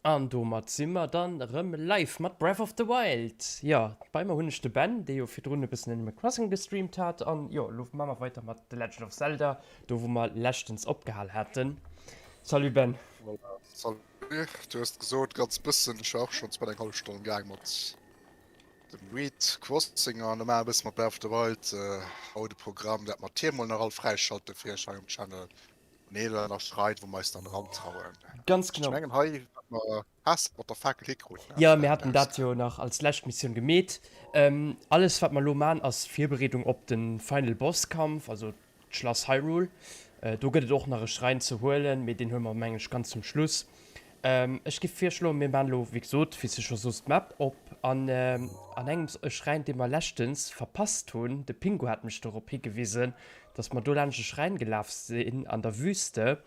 An domat si mer dann erëm live mat Breath of the Wild. Jo, bei mer hunn ech de Ben, dee jo virdrun e bëssen Animal Crossing gestreamt hat. An jo, elo maache mer weider mat The Legend of Zelda, do wou mer leschtens opgehal haten. Salut Ben. Voilà, salut. Du hues gesot ganz bëssen, ech war och schonns bal eng hallef Stonn am Gaang mat dem Read Crossing an elo maache mer e bësse mat Breath of the Wild. Haut e Programm, dat mer d'Tierm mol nach all fräischalten fir iech hei um Channel. Nee, dann nach Streit, wou mer eis dann rantrauen. Ganz genau. Ech mengen hei, wat mer has mat der Fakel hikruten. Jo, mir haten dat jo nach als lescht Missioun gemeet. Alles wat mer elo man ass Virbereedung op de Final Boss Kampf, also d'Schlass Hyrule. Do gëtt et och nach e Schräin ze huelen, mee deen huele mer mengen ech ganz zum Schluss. Ech giff virschloen, mir man elo wéi gesot, wéi s de scho soos, d'Map op an an engems e Schräin dee mer leschtens verpasst hunn, de Pingu hat mech dorop higewisen, dass mer do laanscht e Schräin gelaf sinn an der Wüste,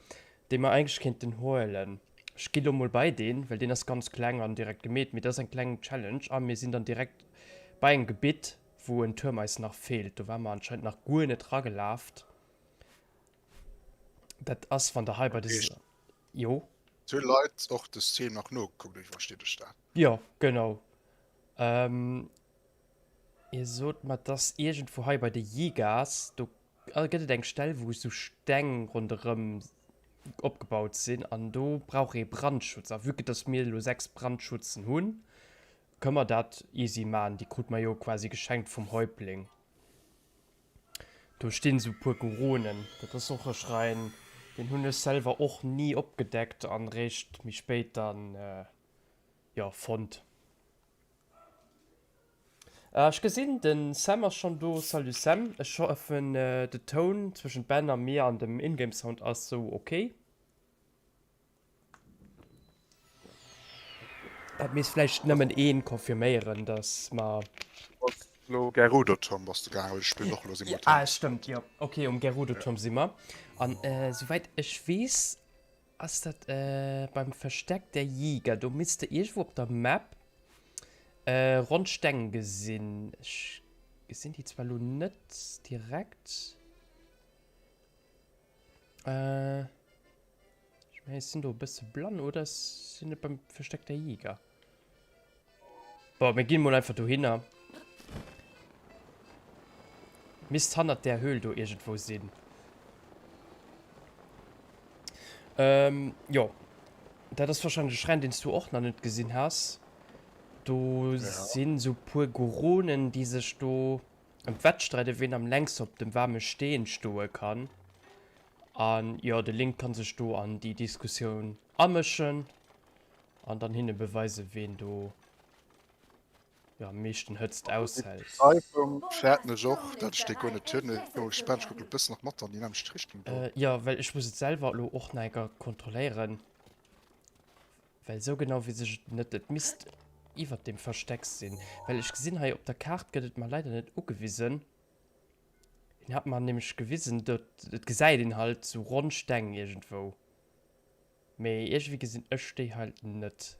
dee mer eigentlech kéinten huelen. Ech gi lo mol bei deen, well deen ass ganz kleng an direkt gemeet, mee dat ass eng kleng Challenge a mir sinn dann direkt bei engem Gebitt, wou en Tuerm eis nach feelt. Do ware mer anscheinend nach guer net ragelaft. Dat ass, wann der hei bei des. Jo. Et hu Leit och de Stream nach nogekuckt, oder wéi versteet ech dat? Jo, genau. Hie sot mer, dass iergendwou hei bei de Yigas, do gëtt et eng Stell, wou esou Steng ronderëm opgebaut sinn an do brauch ee Brandschutz. A vue que dass mir elo 6 Brandschutzen hunn, kënne mer dat easy maachen. Déi krute mer jo quasi geschenkt vum Häuptling. Do stinn esou puer Goronen. Dat ass och e Schräin, deen hunn ech selwer och ni opgedeckt an réischt méi spéit dann, jo, fonnt. Ech gesinn den Sam ass schon do. Salut Sam, ech hoffen de Toun zwëschent Ben a mir an dem Ingame Sound ass sou ok. Dat misst vläicht nëmmen een confirméieren dass mer. Bass lo Gerudo Turm bass de gaangen, well ech spillen och lo simultan. Ah stëmmt jo, ok um Gerudo Turm si mer an souwäit ech weess Ass dat beim Versteck der Jäger? Do misst de iergendwou op der Map ronn Steng gesinn. Ech gesinn déi zwar lo net direkt. Ech mengen ech sinn do e bësse blann, oder sinn et beim Versteck der Jäger? Bon, mir ginn mol einfach dohinner. Misst hannert där Höhl do iergendwou sinn. Ähm, jo. Dat ass wahrscheinlech e Schräin, deen s du och nach net gesinn has. Do ja. sinn sou puer Goronen, déi sech do ëm d'Wettstreide ween am längsten op dem waarme Steen stoe kann. An jo, de Link kann sech do an déi Diskussioun amëschen. An dann hinne beweisen, ween do jo am meeschten Hëtzt aushält. D'Beschreibung fäerten ech och, dat ech déi guer net hunn. Ech si gespaant, ech kucken e bëssen nach mat an déi nämmlecht Richtung do. Jo, well ech muss et selwer elo och nach eng Kéier kontrolléieren, well esou genau weess ech et net. Et misst iwwert dem Versteck sinn, well ech gesinn hei op der Kaart gëtt et mer leider net ugewisen. Hien hat mer nämlech gewisen, dot et gesäit een halt sou ronn Steng iergendwou. Mee iergendwéi gesinn ech déi halt net.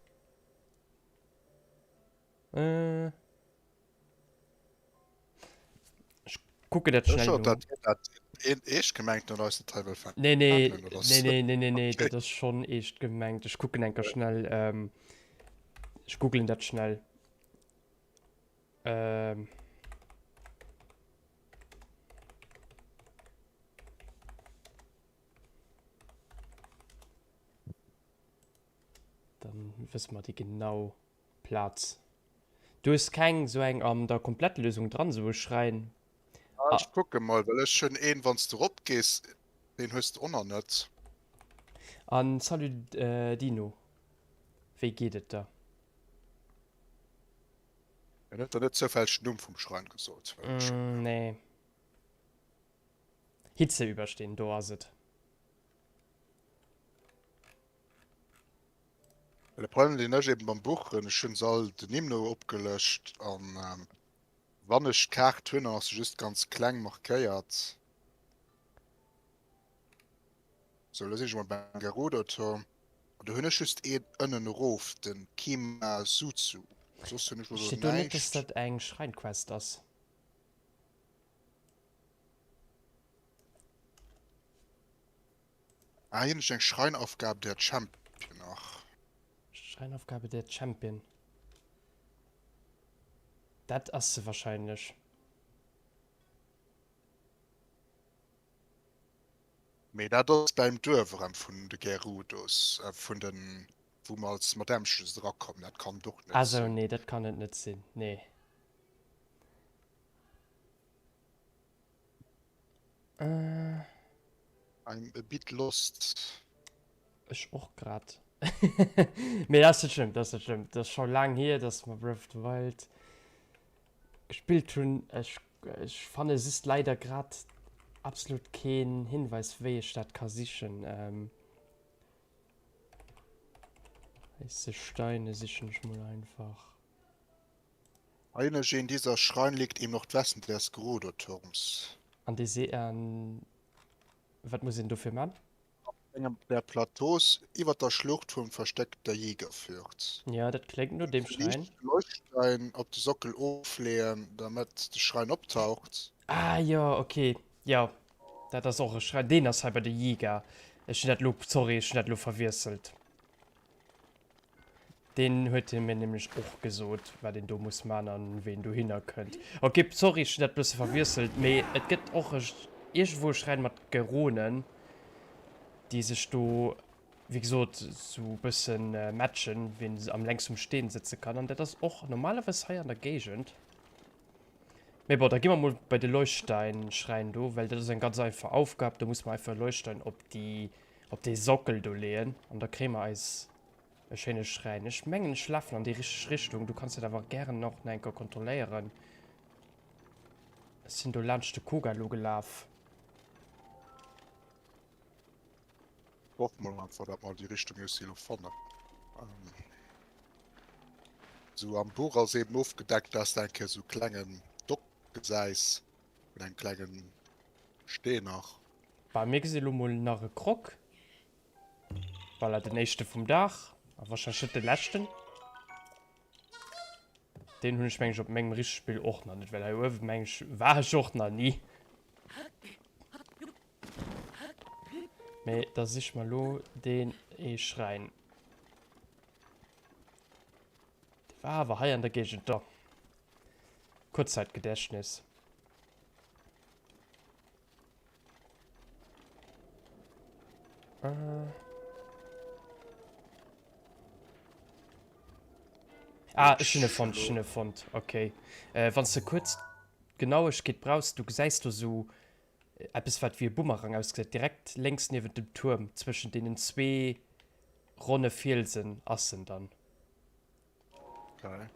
Äh. Ech kucken dat schnell no. Dat dat een eescht gemengt an eis net hei wëll Nee, nee, nee, nee, nee, nee, nee, dat ass schonn eescht gemengt. Ech kucken enker schnell. Ähm, ech googlen dat schnell. Ähm. Dann wësse mer déi genau Plaz. Du hues keng sou eng an der Komplettlösung dran, sou e Schräin? Ah, ech kucke mol, well ech hunn een, wann s de rop gees, deen hues de och nach net. An salut Dino, wéi geet et der? En huet der net zoufälleg den Numm vum Schrein gesot? Nee. Hitze überstehen, do ass et. De Problem deen ech eben beim Buch hunn, ech hunn se all den Nimm no opgelëscht an wann ech d'Kaart hunn, dann ass se just ganz kleng markéiert. Sou, lo sinn ech emol beim Gerudo-Turm an do hunn ech just een ënnen erof, de Kima Suzu. Soss hunn ech elo do Steet do net, dass näischt. dat eng Schreinquest ass? Ah, hier hunn ech eng Schreinaufgabe der Champion nach. Schräinaufgabe der Champion. Dat ass se wahrscheinlech. Mee dat ass beim Duerf erem vun de Gerudos, vun den, wou mer als Madämmches erakommen. Dat kann et och net Ah sou, sinn. nee, dat kann et net sinn, nee. Äh. I'm a bit lost. Ech och grad. Mee dat ass net schlëmm, dat ass net schlëmm. Dat ass scho laang hier, dass mer Breath of the Wild gespillt hunn. Ech, ech fanne just leider grad absolut keen Hinweis, wéi ech dat ka sichen. Ähm, Weiße Steine sichen ech mol einfach. Einergeen dieser Schrein liegt im Nordwesten des Gerudo-Turms. An dee See, an wat muss een dofir man? Op engem der Plateaus iwwer der Schlucht vum Versteck der Jäger führt. Jo, dat kléngt no deem Schräin. Liicht Leuchtstein op de Sockel ofleeën, damit de Schrein optaucht. Ah jo, ok, jo, dat ass och e Schräin, deen ass hei bei de Jäger. Ech hunn dat elo, sorry, ech hunn dat elo verwiesselt. Deen huet hie mir nämlech och gesot, wat een do muss man an wéi een dohinner kënnt. Ok, sorry, ech hunn dat bësse verwiesselt, mee et gëtt och e iergendwou e Schräin mat Geronen, déi sech do, wéi gesot, sou bëssen matchen, wien am längsten um Steen sëtze kann. An dat ass och normalerweis hei an der Géigend. Mee bon, da gi mer mol bei de Leuchtsteinschräin do, well dat ass eng ganz einfach Aufgab. Do muss mer einfach e Leuchtstein op déi, op dee Sockel do leeën an da kréie mer eis E schéine Schräin. Ech mengen ech lafen an déi richteg Richtung. Du kanns dat awer gären och nach eng Kéier kontrolléieren. Ech sinn do laanscht de Koga elo gelaf. Hoffen mol einfach dat mer déi Richtung iergsi elo fannen. Sou am Buch ass eben ofgedeckt dass de eng Kéier sou klengen Dock gesäis mat engem klengen Steen nach. Bah mir gesi lo mol nach e Croc. Voilà, den éischte vum Dag. A wahrscheinlech net de leschten. Deen hunn ech meng ech op mengem richtege Spill och nach net, well hei uewe meng ech war ech och nach ni. Mee da sich mer lo deen ee Schräin. Dee war awer hei an der Géigend da. Kuerzzäitgedächtnis. Ah, ech hunn e fonnt, ech hunn e fonnt. Okay. Äh, wann s de kuerz d'Genauegkeet brauchs, du gesäis do sou eppes, wat wéi e Bumerang ausgesäit, direkt lénks niewent dem Tuerm, zwëschen deenen zwee ronne Fielsen ass en dann. Okay.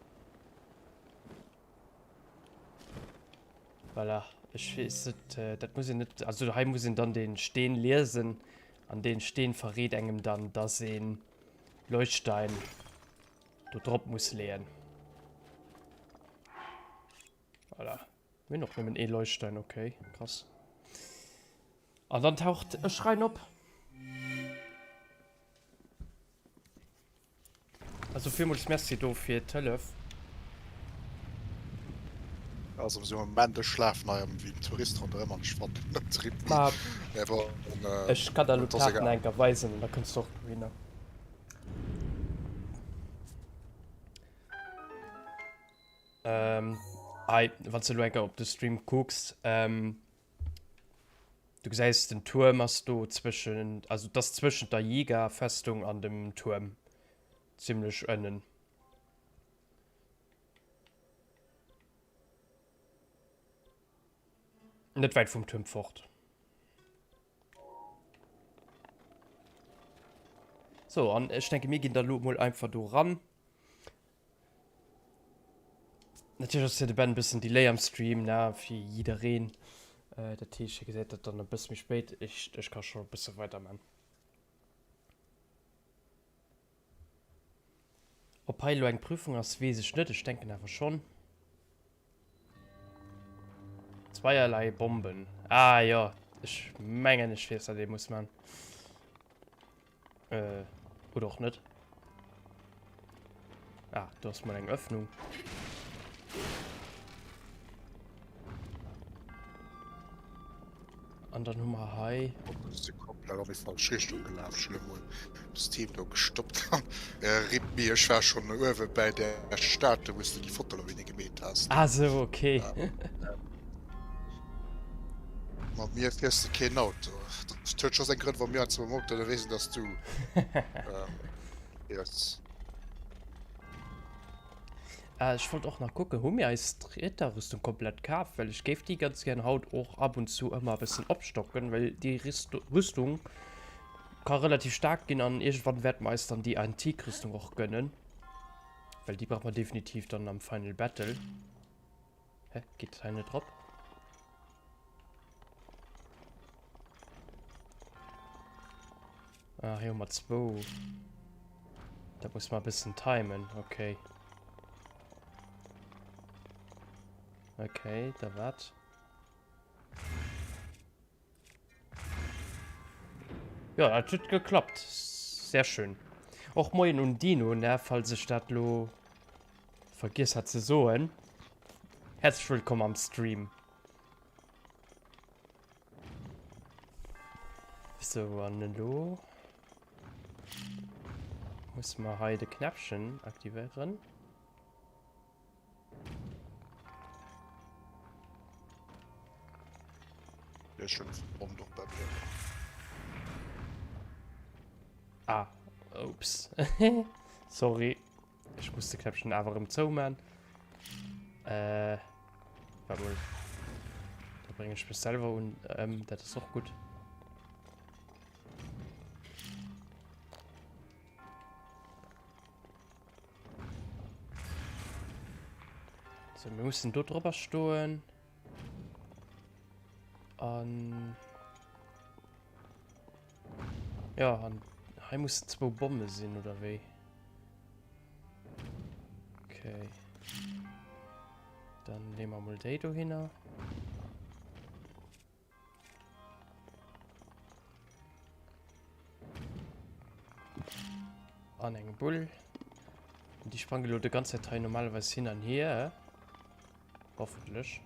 Voilà. Ech weess net, äh, dat muss een net, also hei muss een dann den Steen liesen an den Steen verreet engem dann, dass een Leuchtstein do drop muss leeën. Voilà. Mir hunn och nëmmen ee Leuchtstein, okay, krass. An dann taucht e Schrein op. Also villmools Merci do fir d'Hëllef. Also am Moment ech schlafen hei am wéi en Tourist ronderëm an ech fannen net de Ripli. Ma Mä bon, ech kann der elo et ass d'Kaart nach egal. eng Kéier weisen an da kënns de och dohinner. Ähm, hei, wann s de elo eng Kéier op de Stream kucks, ähm, Du gesäis den Tuerm ass do zwëschen, also et ass zwëschent der Yiga-Festung an dem Tuerm, zimlech ënnen. Net wäit vum Tuerm fort. So, an ech denke mir ginn da lo mol einfach do ran. Natierlech ass fir de Ben e bëssen Delay am Stream, ne, fir jiddereen. Dat heescht, hie gesäit dat dann e bësse méi spéit. Ech, ech ka scho e bësse weiderman. Ob hei elo eng Prüfung ass, weess ech net. Ech denken awer schonn. Zweierlei Bomben. Ah jo, ech mengen, ech weess, wat ee muss man. Äh, oder och net. Ah, do ass mal eng Öffnung. An dann hu mer hei. Hoppla, da bist falsch Richtung gelaf. Ech hunn emol das Team do gestoppt an RIP me, ech war schon uewe bäi der Statue, wou s du déi Foto lo hinne gemeet has. Ah sou, okay. Mat mir fiers de keen Auto. Dat huet scho seng Grënn, wa mir eis mam Auto ënnerwee sinn, dass du fiers. Ech wollt och nach kucken, hu mir eis Ritterrüstung komplett kaf? Well ech géif déi ganz gär haut och ab und zu ëmmer e bëssen opstocken, well déi Rüstung ka relativ staark ginn an iergendwann wäerte mer eis dann déi Antik-Rüstung och gönnen, well déi brauche mer definitiv dann am Final Battle. Hä, geet dat hei net drop? Ah, hei hu mer zwou. Dat muss mer e bëssen timen, okay. Okay, da wat? Ja, dat huet geklappt. Sehr schön. Och moien un Dino, ne, falls ech dat lo vergiess hat ze soen. Herzlich willkommen am Stream. So, an elo muss mer hei de Knäppchen aktivéieren. Ja, schon Bomb doch bei mir. Ah, ups. Sorry. Ech muss de Knäppchen awer erëm zouman. Äh, warte mal. Da bringe ich mich selber un. Ähm, dat ass och gutt. So, wir müssen do drüber stoen. An... Ja, an hei mussen zwou Bomme sinn, oder wéi? Okay. Dann nehmen wir mal déi dohinner. An eng Bull. Die sprangen lo de ganze Zeit hei normalerweise hin an hier. Hoffentlich.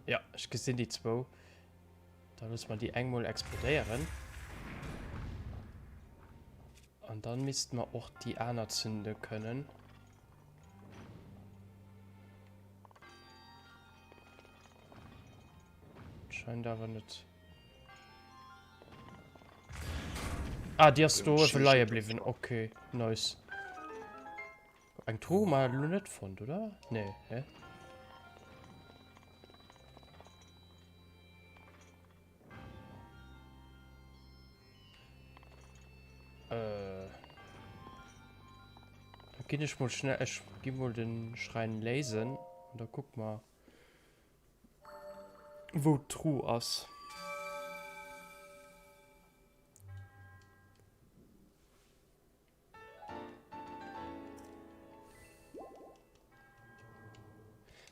Ja, ech gesinn déi zwou. Da loosse mer déi eng mol explodéieren. An dann misste mer och déi aner zünde kënnen. Scheint awer net. Ah, déi ass do uewe leie bliwwen. Okay, nice. Eng Truhe hu mer elo net fonnt, oder? Nee, hä? Äh. Da ginn ech mol schnell, ech gi mol den Schrein léisen an da kucke mer, wou d'Truh ass.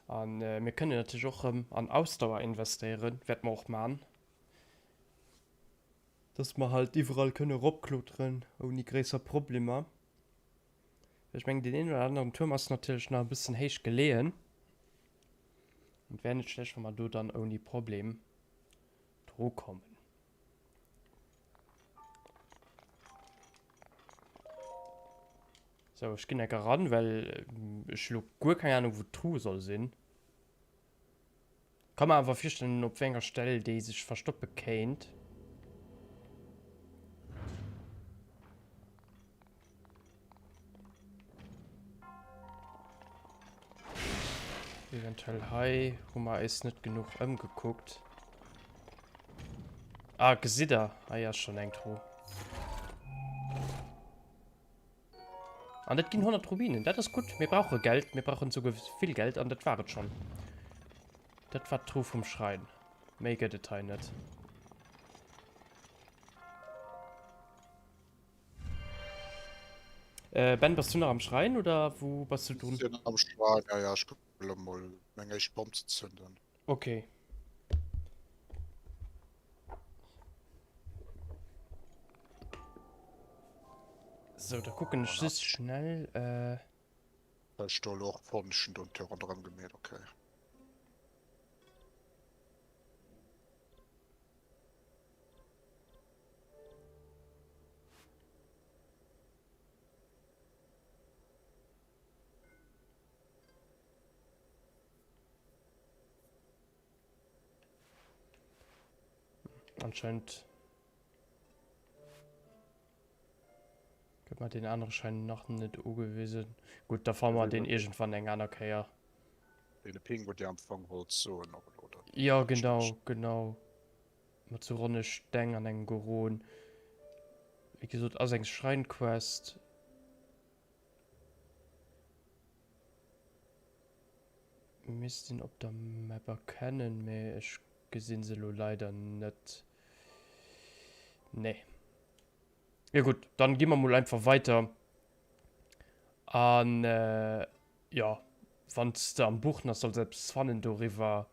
An mir kënnen natierlech och erëm an Ausdauer investéieren, wäerte mer och man, dass mer halt iwwerall kënne eropkloteren ouni gréisser Problemer. Ech mengen, deen een oder aneren Tuerm ass natierlech nach e bëssen héich geleeën. Et wär net schlecht, wa mer do dann ouni Problem drukommen. So, ech ginn enker ran, well ech elo guer keng Ahnung, wou d'Truh soll sinn. Kann mer awer virstellen, op wéi enger Stell déi sech verstoppe kéint. Eventuell hei hu mer eis net genuch ëmgekuckt. Ah, gesitt der? Hei ass schon eng Truh. An dat ginn 100 Rubinen. Dat ass gutt. Mir brauche Geld. Mir brauchen souguer vill Geld. An dat war et schon. Dat war d'Truh vum Schrein. Méi gëtt et hei net. Äh, Ben, bass du nach am Schrein oder wou bass du drun? Ech sinn am Schrein, ja, ja. Ech kucke lo mol meng éischt Bomm ze zünden. Okay. So, da kucken ech just schnell. Äh... Ech do lo och fonnt, ech hunn do en Tour ronderëm gemeet, okay. Anscheinend gëtt mer deen anere Schräin nach net ugewisen. Gutt, da fanne mer deen iergendwann eng aner Kéier. Dee Ping, wou Dir am Fong wollt soen och elo, oder? Jo, genau, genau. Mat sou ronne Steng an engem Goron. Wéi gesot, ass eng Schräinquest. Misst een op der Map erkennen, mee ech gesinn se elo leider net. Nee. Jo gutt, dann gi mer mol einfach weiter. An jo, wann s de am Buch nach solls eppes fannen doriwwer,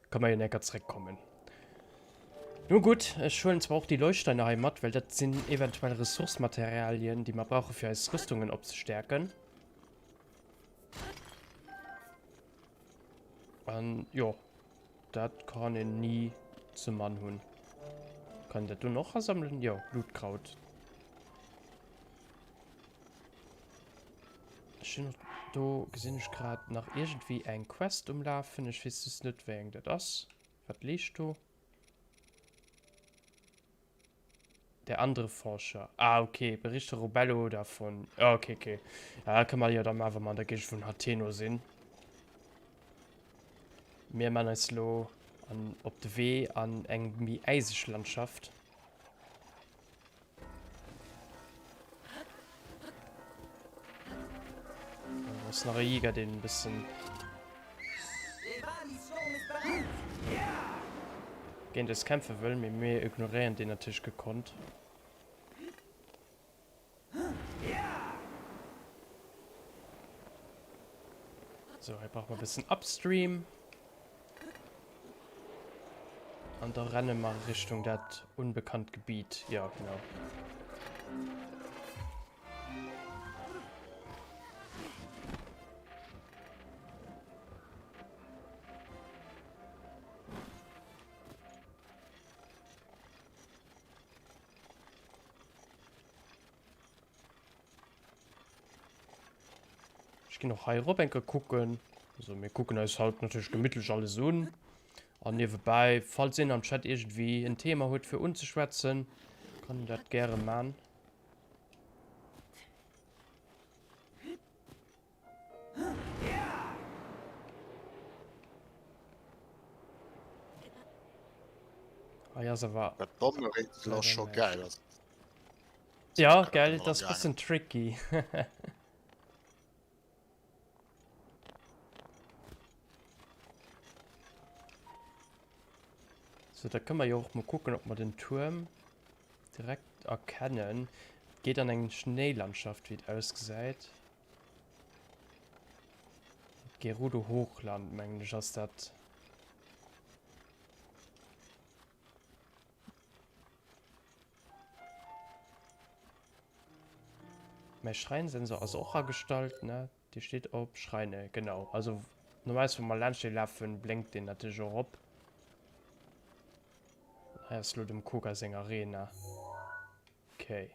ka mer jo enker zréckkommen. Nun gutt, ech huelen zwar och déi Leuchtsteiner hei mat, well dat sinn eventuell Ressourcematerialien, déi mer brauche fir eis Rüstungen opzestäerken. An jo, dat kann een ni ze mann hunn. Kann een dat do och asammelen? Jo, Blutkraut. Ech hunn och do, gesinn ech grad, nach iergendwéi eng Quest um Lafen. Ech weess just net, wéi eng dat ass. Wat leescht do? Der andere Forscher. Ah, okay. Berichte Robello davon. Ah, okay, okay. Ja, da kënne mer jo dann awer mal an der Géigend vun Hateno sinn. Mir man eis lo an, op de Wee an eng méi äiseg Landschaft. Do ass nach e Jäger, deen e bëssen géint eis kämpfe wëll, mee mir ignoréieren deen natierlech gekonnt. Sou, hei brauche mer e bëssen Upstream. An da renne mer Richtung dat unbekannt Gebiet. Ja, genau. Ech ginn och hei erop eng Kéier kucken. Also mir kucken eis haut natierlech gemittlech alles un. An niewebäi, falls een am Chat iergendwéi en Thema huet fir unzeschwätzen, kann en dat gäre man. Hei ass awer. Dat Bommerätsel ass scho gäil. Ja, gell, dat ass bëssen tricky. So, da kënne mer jo och mol kucken, ob mer den Tuerm direkt erkennen. Et geet an eng Schnéilandschaft, wéi et ausgesäit. Gerudo Hochland, mengen ech, ass dat. Mäi Schräinsensor ass och agestallt, ne? Dee steet op Schräine, genau. Also normalerweis wa mer laanscht dee lafen, blénkt deen natierlech och op. Hei ass lo dem Koga seng Arena. Okay.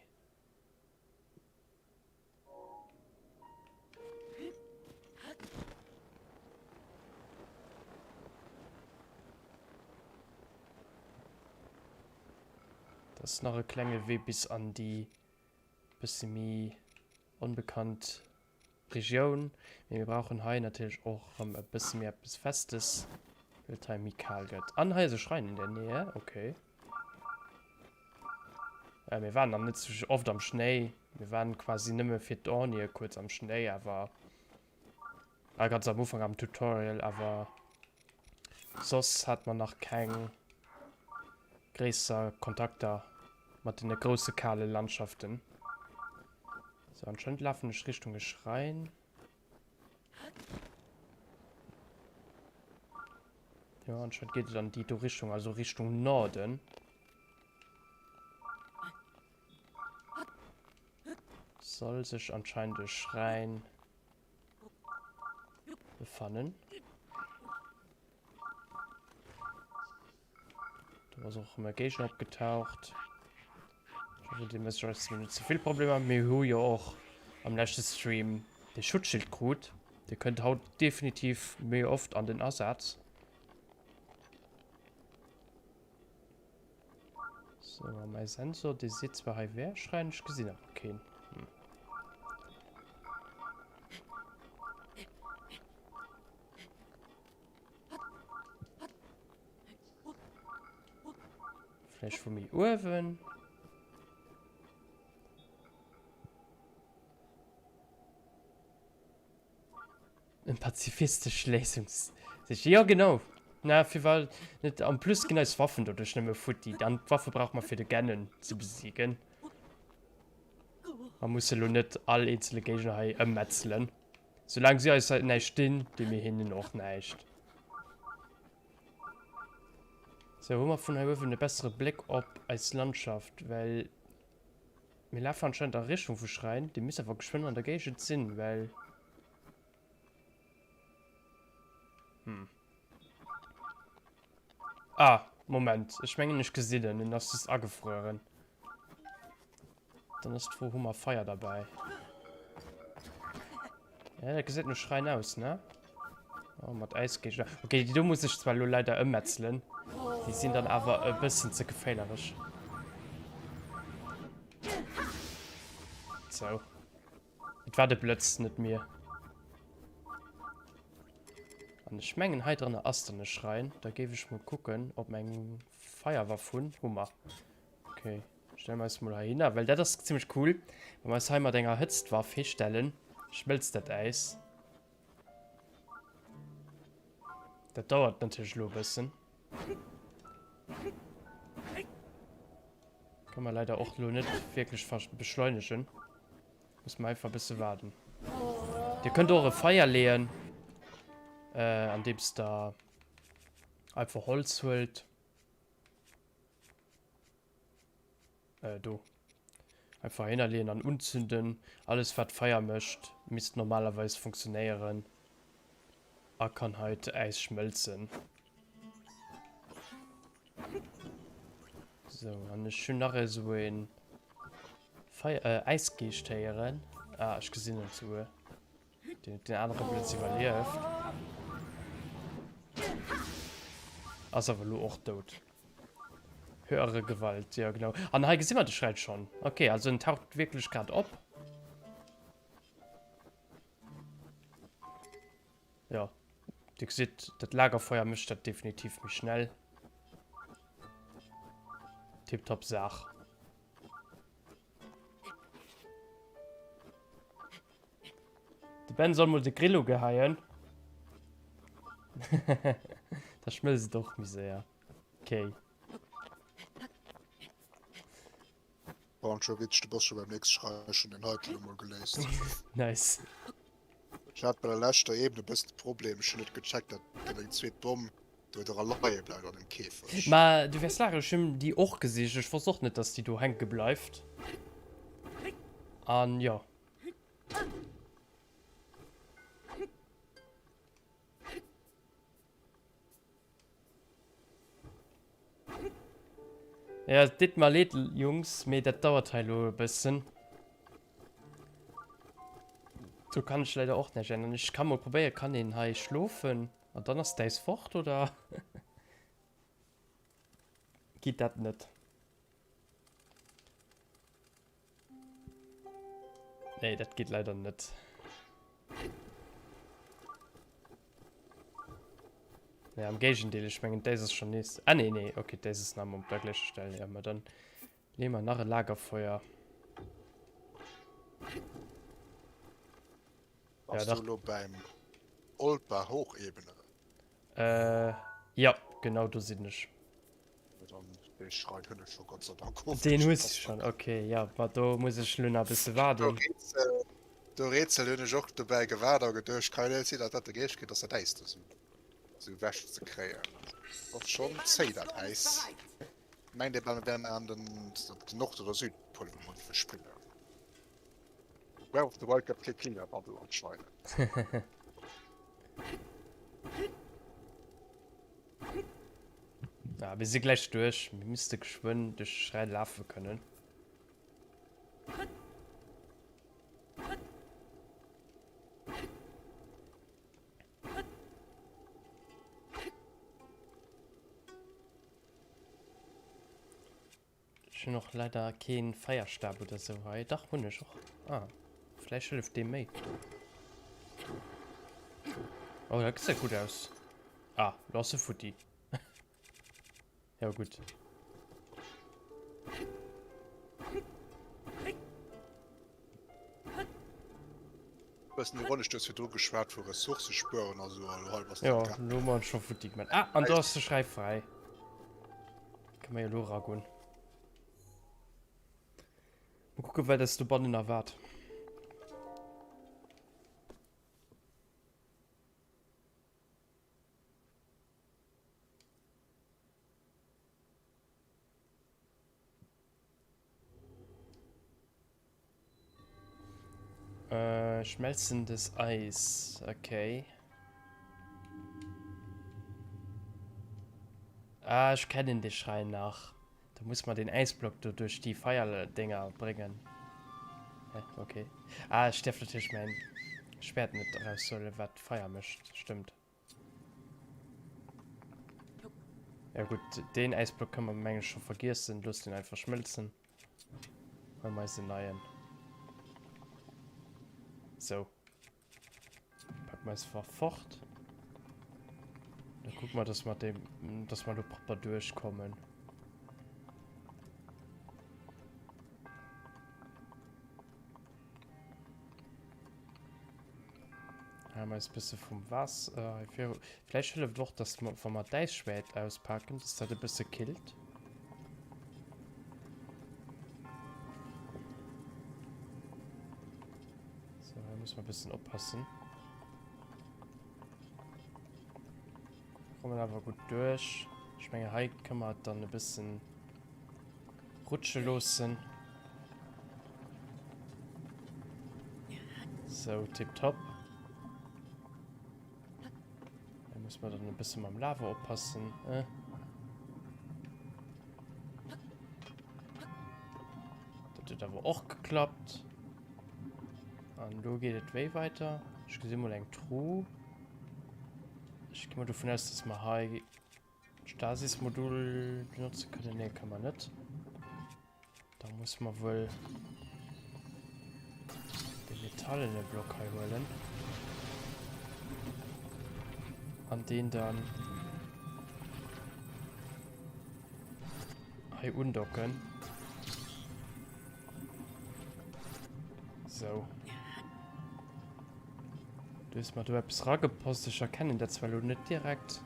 Dat ass nach e klenge Wee bis an déi bësse méi onbekannt Regioun. Mee mir brauchen hei natierlech och erëm e bësse méi eppes Festes, well et hei méi kal gëtt. An hei ass e Schräin in der Nähe, okay. Ja, mir waren nach net sou oft am Schnéi. Mir waren quasi nëmme fir d'Ornie kuerz am Schnéi, awer ah, ganz am Ufank am Tutorial, awer soss hat mer nach keng gréisser Kontakter mat den grousse kale Landschaften. So, anscheinend lafen ech Richtung e Schräin. Ja, anscheinend geht es an die Richtung, also Richtung Norden. Soll sich anscheinend e Schrein befannen. Do ass och ëmmer Géigner opgetaucht. Ich hoffe, dir mécht eis net ze vill Problemer. Mir hu jo och am leschte Stream de Schutzschild krut. Dir kënnt haut definitiv méi oft an den Asaz. Sou, a mäi Sensor, dee seet zwar hei wär e Schräin, ech gesinn awer keen. Hm. Vläicht vu méi uewen. Eng pazifistesch Léisungssicht. Jo, genau. Na, firwat net? En plus ginn eis Waffen doduerch nëmme futti. Dann d'Waffe brauche mer fir de Ganon ze besiegen. Mer musse lo net all eenzele Géigner hei ëmmetzelen. Soulaang si eis näischt dinn, di mir hinnen och näischt. Sou, hu mer vun hei uewen e bessere Bléck op eis Landschaft, well mir lafen anscheinend a Richtung vu Schräin. Dee misst awer geschwënn an der Géigend sinn, well. Hm. Ah, Moment. Ech mengen, ech gesinn en. En ass just agefrueren. Dann ass d'Fro, hu mer Feier derbäi? Ja, dat gesäit no Schräin aus, ne? Oh, mat Äisgéigner. Okay, déi do muss ech zwar elo leider ëmmetzelen. Déi sinn dann awer e bëssen ze geféierlech. So. Et war de Blëtz, net mir. An ech mengen, hei dranner ass dann e Schräin. Da géif ech mol kucken, ob mer eng Feierwaff hunn. Hu mer. Okay, stelle mer eis mol heihinner, well dat ass zimmlech cool. Wa mer eis hei mat enger Hëtztwaff histellen, schmëlzt dat Äis. Dat dauert natierlech elo e bëssen. Kann man leider och elo net wierklech beschleunegen. Muss man einfach e bësse waarden. Dir kënnt och e Feier leeën, äh, andeems der einfach Holz huelt. Äh, do. Einfach hinnerleeën an unzünden. Alles wat Feier mécht, misst normalerweis funktionéieren a kann hei d'Äis schmëlzen. Sou, an ech hunn nach esou een Feier, äh, Äisgeescht héieren. Ah, ech gesinn en souguer. Deen huet den anere Blëtz iwwerlieft. Ass awer elo och dout. Höhere Gewalt, ja genau. An hei gesi mer de Schräin schonn. Okay, also en taucht wierklech grad op. Ja, Dir gesitt, dat Lagerfeuer mécht dat definitiv méi schnell. Tiptop Saach. De Ben soll mol de Grill ugeheien. Da schmëlzt et och méi séier. Okay. War scho witzeg, du bass scho beim nächste Schräi, ech hunn den heiten elo mol geléist. Nice. Ech hat bei der leschter Ebene e bëssen de Problem, ech hunn net gecheckt, dat dat eng zweet Bomm do dra leie bleift an dem Käfeg. Ma du wäers laachen, ech hunn déi och gesicht, ech wosst och net, dass déi do hänke bleift. An jo. Ja, et deet mer leed, Jungs, mee dat dauert hei elo e bëssen. Do kann ech leider och näischt änneren. Ech ka mol probéieren, kann een hei schlofen an dann ass d'Äis fort, oder geet dat net? Nee, dat geet leider net. Nee, am Géigendeel, ech mengen, d'Äis ass schon nees... Ah, nee, nee, okay, d'Äis ass nach ëmmer op der gläicher Stell. Ja, ma dann leeë mer nach e Lagerfeuer. Bass du elo beim Olpa Hochebene? Äh, jo, genau do sinn ech. Dee Schrein hunn ech scho Gott sei Dank Deen hues du schonn, okay, jo, ma do muss ech elo nach e bësse waarden. Do Rätsel hunn ech och dobäi gewaart a geduecht, kann net sinn, datt dat de Geescht kritt, ass dat Äis do sou ewech ze kréien. Ass schonn zéi dat Äis. Mengt ee bal mir wären an den Nord oder Südpol wou mer géife spillen. Breath of the Wild gëtt kee Klimawandel anscheinend. Ja, mir si gläich duerch. Mir misste geschwënn duerch de Schräin lafe kënnen. Ech hunn och leider keen Feierstab oder sou hei. Dach hunn ech och. Ah, vläicht hëlleft dee méi. Oh, dat gesäit gutt aus. Ah, lo ass e futti. Ja gutt. Bëssen ironesch, du hues virdru geschwat vu Ressourcë spueren a sou, a lo hei bass du Jo, lo hu mer scho futti gemaach. Ah, an do ass de Schräi fräi. Kënne mer jo lo eragoen. Mol kucken, wat eis dobannen erwaart. Äh, schmelzendes Eis. Okay. Ah, ech kennen dee Schräin nach. Da muss man den Äisblock do duerch déi Feierdinger bréngen. Hä? Okay. Ah, ech däerf natierlech mäin Schwert net eraushuelen, wat Feier mécht. Stëmmt. Ja gutt, deen Äisblock kënne mer mengen ech scho vergiessen. Looss den einfach schmëlzen. Huele mer eis en neien. Sou. Packe mer eis Waff fort. Da kucke mer, dass mer dem, dass mer do propper duerchkommen. Haben wir eis bësse vum Waasser hei viru. Vläicht hëlleft och, dass mer, wa mer d'Äisschwäert auspaken, dass dat e bësse killt. So, hei muss mer e bëssen oppassen. Kommen awer gutt duerch. Ech menge hei kënne mer et dann e bëssen rutsche loossen. Sou, tipptopp. Da muss man dann e bësse mam Lava oppassen. Äh. Dat huet awer och geklappt. An do geet et wéi weiter? Ech gesi mol eng Truh. Ech gi mol dovun aus, dass mer hei Stasis-Modul benotze kënnen. Nee, kann man net. Da muss man wuel den metallene Block hei huelen. An den dann hei undocken. So. Du hues mer do eppes ragepost. Ech erkennen dat zwar elo net direkt.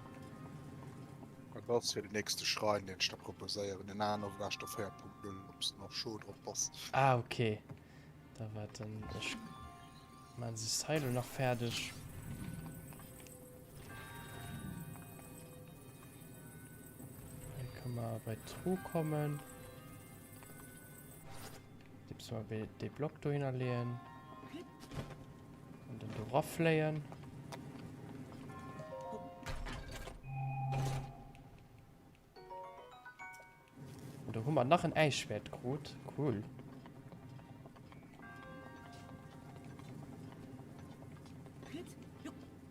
Dat ass fir den nächste Schrein, deen ech der proposéieren, den Aen-Overwächter 4.0, ob s de nach scho drop bass. Ah, okay. Da waarten, ech maan se hei elo nach fäerdeg. Hei kënne mer bei d'Truh kommen. Deems mer dee Block dohinner leeën. An den do rafléien. Und da hu mer nach en Äisschwert krut. Cool.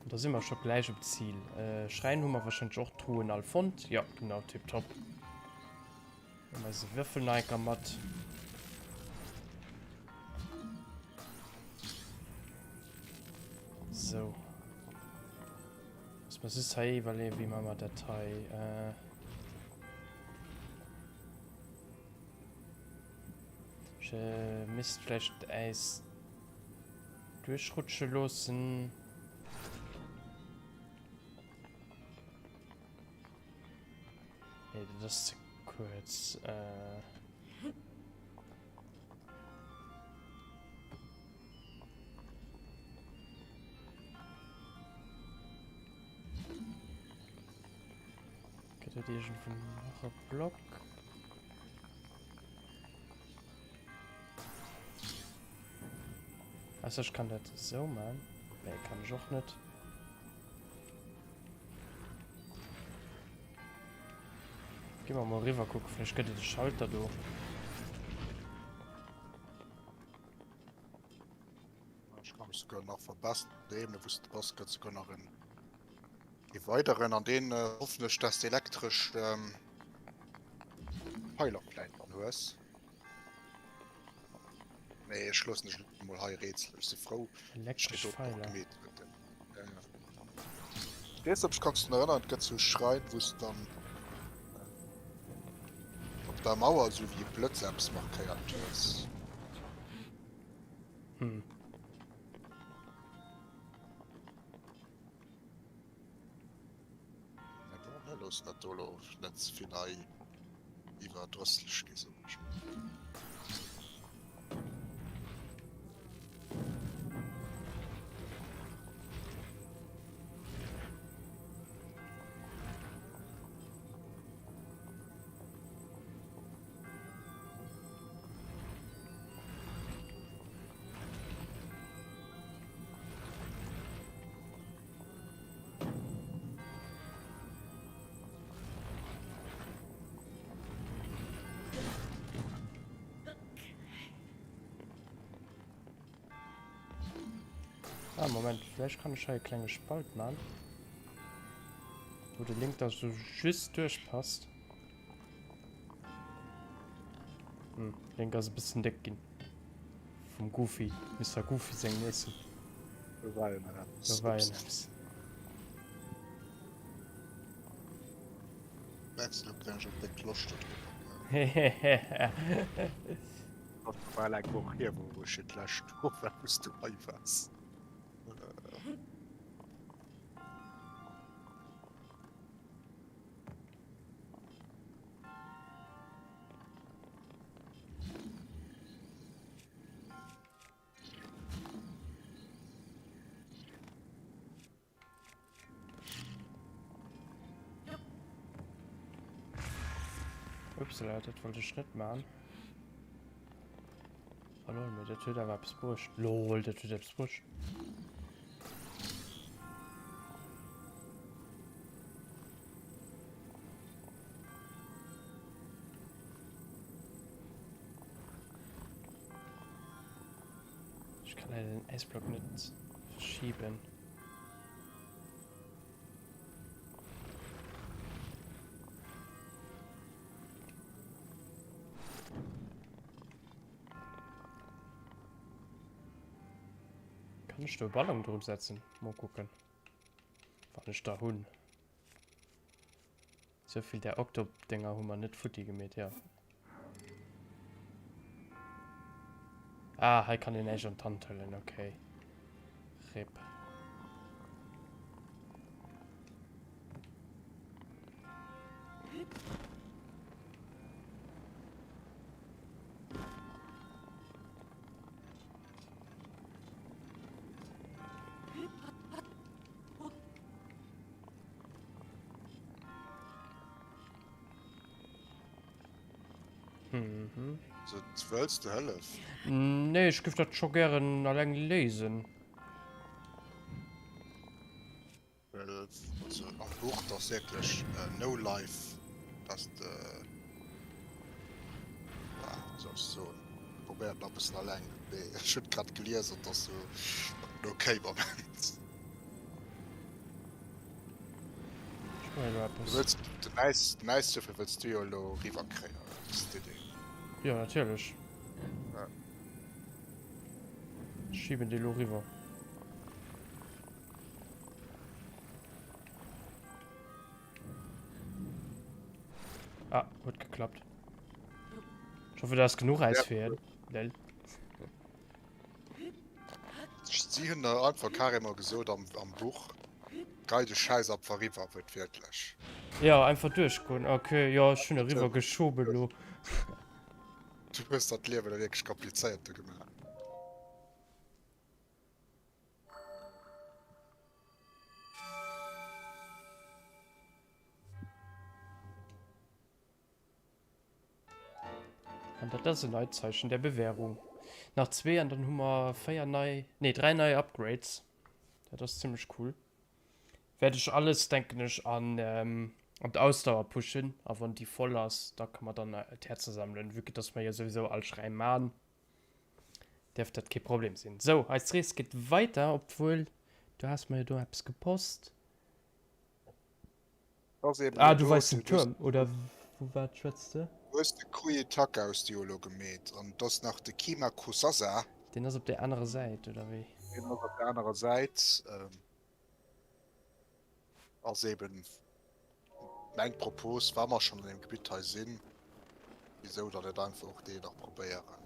Und da si mer scho gläich um Ziel. Äh, Schräin hu mer wahrscheinlich och d'Truhen all fonnt. Ja, genau, tipptopp. Huelen eise Würfelneiker mat. So. Muss man sich hei iwwerleeën, wéi maache mer dat hei? Äh. Ech äh, misst vläicht d'Äis duerchrutsche loossen. Nee, dat ass ze kuerz. Äh. Gëtt et iergendwou nach e Block? Ausser ech kann dat esou man. Nee, kann ech och net. Gi mer mol riwwer kucken, vläicht gëtt et e Schalter do. Ech kann mech souguer nach verbessern. Op der Ebene wou s de bass gëtt souguer nach en ee weideren an deen hoffen ech dass d'elektresch. Pfeiler vläit dran hues. Nee, ech loossen dech elo mol hei rätselen. Ech si frou, ech déi Elektresch doten och Pfeiler. gemeet huet. Ja, ja. Ech weess net, ob ech kanns drun erënneren, et gëtt sou Schrein, wou s dann op der Mauer sou wéi e Blëtz eppes markéiert hues. Hm. Mä bon, mir loossen dat do elo net ze vill hei iwwerdrësslech gi, soen ech mol. Ah, Moment, vielleicht kann ich hier einen kleinen Spalt machen. Wo der Link da so just durchpasst. Hm, Link ass e bëssen déck ginn. Vum Goofy, Mister Goofy sengem Iessen. Do war jo nach eppes. Do war jo nach eppes. Merkst du, elo kréien ech och déck Loscht do drop. Dat war eng Woch hier, wou ech fir d'lescht do war, wou s du hei waars. Upsala, dat wollt ech net man. Oh lol, mee dat huet awer eppes bruecht. Lol, dat huet eppes bruecht. Ech kann leider den Äisblock net verschieben. Kann ech do e Ballon drop setzen? Mol kucken. Wann ech der hunn. Souvill där Octo-Dénger hu mer net futti gemeet, jo. Ah, hei kann een näischt an d'Hand huelen, okay. Rip. Mhm. So, wëlls du Hëllef? Nee, ech géif dat scho gären alleng léisen. Well, also am Buch, dat ass wierklech no life, dass de, ja, wéi soll ech soen, probéiert nach e bëssen alleng, mee ech hunn et grad gelies an et ass sou en okay Moment. Du wëlls den Äis, den Äiswürfel wëlls du jo elo riwwer kréien, dat ass d'Idee. Jo, natierlech. Ja. Ech schiben déi elo riwwer. Ah, huet geklappt. Ech hoffe, da ass genuch Äis fir hien. Lel. Si hunn der einfach carrément gesot am, am Buch, gei de Schäiss einfach riwwer, wuertwiertlech. Ja, einfach duerchgoen. Okay, jo, ech hunn e riwwer geschoben elo. Du hues der d'Liewen da wierklech komplizéiert do gemaach. An dat ass en neit Zeichen der Bewährung. Nach zwee an dann hu mer 4 nei, nee 3 nei Upgrades. Dat ass zimmlech cool. Wäert ech alles, denken ech, an ähm, an d'Ausdauer pushen. A wann déi voll ass, da ka mer dann d'Häerzer sammelen. Vue que dass mer jo souwisou all Schräi man, dierft dat kee Problem sinn. Sou, eis Rees geet weiter, obwuel, du has mer jo do eppes gepost. Ass eben Ah, elo du do, weis den du hues Tuerm, oder? Vu wat schwätz de? Du hues de Kuyetaka hues de jo elo gemeet an et ass nach de Kima Kusasa. Deen ass op där anerer Säit, oder wéi? Deen ass op der anerer Säit. Ass eben meng Propos, wa mer schonn an deem Gebitt hei sinn, wisou dann net einfach och deen nach probéieren.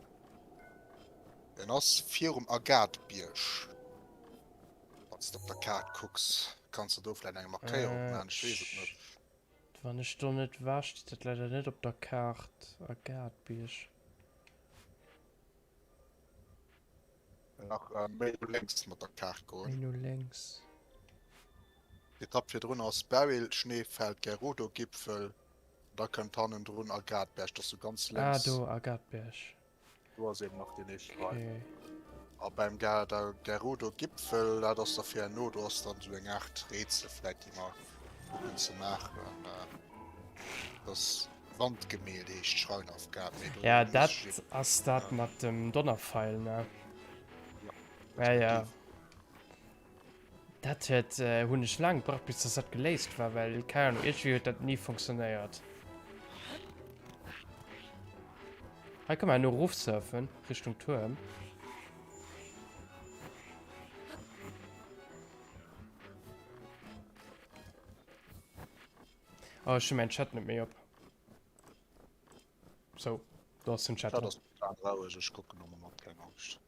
En ass virum Agatbierg. Wann s de op der Kaart kucks, kanns de do vläicht eng Markéierung maachen, ech weess et net. Wann ech do net war, steet dat leider net op der Kaart, Agatbierg. Nach méi no lénks mat der Kaart goen. Méi no lénks. D'Etapp virdrun ass Beryl, Schneefeld, Gerudo-Gipfel, da kënnt hannendrun Agatberg, dat ass sou ganz lénks. Ah do, Agatberg. Do ass eben nach deen éischte Schrein. Okay. A beim Gerudo-Gipfel, dat ass da fir herno, do ass dann sou eng Aart Rätsel vläit, déi mer kucken ze maachen. Dat ass Wandgemälde heescht d'Schreinaufgab. Mee do Ja, dat ass dat mat dem Donnerpfeil, ne? Ja, ja. Dat huet, hunn ech laang gebraucht, bis dass dat geléist war, well, keng Ahnung, iergendwéi huet dat ni funktionéiert. Hei kann man no erofsurfen, Richtung Tuerm. Oh, ech hunn mäin Chat net méi op. Sou, do ass den Chat. Chat ass total roueg, ech kucken och mol mat, keng Angscht.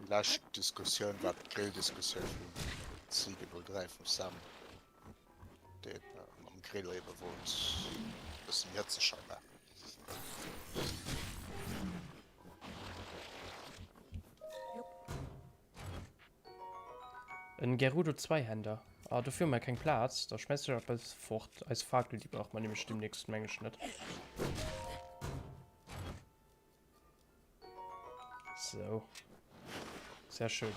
Déi lescht Diskussioun war d'Grilldiskussioun vum Siege 03 vum Sam, deen mam Grill ebe wollt e bësse méi hëtzeg hei maachen. En Gerudo Zweihänder. Ah, dofir hu mer keng Plaz. Da schmäiss ech eppes fort. Eis Fakel, déi brauche mer nämlech demnächst, meng ech net. So. Sehr schön.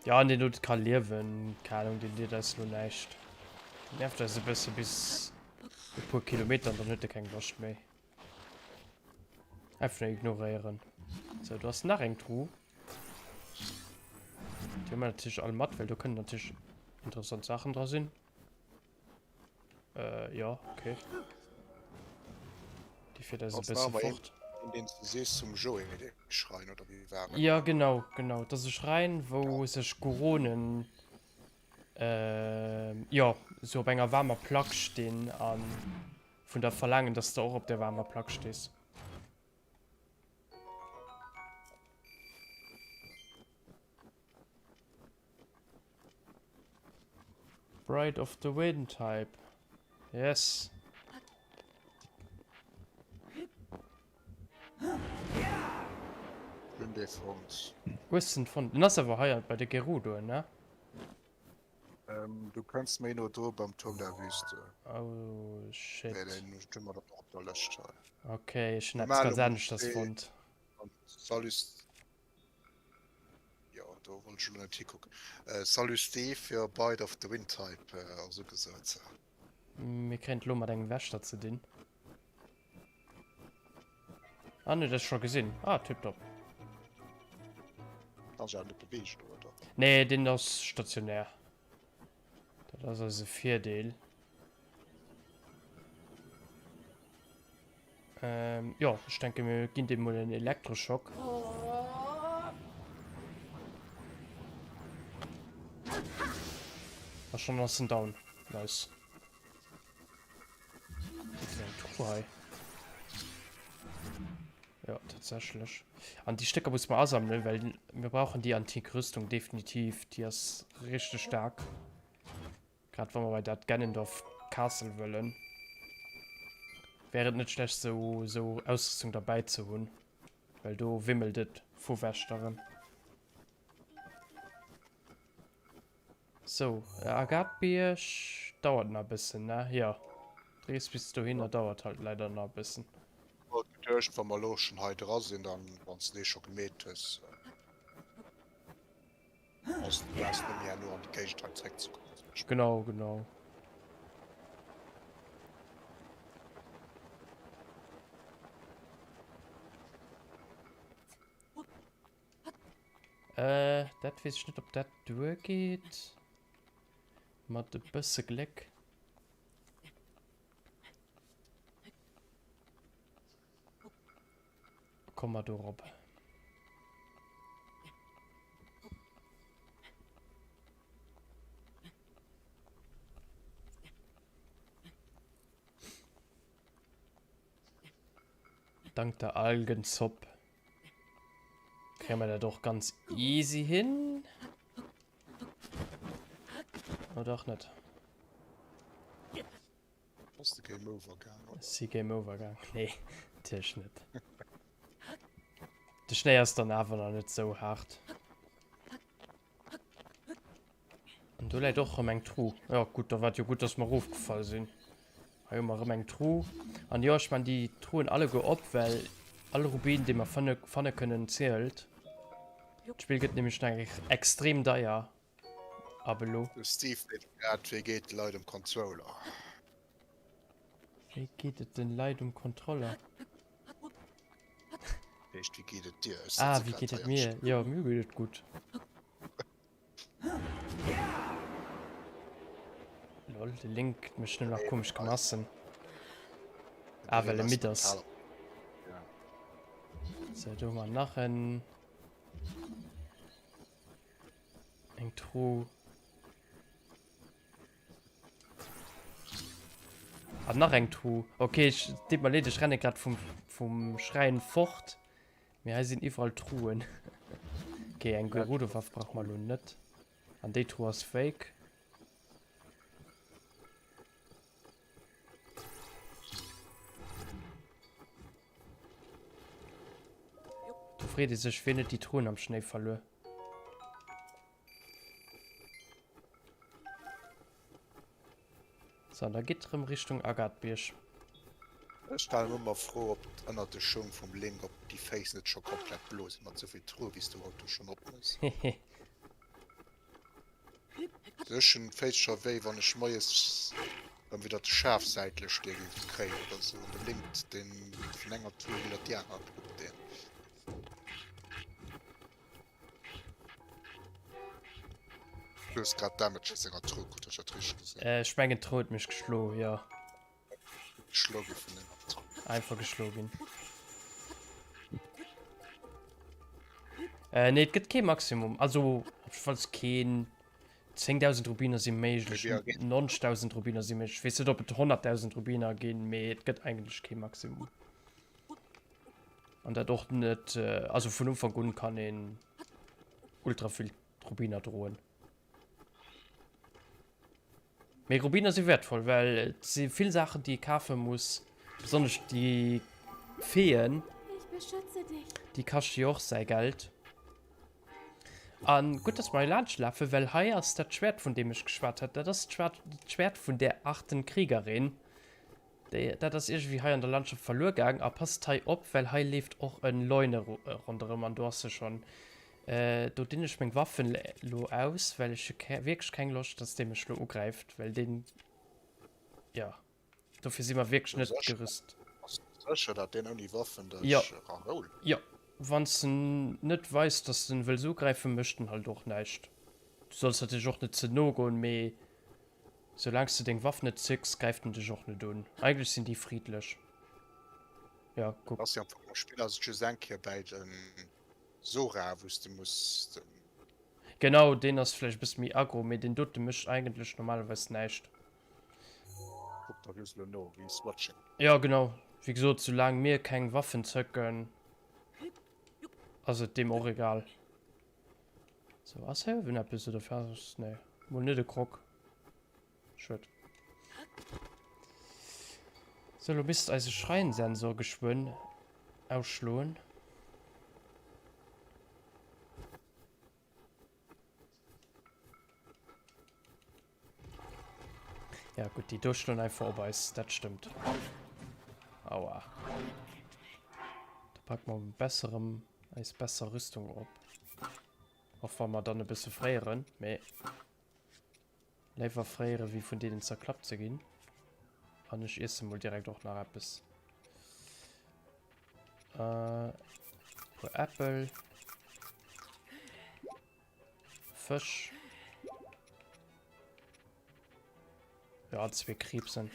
Ja, an den Not kann liewen. Keine Ahnung, den deet eis lo näischt. Den nervt eis e bësse bis e puer Kilometer an dann huet e keng Loscht méi. Einfach nur ignoréieren. So, do ass nach eng Truh. Déi hu mer natierlech all mat, well do kënnen natierlech interessant Saachen dra sinn. Äh, ja, okay. Déi fiert eis e bësse fort. Een, deen s du sees zum Joé, dee Schrein, oder wéi war et? Ja, genau, genau. Dat ass e Schräin, wou sech Goronen, äh, jo, sou op enger waarmer Plack stinn a vun der verlaangen, dass de och op där waarmer Plack stees. Bride of the Wind Type. Yes. Hun dee fonnt. Hues den fonnt? Den ass awer hei bei de Gerudoen, ne? Ähm, du kënns méi no dru beim Turm der Wüste. Oh shit. Wär den hu mer dat och op der Lëscht hei. Okay, ech hunn eppes ganz aneschters fonnt. Salut. Jo, do wollt ech elo net hikucken. Salut Steve, jo Bite of the Wind Type ass ugesot. Mir kréien et elo mat engem Wächter ze dinn. Ah ne, dat scho gesinn. Ah, tipptopp. Kann sech awer net beweegen, oder? Nee, deen ass stationär. Dat ass eise Virdeel. Ähm, jo, ech denke mir ginn dem mol en Elektroschock. A schon ass en down. Nice. Eng Truhe hei. Ja, tatsächlich. An die Stécker muss man asammeln, well mir brauchen die antik Rüstung definitiv. Die ass richtig stark. Grad wa mer bei dat Ganondorf Castle wëllen, wär et net schlecht sou sou Ausrüstung derbäi ze hunn, well do wimmelt et vu Wächteren. Sou, Agatbierg dauert nach e bëssen, ne? Jo, d'Rees bis dohinner dauert halt leider nach e bëssen. Wollt geduecht, wa mer elo schon hei dra sinn, dann wann s de dee scho gemeet hues. Ass du brauchst net méi herno an déi Géigend hei zréck ze kommen zum Beispill. Genau, genau. Äh, dat weess ech net, ob dat duergeet. Mat e bësse Gléck. Komme mer do erop. Dank der Algenzopp kréie mer dat och ganz easy hin. Oder och net. Ass de Game Over gaang, oder? Si Game Over gaang? Nee, natierlech net. De Schnéi ass dann awer nach net sou haart. An do läit och rëm eng Tru. Ja gutt, da war et jo gutt, dass mer erofgefall sinn. Hei hu mer rëm eng Tru. An jo, ech man déi Truen alleguer op, well all Rubin, dee mer fanne, fanne kënnen, zielt. D'Spill gëtt nämlech nach extrem deier ab elo. De Steve freet grad, Wéi geet de Leit um Controller? Wéi geet et den Leit um Controller? Heescht, wéi geet et dir? Ech Ah, sëtze wéi grad geet et hei am mir? Jo, mir geet et gutt. Lol, de Link mécht nëmmen nach komesch Grimassen. Ah, well e midd ass. Sou, do hu mer nach en. Eng Truh. An nach eng Truh. Okay, ich, deet mer leed, ech renne grad vum, vum Schräin fort. Mee hei sinn iwwerall Truen. Okay, eng Gerudo-Waff brauche mer elo net. An déi Truh ass fake. Do freet ee sech, wien huet déi Truen am Schnéi verluer? So, an da geet rëm Richtung Agatbierg. Ech stellen mer ëmmer Fro op ënnert de Schung vum Link op déi Féiss net scho komplett blo sinn mat souvill Truhe wéis du haut do schonn opmëss. Ech hunn d'Féiss scho wéi wann ech moies erëm widder de Schaf säitlech dee géif kréien oder sou an de Link deen vun enger Truhe widder déi aner kluppt deen. Du hues grad Damage aus enger Truhe krut, hu ech dat richteg gesinn? Ech mengen d'Truh huet mech geschlo, jo. Geschlo gi vun enger Truh. Einfach geschlo ginn. Äh, nee, et gëtt kee Maximum. Also, op jiddefalls keen 10.000 Rubiner si méiglech, 90.000 Rubiner si méiglech. Ech weess net, ob et 100.000 Rubiner ginn, mee et gëtt eigentlech kee Maximum. An dat och net, also vun Ufank un kann een ultra vill Rubiner droen. Mee Rubiner si wertvoll, well et si vill Saachen déi ee kafe muss, besonnesch déi Feeën, déi kaschte jo och säi Geld. An gutt, dass mer hei laanscht lafen, well hei ass dat Schwäert vun deem ech geschwat hat. Dat ass d'Schwäert vun där achten Kriegerin. Déi, dat ass iergendwéi hei an der Landschaft verluer gaang. A passt hei op, well hei leeft och en Leune ronderëm an do ass se schonn. Do dinn ech meng Waffen lo aus, well ech hu wierklech keng Loscht, dass dee mech lo ugräift, well deen, jo, dofir si mer wierklech net gerüst. Bass de sécher, dat deen ouni Waffen dech erahoult? Jo, wann s de net weis, dass de en wëlls ugräifen, mécht en halt och näischt. Du solls natierlech och net ze no goen, mee Soulaangs de deng Waff net zécks, gräift en dech och net un. Eigentlech sinn déi friddlech. Jo, kuck. Ass jo am Fong am Spill ass et just eng Kéier bäi den Sora wous de muss den. Genau, deen ass vläicht e bësse méi aggro, mee deen dote mécht eigentlech normalerweis näischt. Kuck der just elo no, he is watching. Jo, genau. Wéi gesot, soulaang mir keng Waffen zëcken, ass et deem och egal. So, ass hei uewen eppes oder was? Nee, mol net e Krog. Schued. So, lo misst eise Schreinsensor geschwënn ausschloen. Ja gutt, déi do schloen einfach op eis, dat stëmmt. Aua. Da packe mer besser erëm eis besser Rüstung op. Och wa mer dann e bësse fréieren, mee léiwer fréiere wéi vun deenen zerklappt ze ginn. An ech iesse mol direkt och nach eppes. Äh, puer Äppel. Fësch. Ja, zwee Kriibsen.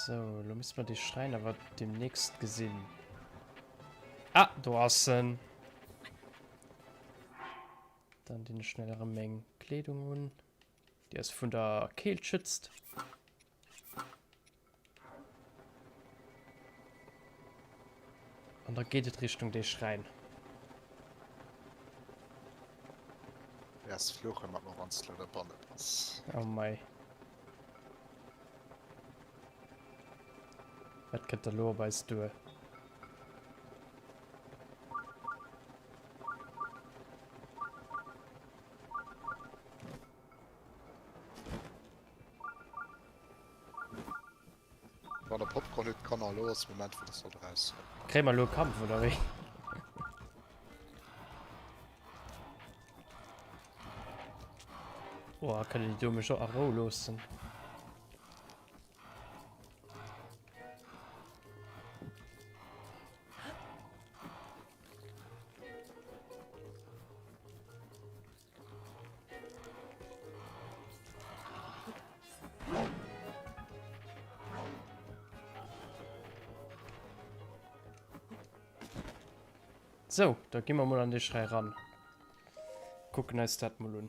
Sou, elo misste mer dee Schräin awer demnächst gesinn. Ah, do ass en! Dann dinn ech schnell erëm meng Kleedung un, déi eis vun der Keelt schützt. An da geet et Richtung dee Schräin. Wäers fluchen mat mer wanns de lo derbanne bass. Oh mei. Wat kënnt da lo op eis duer? Wann der Popcorn huet, Kanner, elo ass de Moment wou der sollt eraus. Kréie mer elo e Kampf oder wéi? Oh, kënnen déi do mech och a Rou loossen? Sou, da gi mer mol an dee Schräi ran. Kucken eis dat mol un.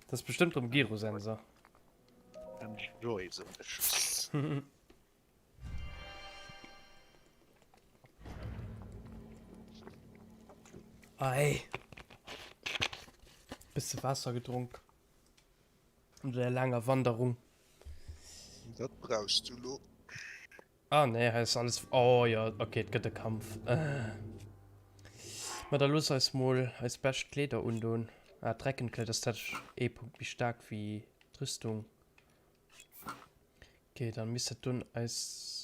Dat ass bestëmmt erëm Gyrosensor. Enjoy, sou ech. Ei. Bësse Waasser gedronk. No der laanger Wanderung. Dat brauchs du lo. Ah nee, hei ass alles. Oh jo, okay, et gëtt e Kampf. Ma da looss eis mol eis bescht Kleeder undon. Ah, d'Reckenkleid ass tatsächlech ee Punkt méi staark wéi d'Rüstung. Ok, dann misst dat dunn eis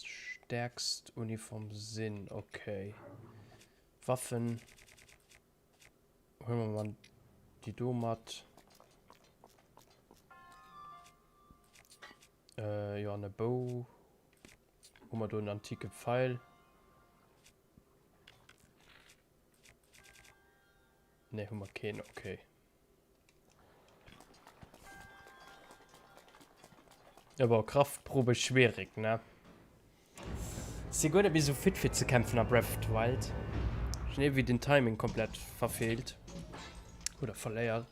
stärkst Uniform sinn. Ok. Waffen huelen wir mal déi do mat. Äh, jo, an e Bou. Hu mer do en antike Pfeil? Ne, hu mer keen, okay. Ja, bon, Kraftprobe schwierig, ne? Si guer net méi sou fit fir ze kämpfen a Breath of the Wild. Ech hunn iergendwéi den Timing komplett verfeelt. Oder verléiert.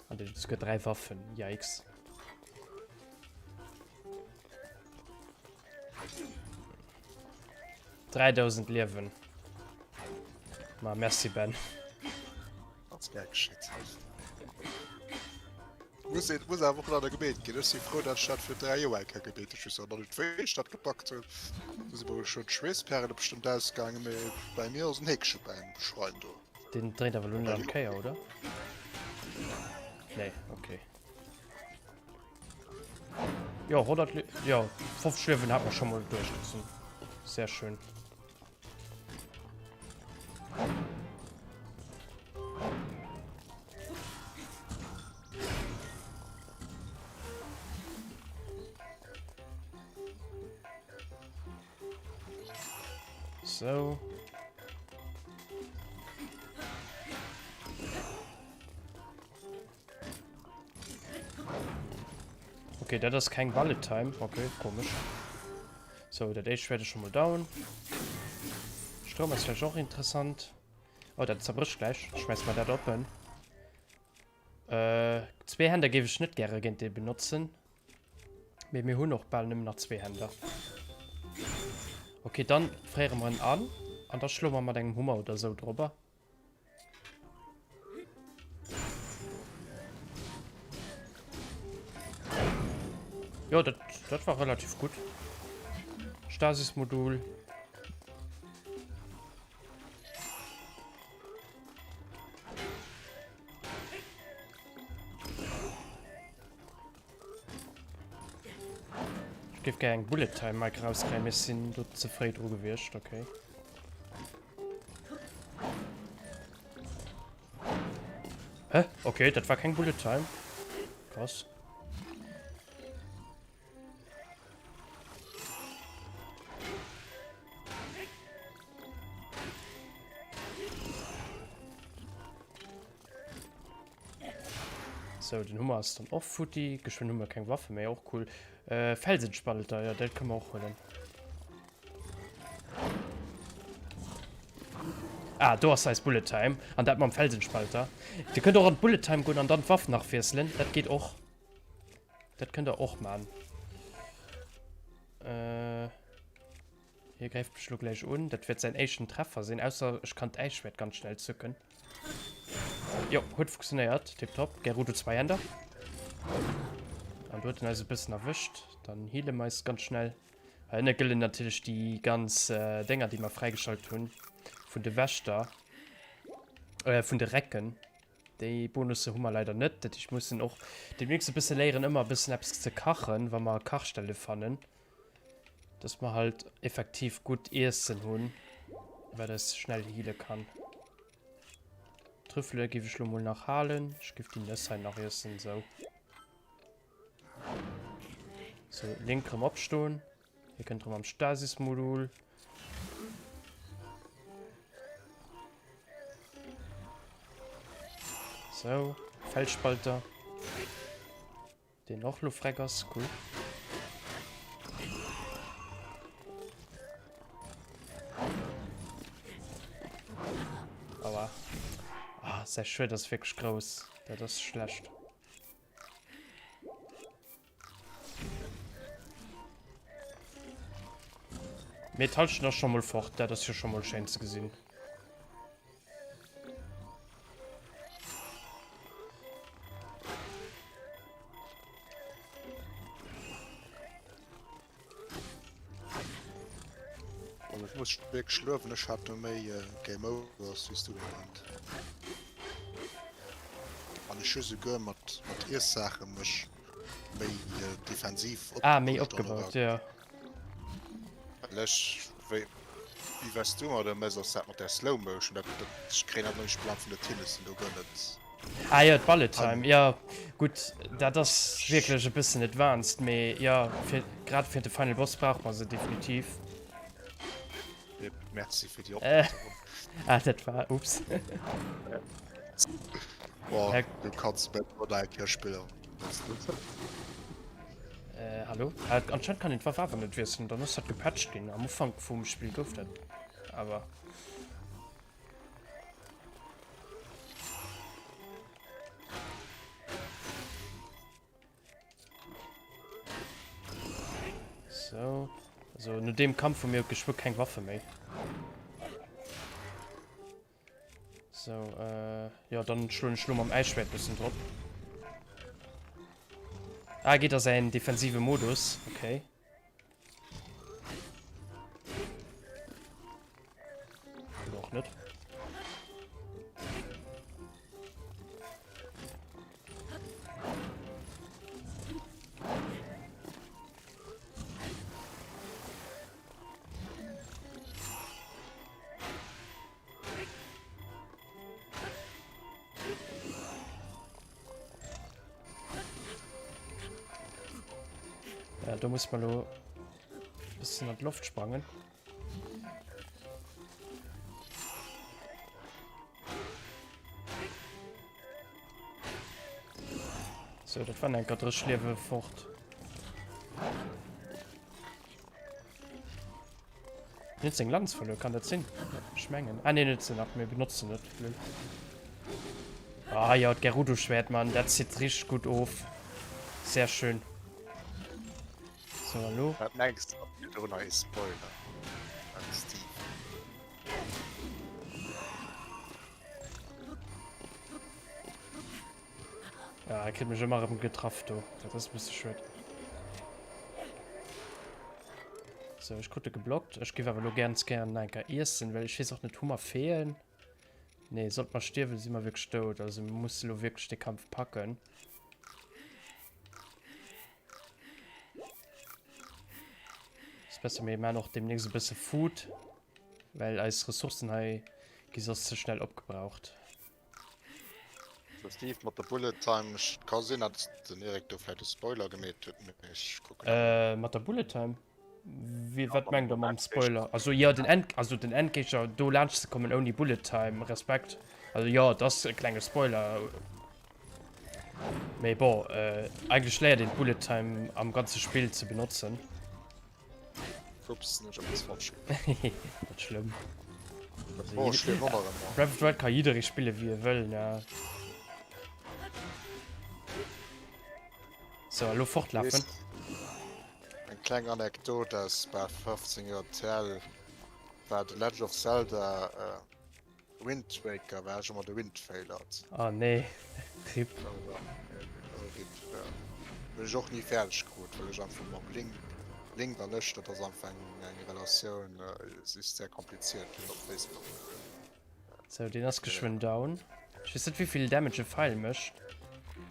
An dir hutt souguer 3 Waffen, yikes. 3000 Liewen. Ma merci Ben. Ganz gär geschitt. Muss een, muss awer och leider gemeet ginn. Ech si frou, dat ech dat fir 3 Joer eng Kéier gemeet hunn. Ech weess och net, wéi ech dat gepackt hunn. Do si mer schon d'Schweesspärele bestëmmt ausgaangen, mee bäi mir ass en Heekche beim Schrein do. Deen dréint awer lo net an d'Kéier, oder? Nee, okay. Jo, 100 Le jo, 50 Liewen hat man schon mal durchgezogen. Sehr schön. So. Okay, dat ass keng Bullet Time. Okay, komisch. So, dat éischt Schwert ist schon mal down. Stroum ass vielleicht och interessant. Oh, dat zerbrécht gleich. Schmeiß mal dat oppen. Äh, Zweehänder géif ech net gäre géint dee benotzen. Mee mir hunn och bal nëmmen nach Zweehänder. Okay, dann fréiere mer en an. An da schloe mer mat engem Hummer oder sou drobber. Jo, dat, dat war relativ gut. Stasis-Modul. Ech géif gär eng Bullet Time Mic rauskréien, mee ech sinn do ze fréi dru gewiescht. Okay. Hä? Okay, dat war keng Bullet Time. Krass. Sou, den Hummer ass dann och futti. Geschwënn hu mer keng Waffe méi, och cool. Äh, Felsenspalter, jo, dat kënne mer och huelen. Ah, do ass eis Bullet Time. An dat mam Felsenspalter. Dir kënnt och an d'Bullet Time goen an dann d'Waff nach wiesselen. Dat geet och. Dat kënnt der och man. Äh, hie gräift mech lo gläich un. Dat wäert säin éischten Treffer sinn, ausser ech kann d'Äisschwäert ganz schnell zücken. Jo, huet funktionéiert. Tipptopp. Gerudo Zweihänder. An do huet en eis e bëssen erwëscht. Dann heale mer eis ganz schnell. Hei ënne gëllen natierlech déi ganz Dénger, déi mer fräigeschalt hunn vun de Wächter, äh, vun de Recken. Déi Bonusse hu mer leider net. Dat heescht, mussen och deemnächst e bësse léieren, ëmmer e bëssen eppes ze kachen, wa mer Kachstelle fannen. Dass mer halt effektiv gutt Iessen hunn, wat eis schnell heale kann. Trüffele géif ech lo mol nach halen. Ech géif déi Nëss hei nach iessen, sou. So, Link rëm opstoen. Hie kënnt rëm am Stasis-Modul. So, Felsspalter. Den och lo freck ass, cool. Aua. Ah, säi Schued ass wierklech grouss. Dat ass schlecht. Mee d'Halschent ass scho mol fort, dat ass jo scho mol schéin ze gesinn. An ech muss wierklech luewen, ech hat no méi Game Overs wéi s du den Ament. An ech hu souguer mat mat Iessaache mech méi defensiv Ah, méi opgebaut, jo. Well ech, wéi wéi wes du mat ëm ass dat mat der Slow Motion, dat dat ech kréien dat nach nicht Plan vun der Tinnessen do guer net. Ah jo, d'Bullet Time, jo gutt, dat ass wierklech e bëssen advanced, mee jo, fir, grad fir de Final Boss brauch mer se definitiv. Yep, merci fir déi Opmierksamkeit. Ah, dat war, ups. Boah, du kanns bet mat eng Kéier spillen. Äh, hallo? Ah, anscheinend kann een d'Waff awer net wiesselen, dann ass dat gepatcht ginn. Am Ufank vum Spill gouf dat awer. So. Also no dem Kampf hu mir geschwë keng Waffe méi. So, äh, ja, dann schloen ech lo mam Äisschwäert bëssen drop. Ah, geet a säin defensive Modus. Okay. Oder och net. Ja, do muss man lo bisschen an d'Loft sprangen. So, dat waren enker 30 Liewe fort. Hien huet seng Lanz verluer, kann dat sinn? Ech mengen. Ah nee, net se nach, mir benotzen net. Lol. Ah ja, d'Gerudo-Schwert, Mann, dat zitt richteg gutt of. Sehr schön. So, hallo. Wat mengs de, ass virdrun nach ee Spoiler beim Steve? Ja, er kritt mech ëmmer erëm getraff do. Dat ass e bësse schued. So, ech krut e geblockt. Ech géif awer elo ganz gären nach eng Kéier iessen, well ech weess och net, hu mer Feeën? Nee, sollt mer stierwen, si mer wierklech dout. Also mir musse elo wierklech de Kampf packen. Ass besser, mir maachen och deemnächst e bësse Food, well eis Ressourcen hei gi soss ze schnell opgebraucht. So Steve mat der Bullet Time, ech ka sinn dat den Eric do vläit e Spoiler gemeet huet, mee ech kucken awer. Äh, mat der Bullet Time? Wie, wat mengt der mam Spoiler? Also jo, den End, also den Endgéigner do laanscht ze kommen ouni Bullet Time, Respekt. Also jo, et ass e klenge Spoiler. Mee bon, eigentlech léiert een d'Bullet Time am ganze Spill ze benotzen. Ups, hunn ech eppes falsch gemaach. Net schlëmm. Bon, ech spillen och nach ëmmer. Breath of the Wild ka jidderee spille wéi e wëll, ne? So, elo fortlafen. Eng kleng Anekdot aus bal 15 Joer TL war The Legend of Zelda Wind Waker war ech ëmmer de Windfailert. Oh nee, rip. Rip, ja. Hunn ech och ni fäerdeg krut, well ech einfach mam Link, Link an ech, dat ass einfach eng, eng Relatioun, se ist sehr kompliziert op Facebook. Sou, deen ass geschwënn down. Ech weess net wéivill Damage e Feil mécht.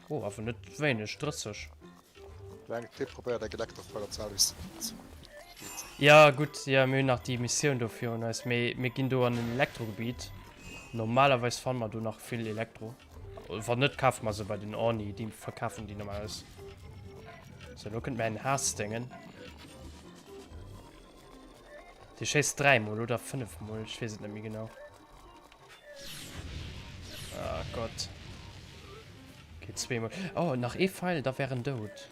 Oh, awer net wéineg, 30. Kleng Tipp, probéiert eng Elektrofeuer ze halen, bis et geet. Ja gutt, jo mir hunn nach déi Missioun do virun eis, mee mir ginn do an en Elektrogebiet. Normalerweis fanne mer do nach vill Elektro. Wann net, kafe mer se bei den Orni, déi verkafen déi normalerweis. Sou, elo kënnt mäin Haassdéngen. Dee schéisst dräimol oder fënnefmol, ech weess et net méi genau. Ah Gott. Okay, zweemol. Oh, nach ee Pfeil, da wär en dout.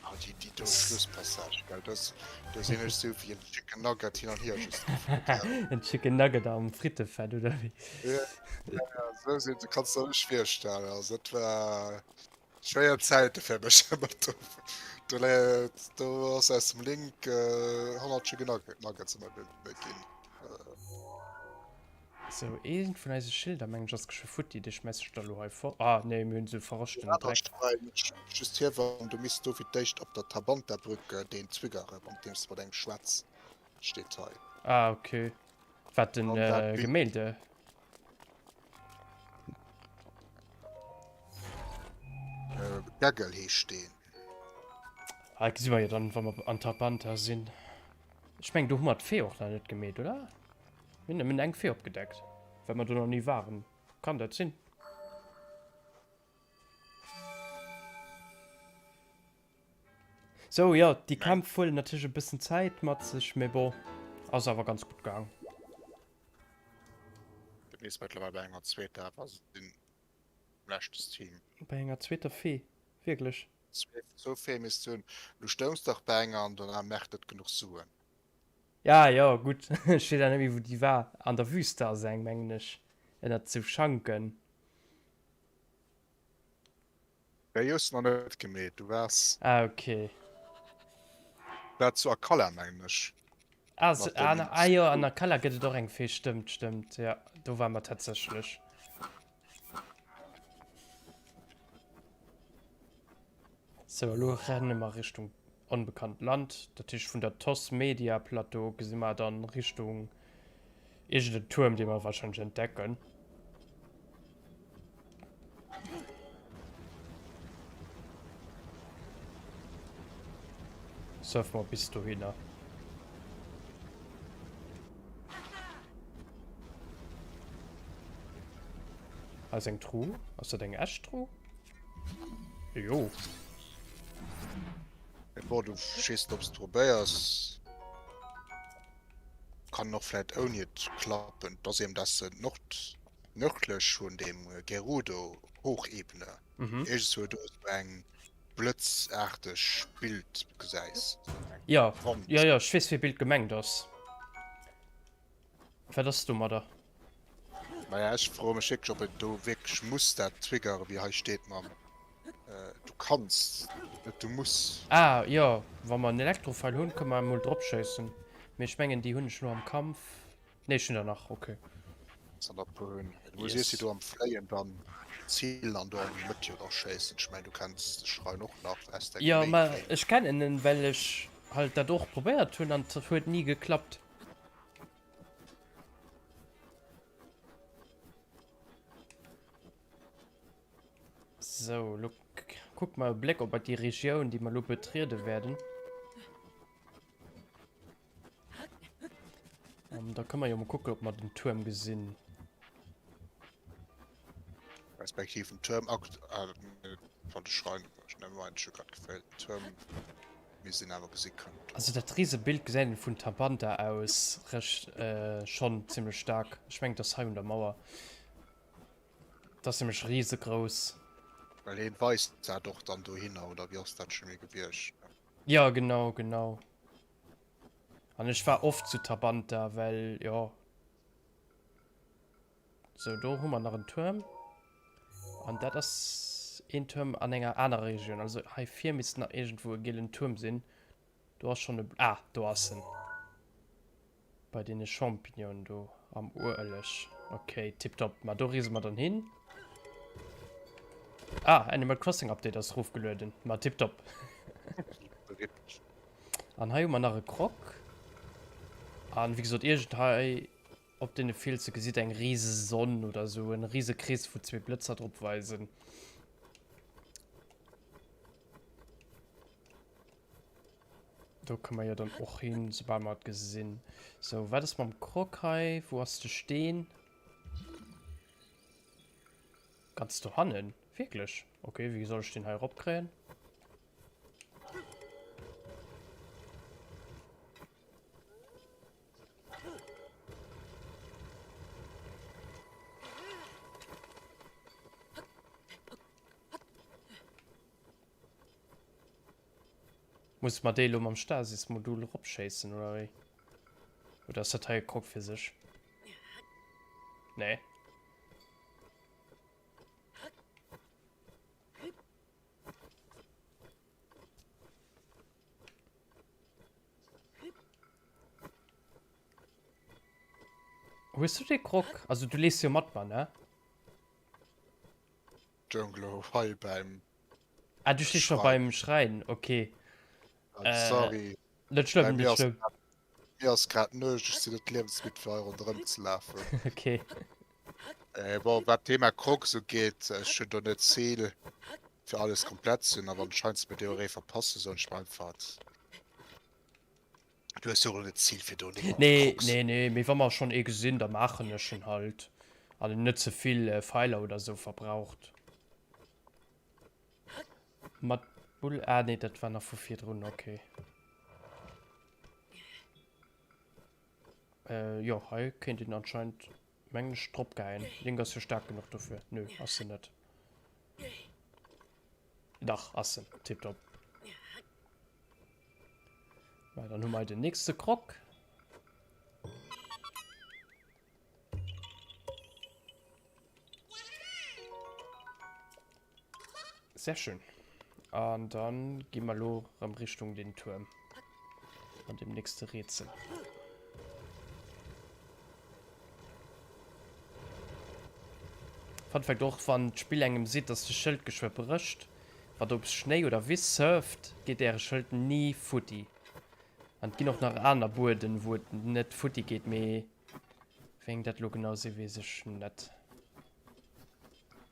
Ah, déi, déi do Schlusspassage, gell, das, do sinn ech sou wéi en Chicken Nugget hin an hier just geflunn. En Chicken Nugget am Frittefett, oder wéi? Ja, ja, ja, sou sinn, du kanns der nech virstellen, also dat war schwéier Zäite fir mech ëmmer do. Do, do ass aus dem Link 100 Chicken Nuggets ëmmer ginn. Sou, eent vun eise Schilder mengen ech ass geschwë futti, dee schmäiss ech da lo hei fort. Ah nee, mir hunn se verraschten Dreck. Just hierwann, du misst do fir d'éischt op der Tabanta-Brücke deen triggere mat deem s de mat engem schwätz, steet hei. Ah ok, wat den Gemälde? Gaggel heescht deen. Ah, gesi mer jo dann, wa mer an Tabanta sinn. Ech mengen do hu mer d'Fee och nach net gemeet, oder? Mir hunn nëmmen eng Fee opgedeckt, well mer do nach ni waren. Kann dat sinn? Sou, jo, déi Kämpf huelen natierlech e bëssen Zäit mat sech, mee bon, ass awer ganz gutt gaang. Du nees mëttlerweil bei enger zweeter, awer sinn leschte Stream. Bei enger zweeter Fee? Wierklech? Zwou Fee misst hunn. Du stoungs dach bei enger an dann merkt net genuch Suen. Ja, jo, gutt. Ech weess awer net méi, wou déi war. An der Wüste ass eng, mengen ech, ënnert sou Schanken. Déi hues de nach net gemeet. Du waars. Ah, ok. War zu Akala, mengen ech. Ah, sou, ah, ah jo, an Akala gëtt et och eng Fee, stëmmt, stëmmt, jo, do ware mer tatsächlech. Sou, elo renne mer Richtung onbekannt Land. Dat heescht vun der Toss Media Plateau gesi mer dann Richtung iergend en Tuerm, dee mer wahrscheinlech entdecken. Surfe mer bis dohinner. Hei ass eng Truh. Ass dat eng echt Truh? Jo. Bon, du weess net, ob s de probéiers. Kann och vläit ouni et klappen. Et ass eben, dass se nord, nördlech vun deem Gerudo Hochebene iergendzwou do esou eng blëtzaarteg Bild gesäis. Jo, jo, jo, ech weess, wéi Bild gemengt ass. Wat ass domadder? Naja, ech froe mech wierklech, ob een do wierklech muss dat triggere, wéi hei steet mam du kanns, net du muss. Ah, jo, wa mer en Elektrofeil hunn, kënne mer emol drop schéissen. Mee ech mengen, déi hunn ech elo am Kampf. Nee, ech hunn der nach, okay. An der puer hunn. Du muss iers si do am Fléien dann zilen an do an déi Mëtt jo da schéissen. Ech mengen, du kenns de Schrein och nach aus dengem Jo, ma ech kennen en, well ech halt dat och probéiert hunn an et huet ni geklappt. Sou, lo kucke mer e Bléck op déi Regioun, déi mer lo betriede werden. An da kënne mer jo mol kucken, ob mer den Tuerm gesinn. Respektiv den Tuerm akt von de Schrein grad gefällt den Tuerm mir sinn awer gesi kënnt. Also dat Risebild gesäit een vun Tabanta aus recht äh, schonn zimmlech staark. Ech mengen, et ass hei un der Mauer. Dat ass nämlech risegrouss. Well heen weist dat och dann dohinner, oder wéi ass dat scho méi gewiescht? Jo, genau, genau. An ech war oft zu Tabanta, well, jo. Sou, do hu mer nach en Tuerm. An dat ass een Tuerm an enger anerer Regioun. Also hei vir misst nach iergendwou e gielen Tuerm sinn. Do ass schonn e, ah, do ass en. Bei deene Champignonen do am Ueleg. Ok, tiptop. Ma do reese mer dann hin. Ah, Animal Crossing Update ass erofgelueden. Ma tiptop. An hei hu mer nach e Croc. An wéi gesot, iergend hei op deene Fielse gesitt eng rise Sonn oder sou en rise Krees, wou zwee Blëtzer drop weisen. Do kënne mer jo dann och hin, soubal mer et gesinn. Sou, wat ass mam Croc hei? Wou ass de Steen? Ganz dohannen? Wierklech? Okay, wéi soll ech deen hei eropkréien? Muss mer déi elo mam Stasis-Modul eropschéissen, oder wéi? Oder ass dat hei e Krog fir sech? Nee. Hues du dee Krog? Also du lees jo mat mer, ne? Junglo hei beim Ah, du stees scho beim Schräin, okay. Äh, Sorry. Net schlëmm, net schlëmm. Mir ass grad Nuecht, ech sinn net liewensmidd fir hei ronderëm ze lafen. Okay. Äh, bon, wat d'Thema Crocs ugeet, ech hunn do net d'Zil fir alles komplett ze hunn, a wann ech heiansdo mir déi och ee verpassen, soen ech mer einfach, du hues jo och net d'Zil fir do 900 Nee, Crocs. nee, nee, mee wa mer schonn ee gesinn, da maachen ech en halt. An en net ze vill Feiler oder sou verbraucht. Mat Bull, ah nee, dat war nach vu virdrun, okay. Äh, jo, hei kéint een anscheinend, mengen ech, drop geheien. Link ass jo staark genuch dofir. Nö, ass se net. Dach, ass se. Tipptopp. Na, dann hu mer hei den nächste Krog. Sehr schön. An dann gi mer lo rëm Richtung den Tuerm. An dem nächste Rätsel. Fun Fact och, wann d'Spill engem seet, dass de Schëld geschwë brécht, wann der op Schnéi oder Wiss surft, geet äre Schëld ni futti. An et ginn och nach aner Bueden, wou et net futti geet, mee wéi eng dat lo genau sinn, weess ech net.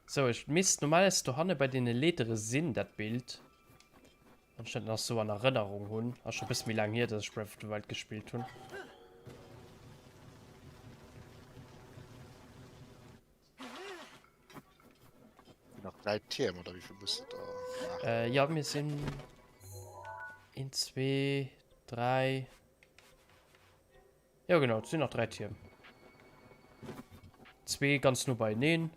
Sou, ech misst normalerweis dohanne bei deene Leetere sinn, dat Bild. Wann ech dat nach sou an Erënnerung hunn. Ass scho bësse méi laang hier, dass ech Breath of the Wild gespillt hunn. Nach 3 Tierm oder wéi vill muss de da maachen? Äh, ja, mir sinn 1, 2, 3. Ja, genau, et sinn nach 3 Tierm. Zwee ganz no beieneen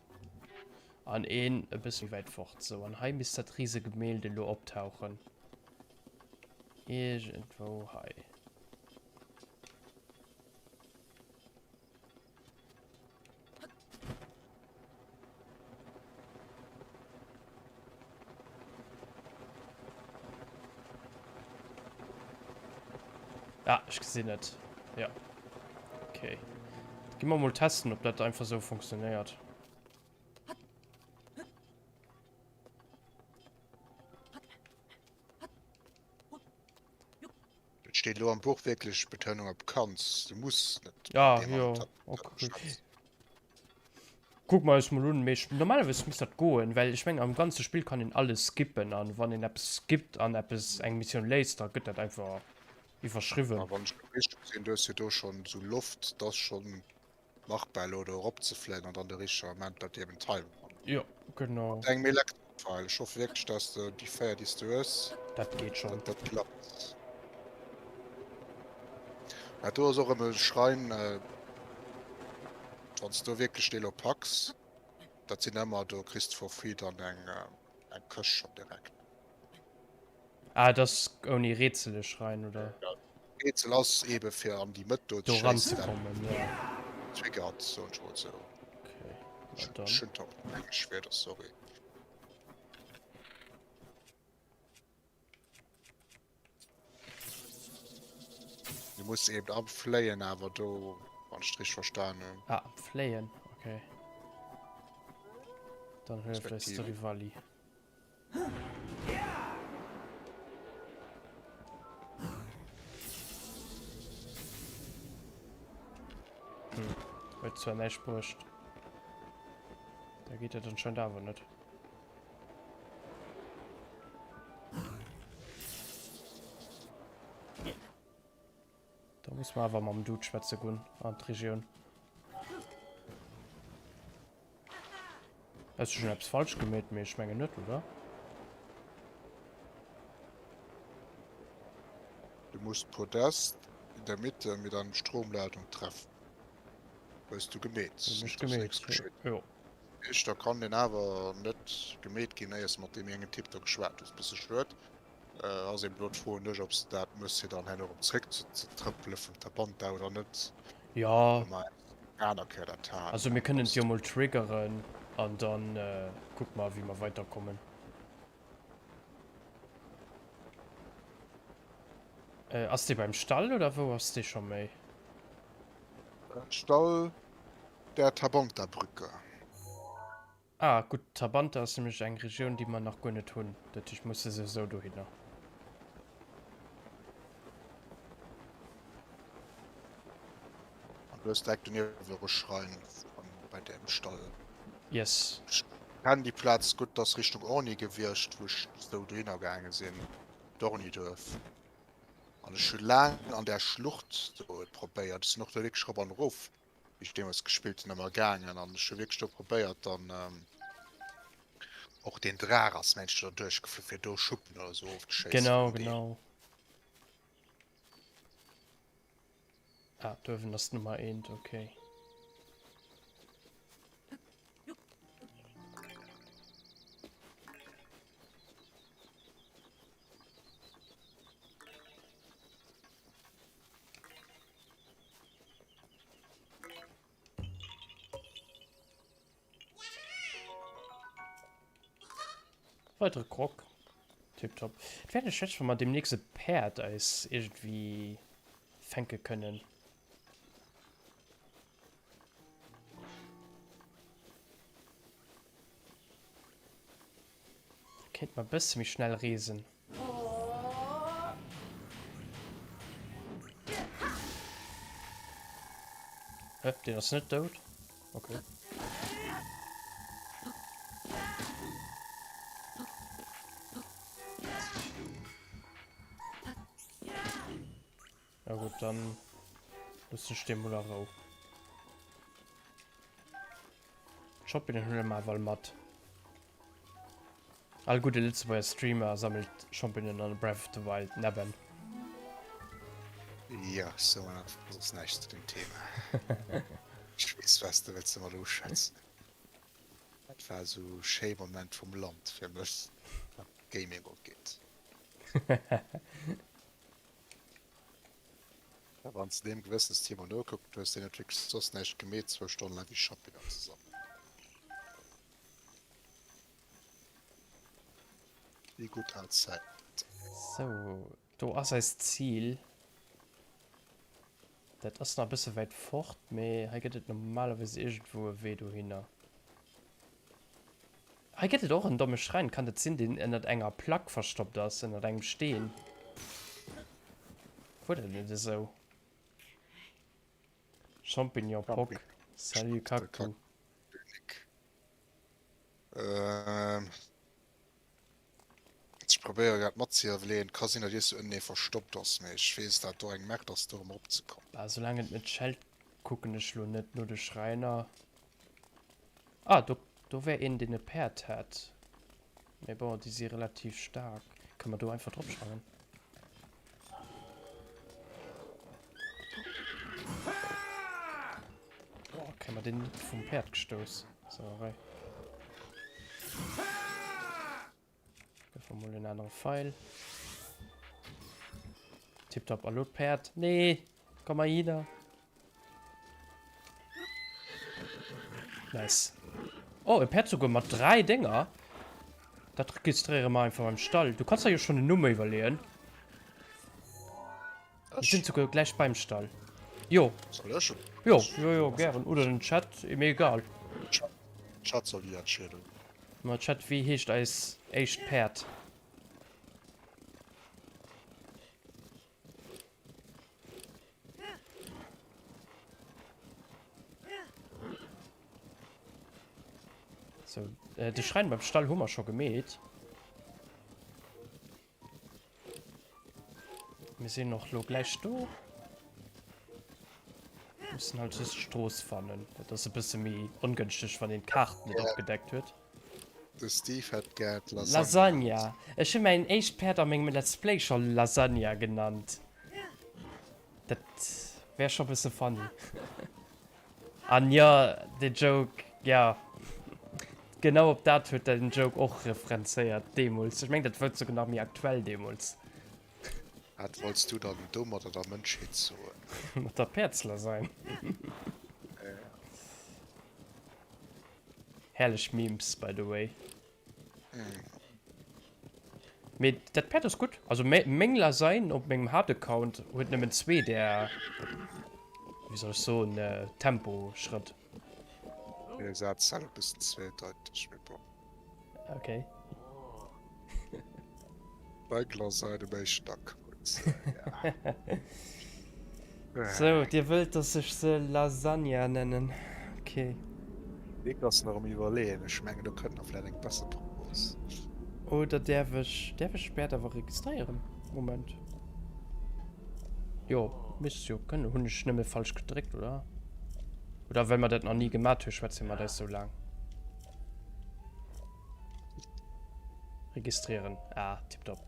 an een e bësse méi wäit fort. Sou, an hei misst dat Risegemälde elo optauchen. Iergendwou hei. Ah, ech gesinn et. Ja. Okay. Gi mer mol testen, ob dat einfach sou funktionéiert. Et steet elo am Buch wierklech Betounung op kanns, du muss net. Ja, jo, okay. Kucke mer eis mol un, mee normalerweis misst dat goen, well ech mengen am ganze Spill kann een alles skippen an wann een eppes skippt an eppes eng Missioun léist, da gëtt dat einfach iwwerschriwwen. A wann ech dat richteg gesinn, du hues jo do schonn esou Loft, dat ass schonn machbar elo do eropzefléien an dann de richtegen Ament dat eben timen. Jo, genau. Mat engem Elektropfeil. Ech hoffe wierklech, dass de déi 4 déi s du hues, Dat geet schonn. dat dat klappt. Mä do ass och erëm e Schrein, wann s du wierklech dee lo packs. Dat sinn ëmmer, do kriss de for free dann eng eng Këscht schonn direkt. Ah, et ass ouni Rätsel e Schräin, oder? Rätsel ass ebe fir an déi Mëtt do ze schéissen, dat Doranzekommen, ja. triggert, soen ech mol sou. Okay, na dann. Ech hunn d'Haupt englesch Wierder, sorry. Du muss eben am Fléien awer do, wann ech d'richteg verstan hunn. Ah, am Fléien, okay. Dann hëlleft eis de Rivali. Hm, huet zwar näischt bruecht. Da geet dat anscheinend awer net. Da muss man awer mam Dude schwätze goen an d'Regioun. Hues du schon eppes falsch gemeet? Mee ech mengen net, oder? Du musst Podest in der Mitte mit einem Stromleitung treffen. Hues du gemeet? Hun ech gemeet, jo. Éischter kann deen awer net gemeet ginn, éiers de mat deem engen Typ do geschwat hues. Bësse schued. Ass eben elo d'Fro un dech, ob s de dat mëss, fir dann herno erëm zréck ze trëppele vum Tabanta oder net. Jo. Well mer eng aner Kéier dat haten. Also mir kënnen et jo mol triggeren an dann kucke mer, wéi mer weiderkommen. Ass dee beim Stall oder wou ass dee scho méi? Stall der Tabanta-Brücke. Ah gutt, Tabanta ass nämlech eng Regioun déi mer nach guer net hunn, dat heescht musse souwisou dohinner. An du hues direkt donieft och e Schrein bei deem Stall. Yes. Ech kennen déi Plaz gutt, dat ass Richtung Orny gewiescht, wou ech sou dohinner gaange sinn, d'Orny-Duerf. An ech hu laang an där Schlucht do et probéiert. Ech sinn och do wierklech erop an erof, wéi ech deemools gespillt hunn, ëmmer gaangen. An ech hu wierklech do probéiert, dann och deen Draach ass mengt ech do duerchgeflu fir do Schuppen oder sou ofzeschéissen. Genau, genau. Ah, do uewen ass d'Nummer eent, okay. Weitere Krog. Tipptopp. Et wär net schlecht, wa mer demnächst e Päerd eis iergendwéi fänke kënnen. Kéint mer bësse méi schnell reesen. Hä, deen ass net dout? Okay. Ja gut, dann loossen ech dee mol a Rou. Shopping huele mer awer mat. All gudde Lëtzebuerger Streamer sammelt Champignonen an Breath of the Wild Nebben. Jo, so soss näischt zu dem Thema. Ech weess wats de wëlls domat uschwätzen. Dat war esou schéi Moment vum Land fir mech wat Gaming ugeet. Ja, wann s de deem Gewëssensthema nokuckt hues, deen huet wierklech soss näischt gemeet zwou Stonnen laang wéi Champignon ze sammelen. Déi gutt al Zäit. Sou, do ass eist Zil. Dat ass nach e bësse wäit fort, mee hei gëtt et normalerweis iergendwou e Wee dohinner. Hei gëtt et och en domme Schräin, kann dat sinn, deen ënnert enger Plack verstoppt ass, ënnert engem Steen? Wuar dat net esou? Champignon Pock, salut Kaktu. Ech probéiere grad matzeiwwerleeën. Ka sinn, datt iers ënnen ee verstoppt ass, mee ech weess, dat do eng Merde ass, do erëm eropzekommen. Bah, soulaang et net schellt, kucken ech lo net no de Schräiner. Ah, do, do wär een, deen e Päerd hätt. Mee bon, déi si relativ staark. Kënne mer do einfach drop sprangen? Boah, kréie mer deen net vum Päerd gestouss? Sauerei. Lo mol en anere Feil. Tipptopp. A lo d'Päerd. Nee, komm mal hierher. Nice. Oh, e Päerd souguer mat 3 Dénger. Dat registréiere mer einfach beim Stall. Du kanns der jo schonn en Numm iwwerleeën. Mir sinn souguer gläich beim Stall. Jo. Soll ech? Jo, jo, jo, gären. Oder den Chat, mir egal. Chat soll déi entscheeden. Ma Chat, wéi heescht eis éischt Päerd? So, äh, de Schräin beim Stall hu mer scho gemeet. Mir sinn och lo gläich do. Mussen halt just d'Strooss fannen. Dat ass e bësse méi ongënschteg, wann een d'Kaart net opgedeckt huet. De Steve hätt gär d'Lasagna. Lasagna. Ech hu mäin éischt Päerd a mengem Let's Play scho Lasagna genannt. Dat wär scho bësse funny. An jo, de Joke, jo, genau op dat huet den Joke och referenzéiert deemools. Ech mengen, dat wor souguer nach méi aktuell deemools. Wat wollts du dann domadder der Mënschheet soen? Mat der Päerdslasagne. Herrlech Memes, by the way. Mee dat Päerd ass gutt. Also meng Lasagne op mengem Haaptaccount huet nëmmen zwee där, wéi soll ech soen, Temposchrëtt. Dee Saz war e bëssen zweedeiteg, mee bon. Okay. Meng Lasagne um éischten Account, ja. Sou, dir wëllt dass ech se Lasagna nennen, ok. Nick ass nach um iwwerleeën, ech mengen do kënnt nach vläit eng besser Propos. Oder däerf ech, däerf ech d'Päerd awer registréieren? Moment. Jo, misst jo kënnen. Hunn ech nëmme falsch gedréckt, oder? Oder well mer dat nach ni gemat hu schwätze mer eis sou laang. Registrieren, ah, tiptop.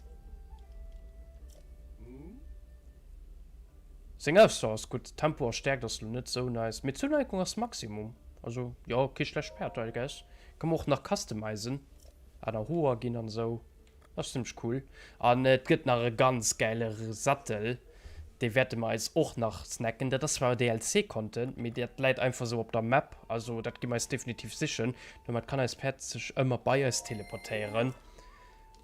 Seng Ausdauer ass gutt, Tempo a Stäerkt ass lo net sou nice, mee Zuneigung ass Maximum. Also jo, kee schlecht Päerd I guess. Kann mer och nach customizen, aner Hoer ginn an sou, ass zimmlech cool. An et gëtt nach e ganz gäile Sattel, dee wäerte mer eis och nach snacken. Dat ass zwar DLC Content, mee dat läit einfach sou op der Map, also dat gi mer eis definitiv sichen. Domat kann eist Päerd sech ëmmer bei eis teleportéieren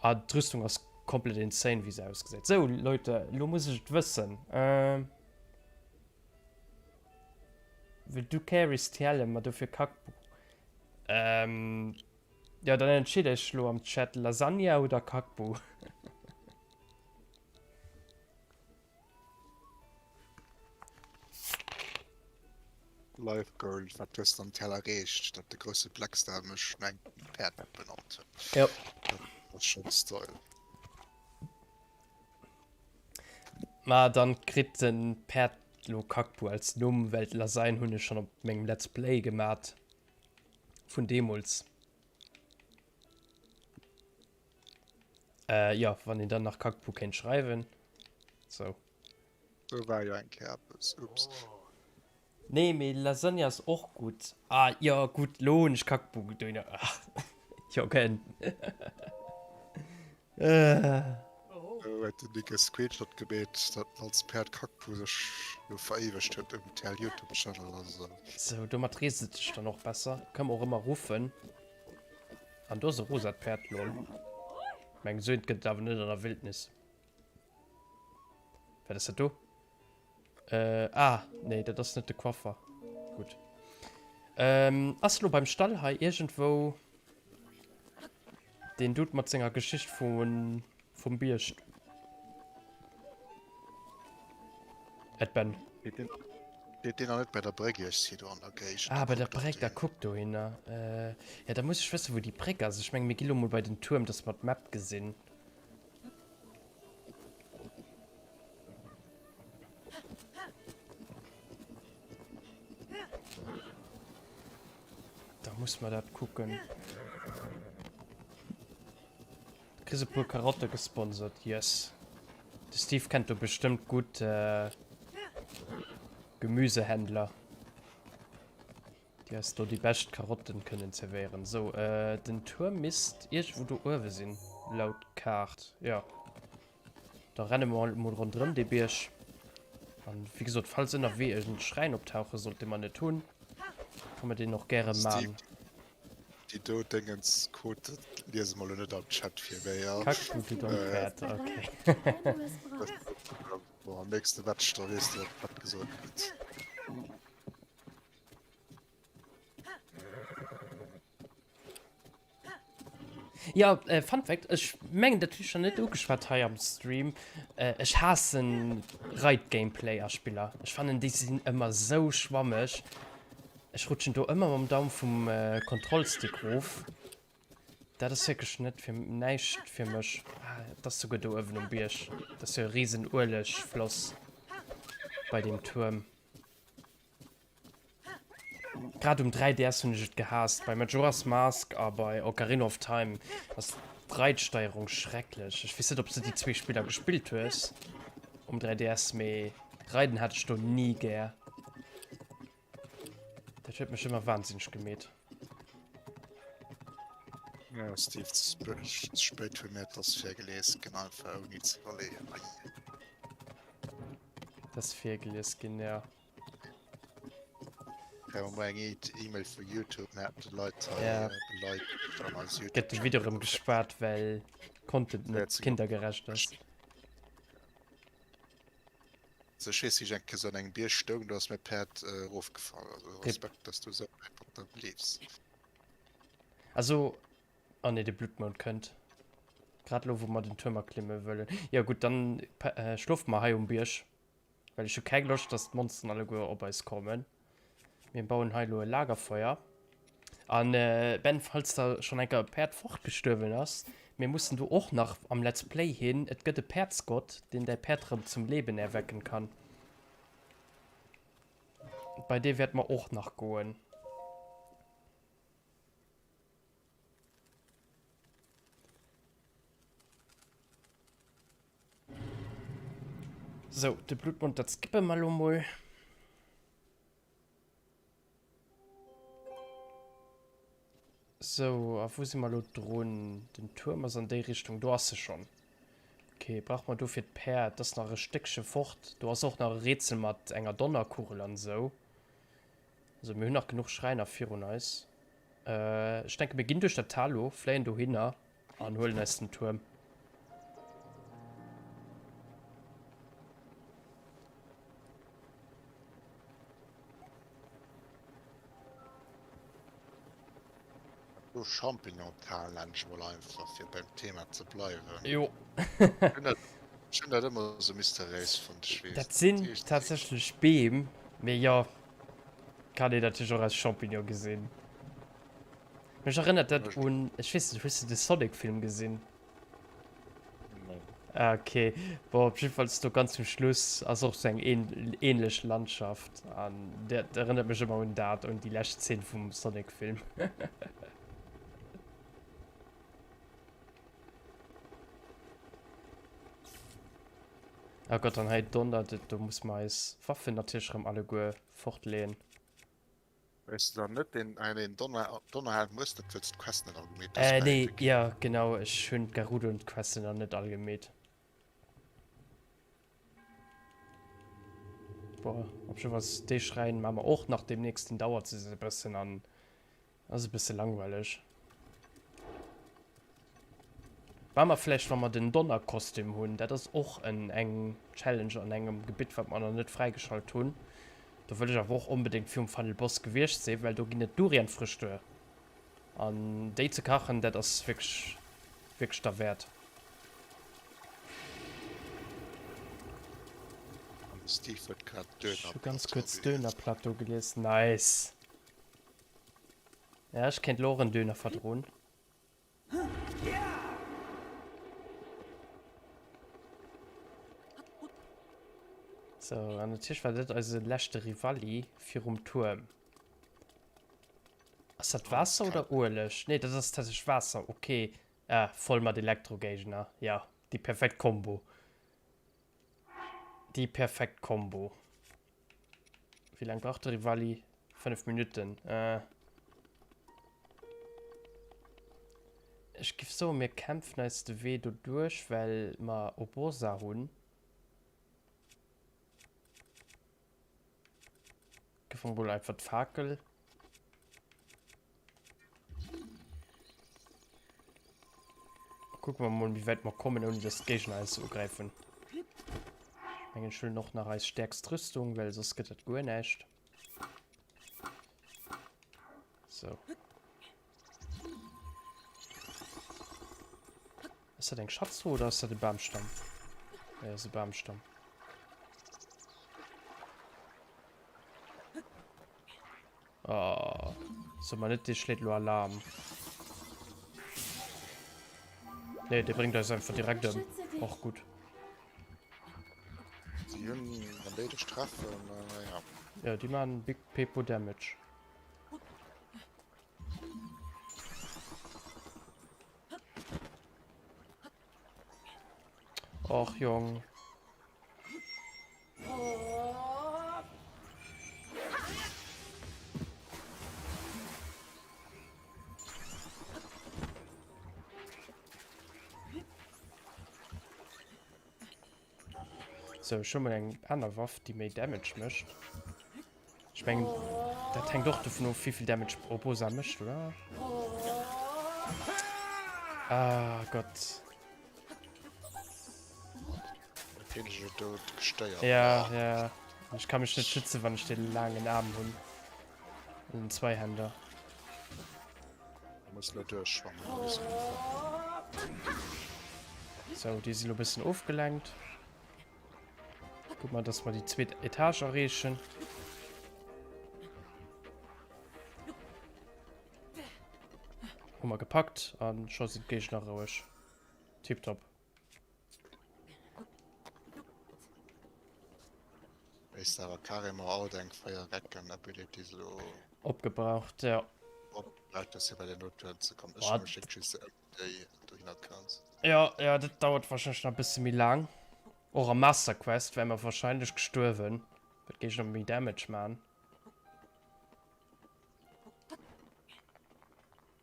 a d'Rüstung ass Komplett insane wéi se ausgesäit. Sou Leute, lo muss ech et wëssen. Well du carries d'Helle, ma dofir Kackbuch. Ähm, jo dann entscheet iech lo am Chat, Lasagna oder Kackbuch? Life Goal, wat hues de am Teller erreecht, datt de grousse Blackstar mech no engem Päerd benannt huet? Jo. Dat ass schonn Style. Ma dann kritt den Päerd lo Kackbu als Numm, well d'Lasagne hunn ech schonn op mengem Let's Play gemat vun deemools. Äh, jo, wann een dann nach Kackbu kéint schreiwen. Sou. Do war jo eng Kéier eppes, ups. Nee, mee Lasagne ass och gutt. Ah, jo, gutt, lo hunn ech Kackbu gedoen. Ach, jo, ken. Do huet den Nick e Screenshot gemeet, datt en als Päerd Kackbu sech lo veréiwegt huet um TL Youtube Channel. Also. Sou, domat reest et sech dann och besser. Kann mer och ëmmer ruffen. An do ass e rosat Päerd, lol. Meng sou eent gëtt et awer net an der Wildnis. Wat ass dat do? Äh, ah, nee, dat ass net de Coiffer. Gutt. Ähm, ass lo beim Stall hei iergendwou deen Dude mat senger Geschicht vun, vum Bierg? Ed Ben. Steet deen nach net bei der Bréck iergsi do an der Géigend? Ah, bei der Bréck, da kuck dohinner. Äh, ja, da muss ech wëssen, wou déi Bréck ass. Ech menge mir gi lo mol bei den Tuerm, dass mer d'Map gesinn. Da muss mer dat kucken. Du kriss e puer Karotte gesponsert, yes. De Steve kennt do bestëmmt gutt Gemüsehändler, déi eis do déi bescht Karotten kënnen zerwéieren. Sou, den Tuerm misst iergendwou do uewe sinn, laut. Kaart. Jo. Da renne mer halt mol ronderëm dee Bierg. An wéi gesot, falls ënnerwee en Schräin optauche sollt, dee mer net hunn, ka mer deen och gäre man. Déi do Déngens Code liese mer lo net am Chat fir, mee jo. Kackbooty don Päerd, okay. Bon, am nächste Match, da weess de, wat gesot gëtt. Ja, äh, Fun Fact, ech mengen dat hunn ech schon net ugeschwat hei am Stream. Äh, ech haassen Reit-Gameplay a Spiller. Ech fannen déi sinn ëmmer sou schwammeg. Ech rutschen do ëmmer mam Daum vum äh, Kontrollstick rof. Dat ass wierklech net fir näischt fir mech. Ah, et ass souguer do uewen um Bierg. Dat ass jo e riesen Uelegfloss bei deem Tuerm. Grad um 3DS hunn ech et gehaasst. Bei Majora's Mask a bei Ocarina of Time ass d'Reitsteierung schrecklech. Ech weess net, ob s de déi zwee Spiller gespillt hues um 3DS, mee Reiden hat ech do ni gär. Dat huet mech ëmmer wahnsinneg gemeet. Ja, Steve, ze spéit fir mir, et ass virgelies ginn, einfach ouni ze iwwerleeën. Et ass virgelies ginn, ja. Kréie mer eng E-Mail vu Youtube, mir hätten de Leit hei Ja. beleidegt an eis Gëtt de Video erëm gespaart, well Content net kindergerecht ass. Also ech weess wéi ech eng Kéier sou an engem Bierg stoung, do ass mäi Päerd erofgefall. Also Respekt, dass du esou wäit mat der leefs. Also, oh nee, de Bluttmound kënnt. Grad elo wou mer den Tuerm erklimme wëllen. Jo gutt, dann schlofe mer hei um Bierg. Well ech hu keng Loscht, dass d'Monsteren alleguer op eis kommen. Mir bauen hei elo e Lagerfeuer. An äh, Ben, falls da schon enker e Päerd fortgestuerwen ass, mir mussen do och nach am Let's Play hin. Et gëtt e Päerdsgott, deen däi Päerd rëm zum Leben erwecken kann. Bei dee wäerte mer och nach goen. Sou, de Blutmond, dat skippe mer lo mol. Sou, a wou si mer lo drun? Den Tuerm ass an déi Richtung, do ass e schonn. Ok, brauche mer dofir d'Päerd? Dat ass nach e Stéckche fort. Do ass och nach e Rätsel mat enger Donnerkugel an esou. Also mir hunn nach genuch Schräiner virun eis. Ech denke mir ginn duerch dat Tal lo, fléien dohinner an huelen eis den Tuerm. Do Champignon-Tal nennen ech mol einfach, fir beim Thema ze bleiwen. Jo. Ech hunn dat ëmmer esou mysteriéis fonnt, ech weess Dat net. sinn tatsächlech Beem, mee jo, kann een natierlech och als Champignon gesinn. Mech erënnert dat un, ech weess net, hues de de Sonic-Film gesinn? Nee. Ah, okay. Bon, op jiddefalls do ganz zum Schluss ass och sou eng ähnlech Landschaft an dat erënnert mech ëmmer un dat, un déi lescht Zeen vum Sonic-Film. Oh Gott, an hei donnert et, do muss mer eis Waffen natierlech erëm alleguer fortleeën. Weess de dann net deen ah nee den Donner Donnerheld muss net wëlls d'Quest net all gemeet hues Äh bei nee, Wiki. jo genau, ech hunn d'Gerudo Questen nach net all gemeet. Boah, op jiddefalls dee Schräin maa mer och nach demnächst, den dauert se e bëssen an Ass e bësse langweileg. Maache mer vläicht, wa mer den Donnerkostüm hunn. Dat ass och en eng Challenge an engem Gebitt, wat mer nach net fräigeschalt hunn. Do wëll ech awer och onbedéngt virum Final Boss gewiescht sinn, well do ginn et Durianfrüchte. An déi ze kachen, dat ass wierklech, wierklech derwäert. An de Steve huet grad Ech hu ganz Dönerplateau kuerz gelies. Dönerplateau gelies. Nice! Ja, ech kéint lo och en Döner verdroen. So, an natierlech war dat eise leschte Rivali virum Tuerm. Ass dat Waasser oder Ueleg? Nee, dat ass tatsächlech Waasser. Okay. Ah, voll mat Elektrogéigner. Ja, déi perfekt Kombo. Déi perfekt Kombo. Wéi laang brauch de Rivali? 5 Minutten. Äh. Ech giff soen, mir kämpfen eis de Wee do duerch, well mer Urbosa hunn. Gëff mer mol einfach d'Fakel. Kucke mer mol, wéi wäit mer kommen, ouni dass d'Géigner eis ugräifen. Ech mengen, ech huelen och nach eis stäerkst Rüstung, well soss gëtt dat guer näischt. So. Ass dat eng Schatztruh oder ass dat e Bamstamm? Ja, ass e Bamstamm. Oh, so mal net, dee schléit lo Alarm. Nee, dee bréngt eis einfach direkt ëm. Och gutt. Si hunn, wann déi dech treffen, ja. Ja, déi maachen Big Pepo Damage. Och Jong. Sou, ech hu mol eng aner Waff, déi méi Damage mécht. Ech mengen, dat hänkt och dovun of, wéivill Damage Urbosa mécht, oder? Ah Gott. Natierlech huet Doud gestéiert. Ja, ja. Ech ka mech net schützen, wann ech de laangen Aarm hunn. Den Zweihänder. Du muss lo duerchschwammen. Sou, déi si lo bëssen ofgelenkt. Guck mal, dass mer déi zweet Etage erreechen. Hu mer gepackt an scho sinn d'Géigner roueg. Tiptop. Wéis de awer carrément all deng 4 Recken Abilities elo Opgebraucht, ja. opgebraucht hues fir bei den Noturen ze kommen. Ech hu mech wierklech just ëm déi dohinner kënns. Jo, jo, dat dauert wahrscheinlech nach e bësse méi laang. Och am Master Quest wäre mer wahrscheinlech gestuerwen, well d'Géigner méi Damage man.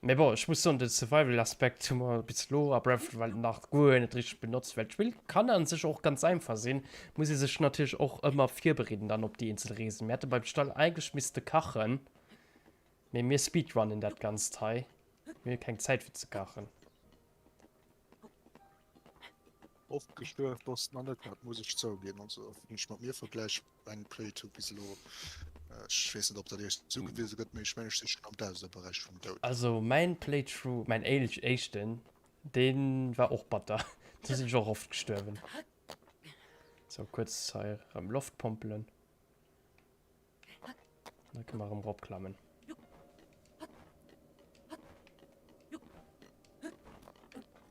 Mee bon, ech muss soen, den Survival-Aspekt hu mer bis elo a Breath of the Wild nach guer net richteg benotzt, well d'Spill kann an sech och ganz einfach sinn, muss ee sech natierlech och ëmmer virbereeden dann op déi eenzel Reesen. Mir hätte beim Stall eigentlech misste kachen, mee mir speedrunnen dat Ganzt hei, mir hu keng Zäit fir ze kachen. Oft gestuerf bass nach net, dat muss ech zouginn. Also wann ech mat mir vergläichen, mäin Playthrough bis elo, ech weess net ob dat iech zougewise gëtt, mee ech mengen ech si schonn am Dausenderberäich vum Doud. Also mäin Playthrough, mäin éischten, dee war och batter, do sinn ech och oft gestuerwen. Sou, kuerz hei erëm Loft pompelen. Da kënne mer erëm eropklammen.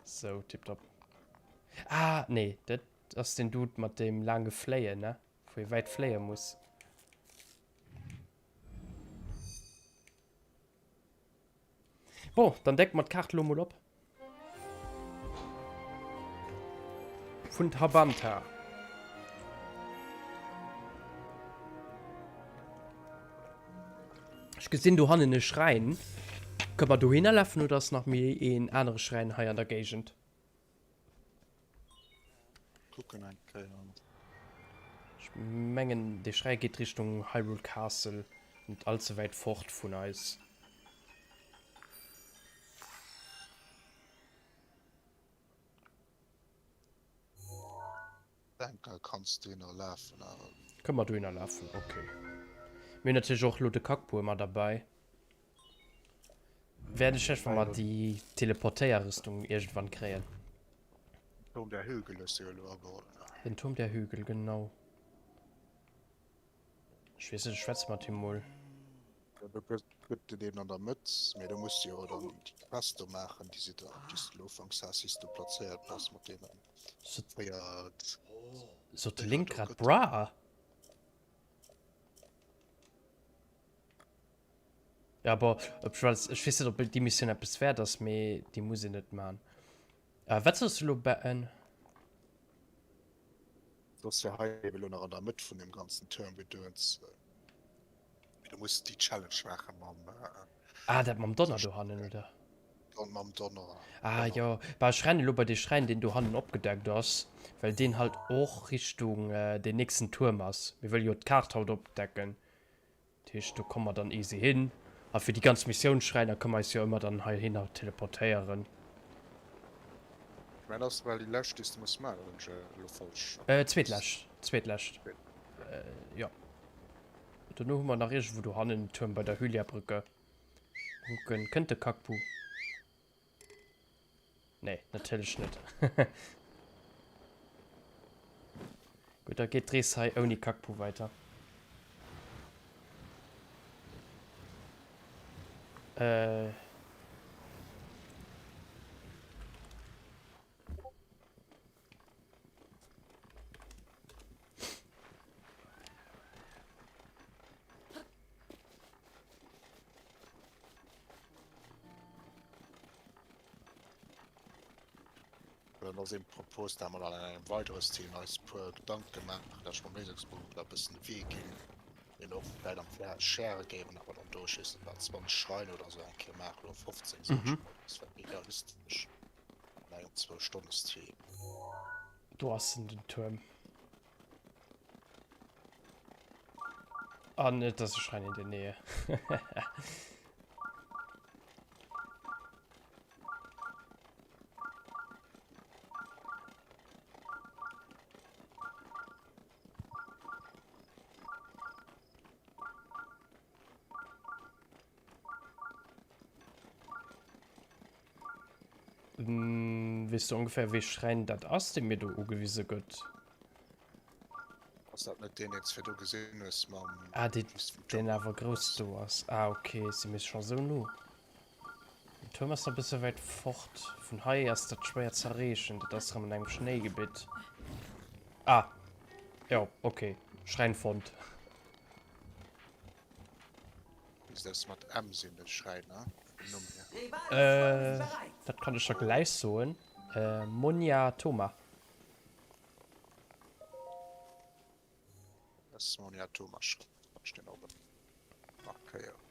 Sou, tipptopp. Ah, nee, dat ass den Dude mat deem laange Fléien, ne? Wou ee wäit fléie muss. Bon, dann decke mer d'Kaart elo mol op. Vun Tabanta. Ech gesinn do hannen e Schräin. Kënne mer dohinner lafen oder ass nach méi een anere Schräin hei an der Géigend? Kucken eng Kéier. Ech mengen dee Schräi geet Richtung Hyrule Castle, net all ze wäit fort vun eis. Denke kanns dohinner lafen awer. Kënne mer dohinner lafen, ok. Mir hunn natierlech och elo de Kackbuer mat derbäi. Wäert ech vläicht, wa mer déi Teleportéierrüstung iergendwann kréien. Den Turm der Hügel hues du jo elo ageholl, ne? Den Turm der Hügel, genau. Ech weess net, ech schwätze mat him mol. Jo, do gëtt et een an der Mëtt, mee do muss du jo dann déi Quest do maachen, déi se der, déi s de elo ufanks has, déi s du plazéiert bass mat deene 4 Sot de Link grad Bra? Ja bon, obwuel ech weess net ob déi Missioun eppes wäert ass, mee déi muss een net man. Äh, wat soss du lo betten? Soss jo hei eben elo nach an der Mëtt vun dem ganzen Turm gedöns. Mee du muss déi Challenge maache mam. Ah, dat mam Donner dohannen, oder? Mam Donner. Ah jo, bah ech rennen elo bei dee Schräin deen dohannen opgedeckt ass, well deen halt och Richtung deen nächsten Tuerm ass. Mir wëlle jo d'Kaart haut opdecken, dat heescht do komme mer dann easy hin. A fir déi ganz Missiounsschräiner kënne mer eis jo ëmmer dann heihinner teleportéieren. Mä dat ass well déi lescht déi s de muss maachen, oder hunn ech elo falsch? Zweetlescht, zweetlescht, jo. Dono hu mer nach iergendwou dohannen en Tuerm bei der Hyliabrücke. Kucken, kënnt de Kakpu? Nee, natierlech net. Gutt, da geet d'Rees hei ouni Kakpu weiter. Äh. Dann ass een Propos, da mer an engem weidere Stream eis e puer Gedanke maachen, dass mer Méiseksbuch da e bëssen de Wee ginn, deen och vläit am Fla Share géiwen, awer dann do, ech weess net wat, 20 Schrein oder esou eng Kéier maachen, oder 15, sot ech mol, dat wär méi realistesch an engem Zwou-Stonne-Stream. Do ass en, den Tuerm. An et ass e Schrein in der Nähe. Weess du ongeféier wéi Schräin dat ass, dee mir do ugewise gëtt? Ass dat net deen, deen s virdu gesinn hues mam. Ah, deen, deen awer grouss do ass. Ah, ok, si mir scho sou no. Den Tuerm ass nach e bësse wäit fort. Vun hei ass dat schwéier ze erreechen. Dat ass erëm an engem Schnéigebitt. Ah, jo, ok, Schräin fonnt. Misst eppes mat M sinn, de Schräin, ne? Vum Numm hier. Äh, dat kann ech der gläich soen. Äh, Monia Thoma. Das Monia Thoma schreift den oben. Markéieren.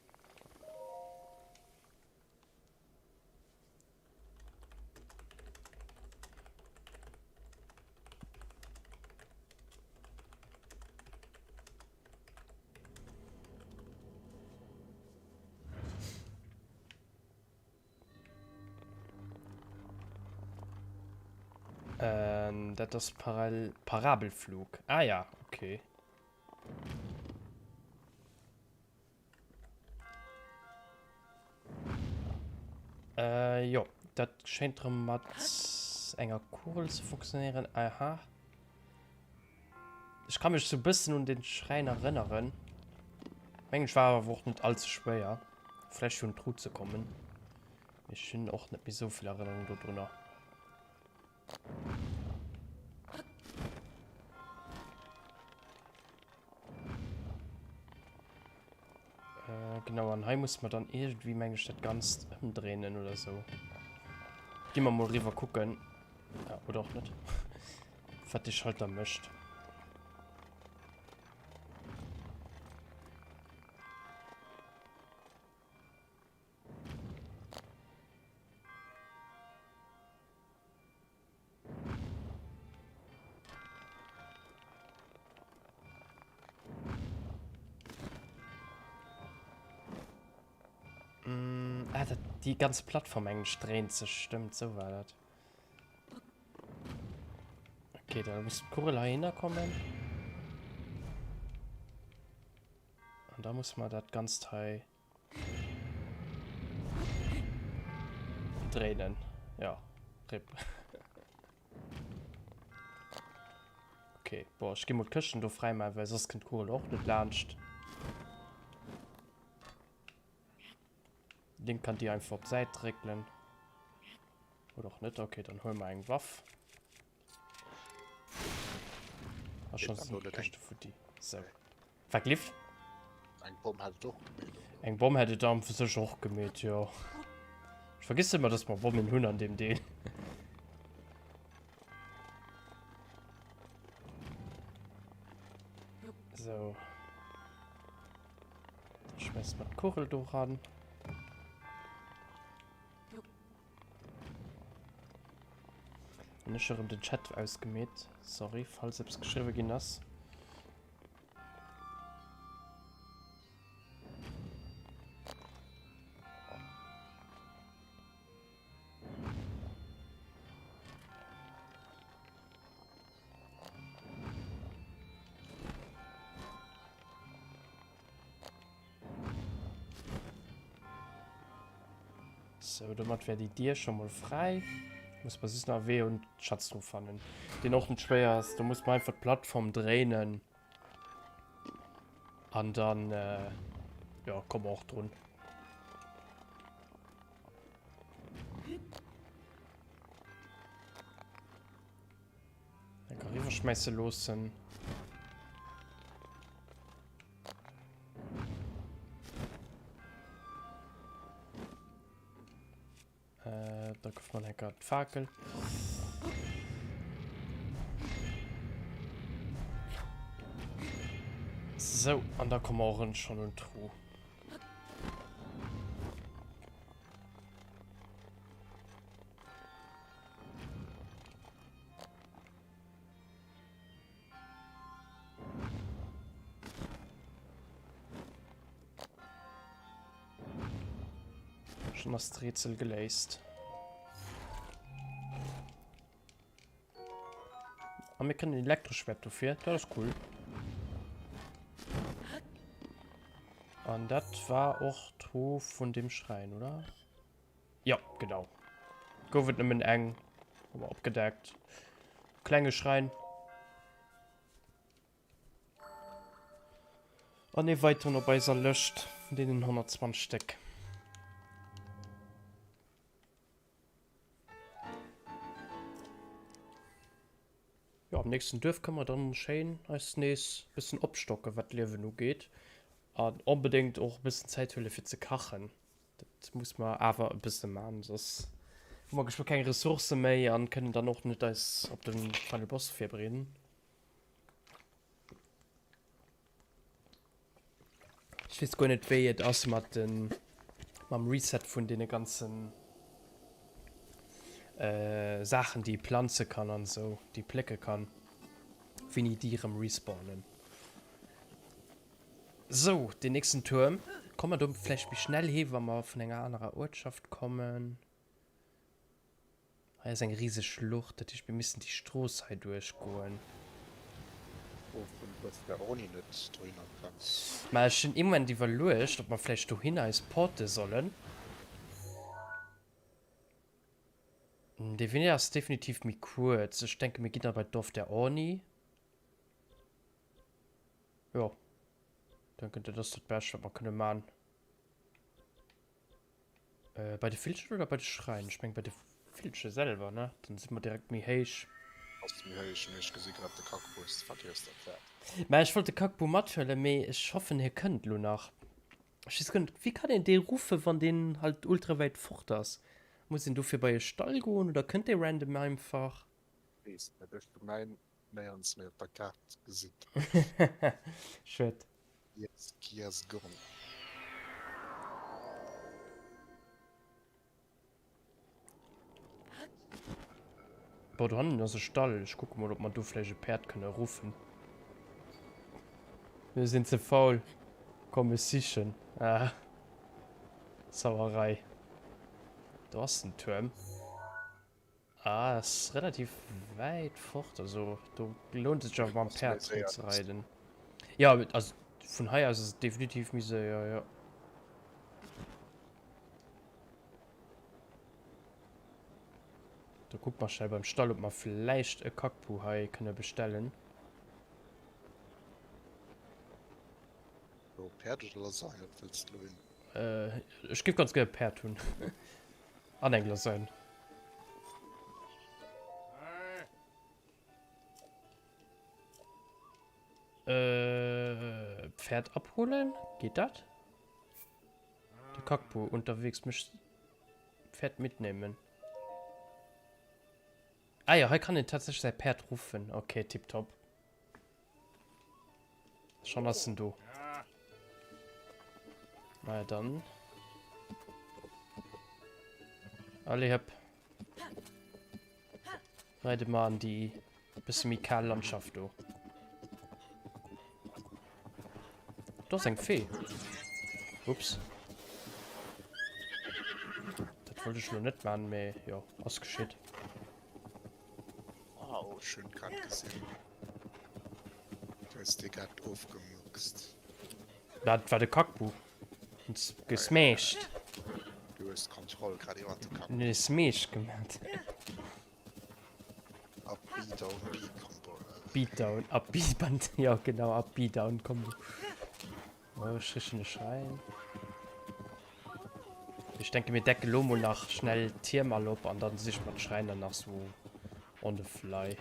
Ähm, dat ass Paral Parabelflug. Ah ja, okay. Äh, jo, dat schéint rëm mat enger Kugel ze funktionéieren. Aha. Ech ka mech sou bëssen un den Schräin erënneren. Mengen ech war awer och net all ze schwéier. Vläicht fir un d'Tru ze kommen. Mee ech hunn och net méi sou vill Erënnerung dodrunner. Äh, genau, an hei muss man dann irgendwie, mengen ech, dat Ganzt ëmdréinen oder sou. Gi mer mol riwwer kucken. Ja, oder och net. Wat de Schalter mécht. Mm, ah, dat, déi ganz Plattform englisch dréint sech, stëmmt, sou war dat. Okay, da muss d'Kugel heihinner kommen. An da muss man dat Ganzt hei dréinen. Ja, RIP. Okay, boah, ech gi mol d'Këschten do fräi maachen, well soss kënnt d'Kugel och net laanscht. Link kann déi einfach op d'Säit dréckelen. Oder och net. Okay, dann huele mer eng Waff. A schon sind die Këschte futti. So. Wat glift? Eng Bomm hätt et och gemeet, oder? Eng Bomm hätt et an fir sech och gemeet, jo. Ech vergiss ëmmer, dass mer Bommen hunn an deem Deel. So. Dann schmeissen mer d'Kugel do ran. Hunn ech erëm den Chat ausgemeet. Sorry, falls eppes geschriwwe ginn ass. Sou, domat wär déi Dier scho mol fräi. Muss mer just nach e Wee un d'Schatztruh fannen, deen och net schwéier ass. Do muss mer einfach d'Plattform dréinen an dann, jo, komme mer och drun. Enker riwwerschmäisse loossen. Äh, da gouf man enker d'Fakel. So, an da kommen wir auch schon un d'Truh. Schon ass d'Rätsel geléist. A mir kënnen Elektroschwert dofir, dat ass cool. An dat war och d'Truh vun dem Schräin, oder? Jo, genau. Gouf et nëmmen eng, hu mer opgedeckt. Klenge Schräin. An ee weiteren op eiser Lëscht vun deenen 120 Stéck. Jo, am nächsten Duerf kënne mer dann schéin eis nees bëssen opstocken, wat d'Liewen ugeet. An onbedéngt och e bëssen Zäit huele fir ze kachen. Dat muss mer awer e bësse man, soss hu mer geschwë keng Ressourcë méi an kënnen dann och net eis op de Final Boss virbereeden. Ech weess guer net wéi et ass mat den mam Reset vun deene ganzen Saachen déi ee planze kann an esou, déi ee plécke kann, wéini déi erëm respawnen. Sou, den nächsten Tuerm. Komme mer do vläicht méi schnell hi wa mer vun enger anerer Uertschaft kommen? Hei ass eng riseg Schlucht, dat heescht mir missten déi Strooss hei duerchgoen. Mä ech hunn ee Moment iwwerluecht, ob mer vläicht dohinner eis porte sollen. Dee Wee ass definitiv méi kuerz. Ech denke mir ginn da bei d'Dorf der Orni. Jo, denken dat ass dat Bescht wat mer kënne man. Äh, bei de Villchen oder bei de Schräin? Ech meng bei de Villche selwer, ne? Dann si mer direkt méi héich. Ass méi héich, mee ech gesi grad de Kackbu hues de vergiess dat Pferd. Mä ech wollt de Kackbu mathuelen, mee ech hoffen hie kënnt lo nach. Ech weess guer net, wéi kann een dee ruffen, wann deen halt ultra wäit fort ass? Muss een dofir bei e Stall goen oder kënnt dee random einfach? Weess net, ech hu mäin néierens méi op der Kaart gesinn. Schued. Yes, yes, gone. Boah, do hannen ass e Stall. Ech kucke mol, ob mer do vläicht e Päerd kënne ruffen. Mir sinn ze faul. Komm, ech sichen. Ah. Sauerei. Do ass den Tuerm. Ah, ass relativ wäit fort, also do lount et sech awer mam Päerd zréckzereiden. Jo, also vun hei aus ass et definitiv méi séier, jo. Da kucke mer schnell beim Stall, ob mer vläicht e Kackbu hei kënne bestellen. Jo, Päerd oder Lasagne, wat wëlls de elo hunn? Ech géif ganz gär e Päerd hunn. An eng Lasagne. Äh, Pferd abholen? Geht dat? De Kackbu unterwegs mech Pferd mitnehmen. Ah ja, hei kann een tatsächlich säi Pferd ruffen. Okay, tipptopp. Schon ass en do. Na dann. Allez, hopp. Reide mer an déi bësse méi kal Landschaft do. Do ass eng Fee. Ups. Dat wollt ech lo net man, mee jo, ass geschitt. Wow, ech hunn grad gesinn, du hues dee grad ofgemurkst. Dat war de Kackbu. Gesmashed. Du hues d'Kontroll grad iwwer de Kackbu. Nee, Smash gemat. Up, B, down, B Combo. Beatdown, up, B, Band, ja genau, up, B, down Combo. Oh, ech richen e Schräin. Ech denke mir decke lo mol nach schnell d'Tierm all op an dann siche mer d'Schräiner nach sou on the fly.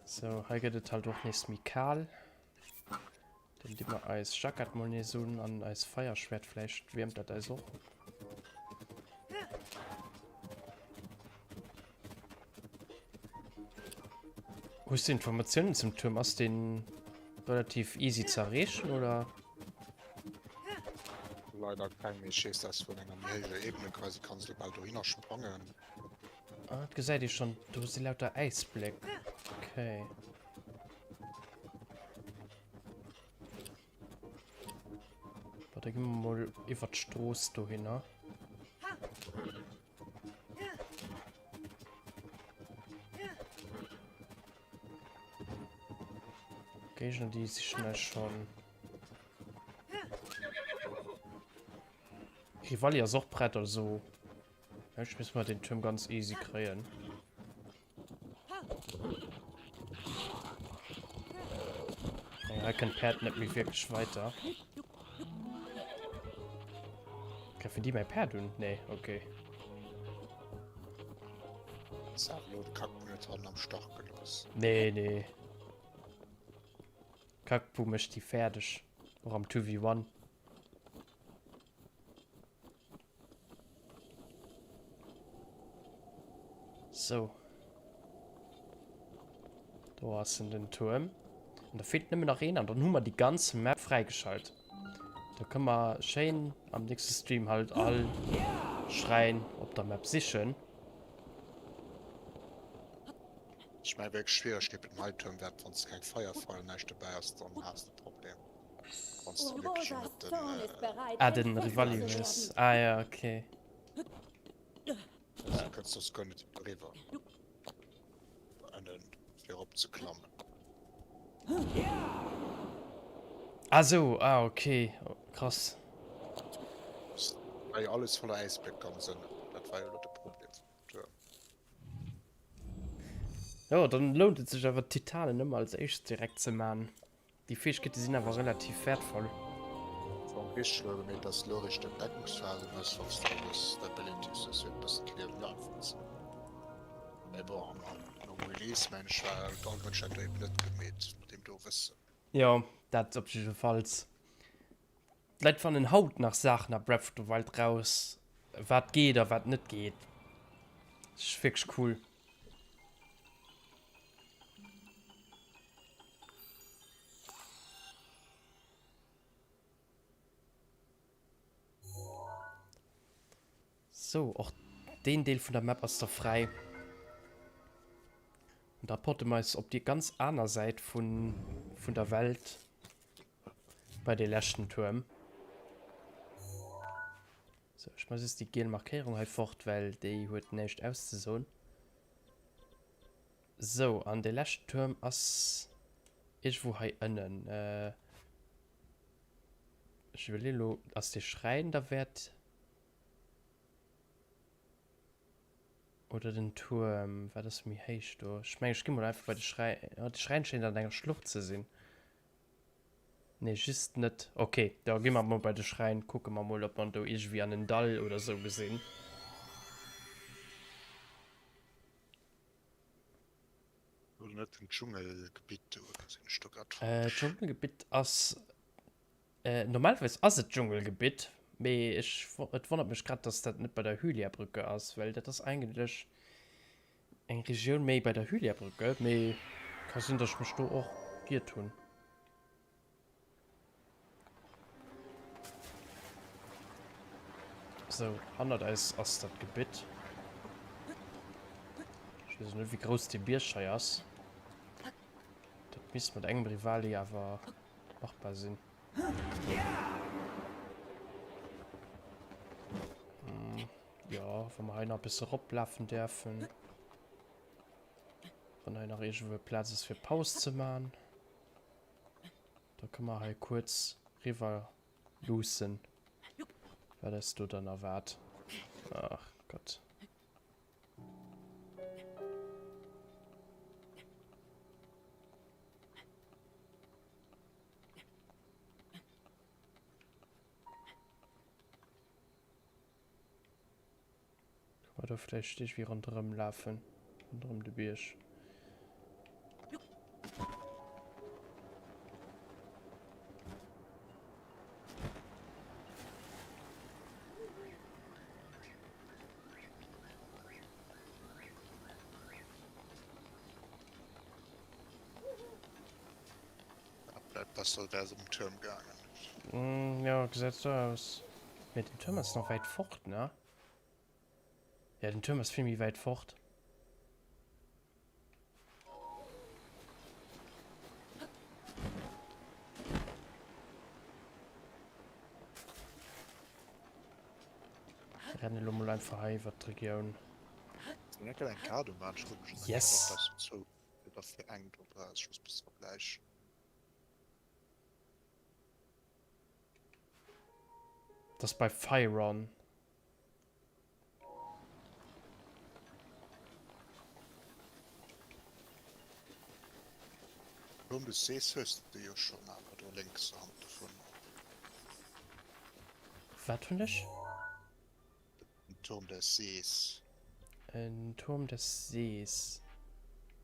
So, hei gëtt et halt och nees méi kal. Dann di mer eis Jackett mol nees un an eis Feierschwert, vläicht wiermt dat eis och. Hues du Informatiounen zum Tuerm? Ass deen relativ easy ze erreechen oder? Leider keng, mee ech weess dass vun enger méi héijer Ebene quasi kanns du bal dohinner sprangen. Ah, et gesäit ee schonn, do si lauter Äisbléck. Okay. Bon, da gi mer mol iwwer d'Strooss dohinner. Géigner, déi sichen eis schon. Rivali ass och prett, also ech muss mal den Turm ganz easy kréien. Hei kënnt d'Päerd net méi wierklech weiter. Gräifen déi mäi Päerd un? Nee, okay. Nee, nee. Kackbu mécht déi fäerdeg. Och am 2v1. Sou. Do ass en den Tuerm. An da feelt nëmmen nach een an dann hu mer déi ganz Map fräigeschalt. Da kënne mer schéin am nächste Stream halt all Schräin op der Map sichen. Ech mengen wierklech Schwieregkeet mit dem Heiltuerm wäert wanns de keng Feierfeil näischt dobäi has dann has de Problem. Ah, den Rivali hues. Ah ja, okay. Ah sou, ah okay, krass. War jo alles voller Äisbléck ganz ënnen, dat war jo elo de Problem vum Tuerm. Jo, dann lount et sech awer d'Titanen ëmmer als éischt direkt ze man. Déi Fäegkeete sinn awer relativ wäertvoll. Am richteg elo gemeet dass elo eréischt d'Entdeckungsphase mëss wanns de gewëss Abilities hues fir e bëssen d'Liewen méi einfach ze man. Mee bon nom Release mengen ech war all Mënsch dat do eben net gemeet mat deem do Wëssen. Jo, dat op jiddefalls. D'Leit fannen haut nach Saachen a Breath of the Wild raus, wat geet a wat net geet. Dat ass wierklech cool. Sou, och deen Deel vun der Map ass da fräi. An da porte mer eis op déi ganz aner Säit vun, vun der Welt. Bei dee leschten Tuerm. So, ech muss just déi giel Markéierung hei fort, well déi huet näischt auszesoen. So, an dee leschten Tuerm ass iergendwou hei ënnen. Äh, ech iwwerleeë lo, ass dee Schräin derwäert? Oder den Tuerm, wat ass méi héich do? Ech mengen, ech gi mol einfach bei de Schräin. Oh, de Schräin schéint an enger Schlucht ze sinn. Nee, just net. Ok, da gi mer mol bei de Schräin, kucke mer mol, ob mer do iergendwéi an en Dall oder sou gesinn. Oder net den Dschungelgebitt do, oder sinn ech do grad Äh, falsch? Dschungelgebitt ass, äh, normalerweis ass et Dschungelgebitt, mee ech, et wonnert mech grad, dass dat net bei der Hylia-Brücke ass, well dat ass eigentlech. Eng Regioun méi bei der Hyliabrück, gell? Mee ka sinn, dass ech mech do och giert hunn. Sou, hannert eis ass dat Gebitt. Ech weess net, wéi grouss dee Bierg hei ass. Dat misst mat engem Rivali awer machbar sinn. Jo, wa mer hei nach e bësse eroplafen däerfen. Wann hei nach iergendwou e Plaz ass fir Paus ze man. Da kënne mer hei kuerz riwwer luussen, wat eis do dann erwaart. Ach Gott. Kann man do vläicht irgendwie ronderëm lafen? Ronderëm de Bierg. Dat besser wär se um Tuerm gaangen. Mm, ja, gesäit sou aus. Mee den Tuerm ass nach wäit fort, ne? Ja, den Tuerm ass vill méi wäit fort. Renne lo mol einfach hei iwwer d'Regioun. Yes! Das bei Fyron. Turm des Sees hues de jo schonn awer do lénks Hand dovun. Wat hunn ech? Den Turm des Sees. En Turm des Sees.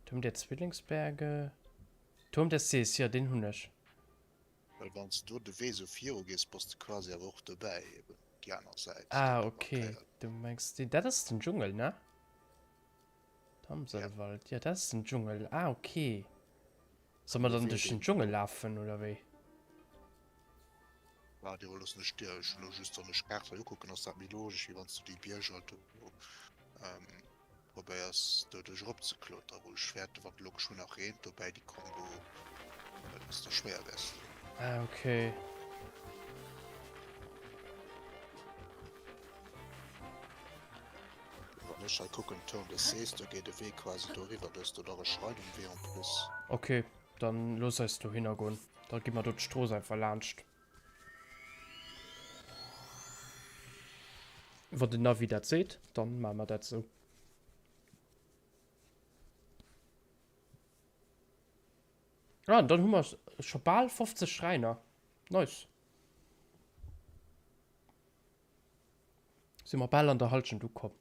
Turm der Zwillingsberge. Turm des Sees, jo deen hunn ech. Well wann s de do de Wee sou viru gees, bass de quasi awer och dobäi, eben déi aner Säit. Ah ok, du mengs deen, dat ass den Dschungel, ne? Damselwald, jo dat ass den Dschungel, ah ok. Solle mer dann duerch den Dschungel lafen oder wéi? Bah, dir loossen ech dir ech elo just wann ech d'Kaart hei ukucken, ass dat méi logesch, wéi wann s du déi Bierger do probéiers doduerch eropzekloteren, wou ech fäerte wann et elo geschwënn nach reent dobäi, déi Kombo, dass da schwéier wäers do. Ah, okay. Wann ech hei kucken, Tour des Sees, do geet e Wee quasi doriwwer, do hues du nach e Schrein um Wee en plus. Okay, dann looss eis dohinner goen. Da gi mer do d'Strooss einfach laanscht. Wann den Navi dat seet, dann maache mer dat sou. Ah, an dann hu mer scho bal 50 Schräiner. Nice. Si mer bal an der Halschent ukomm.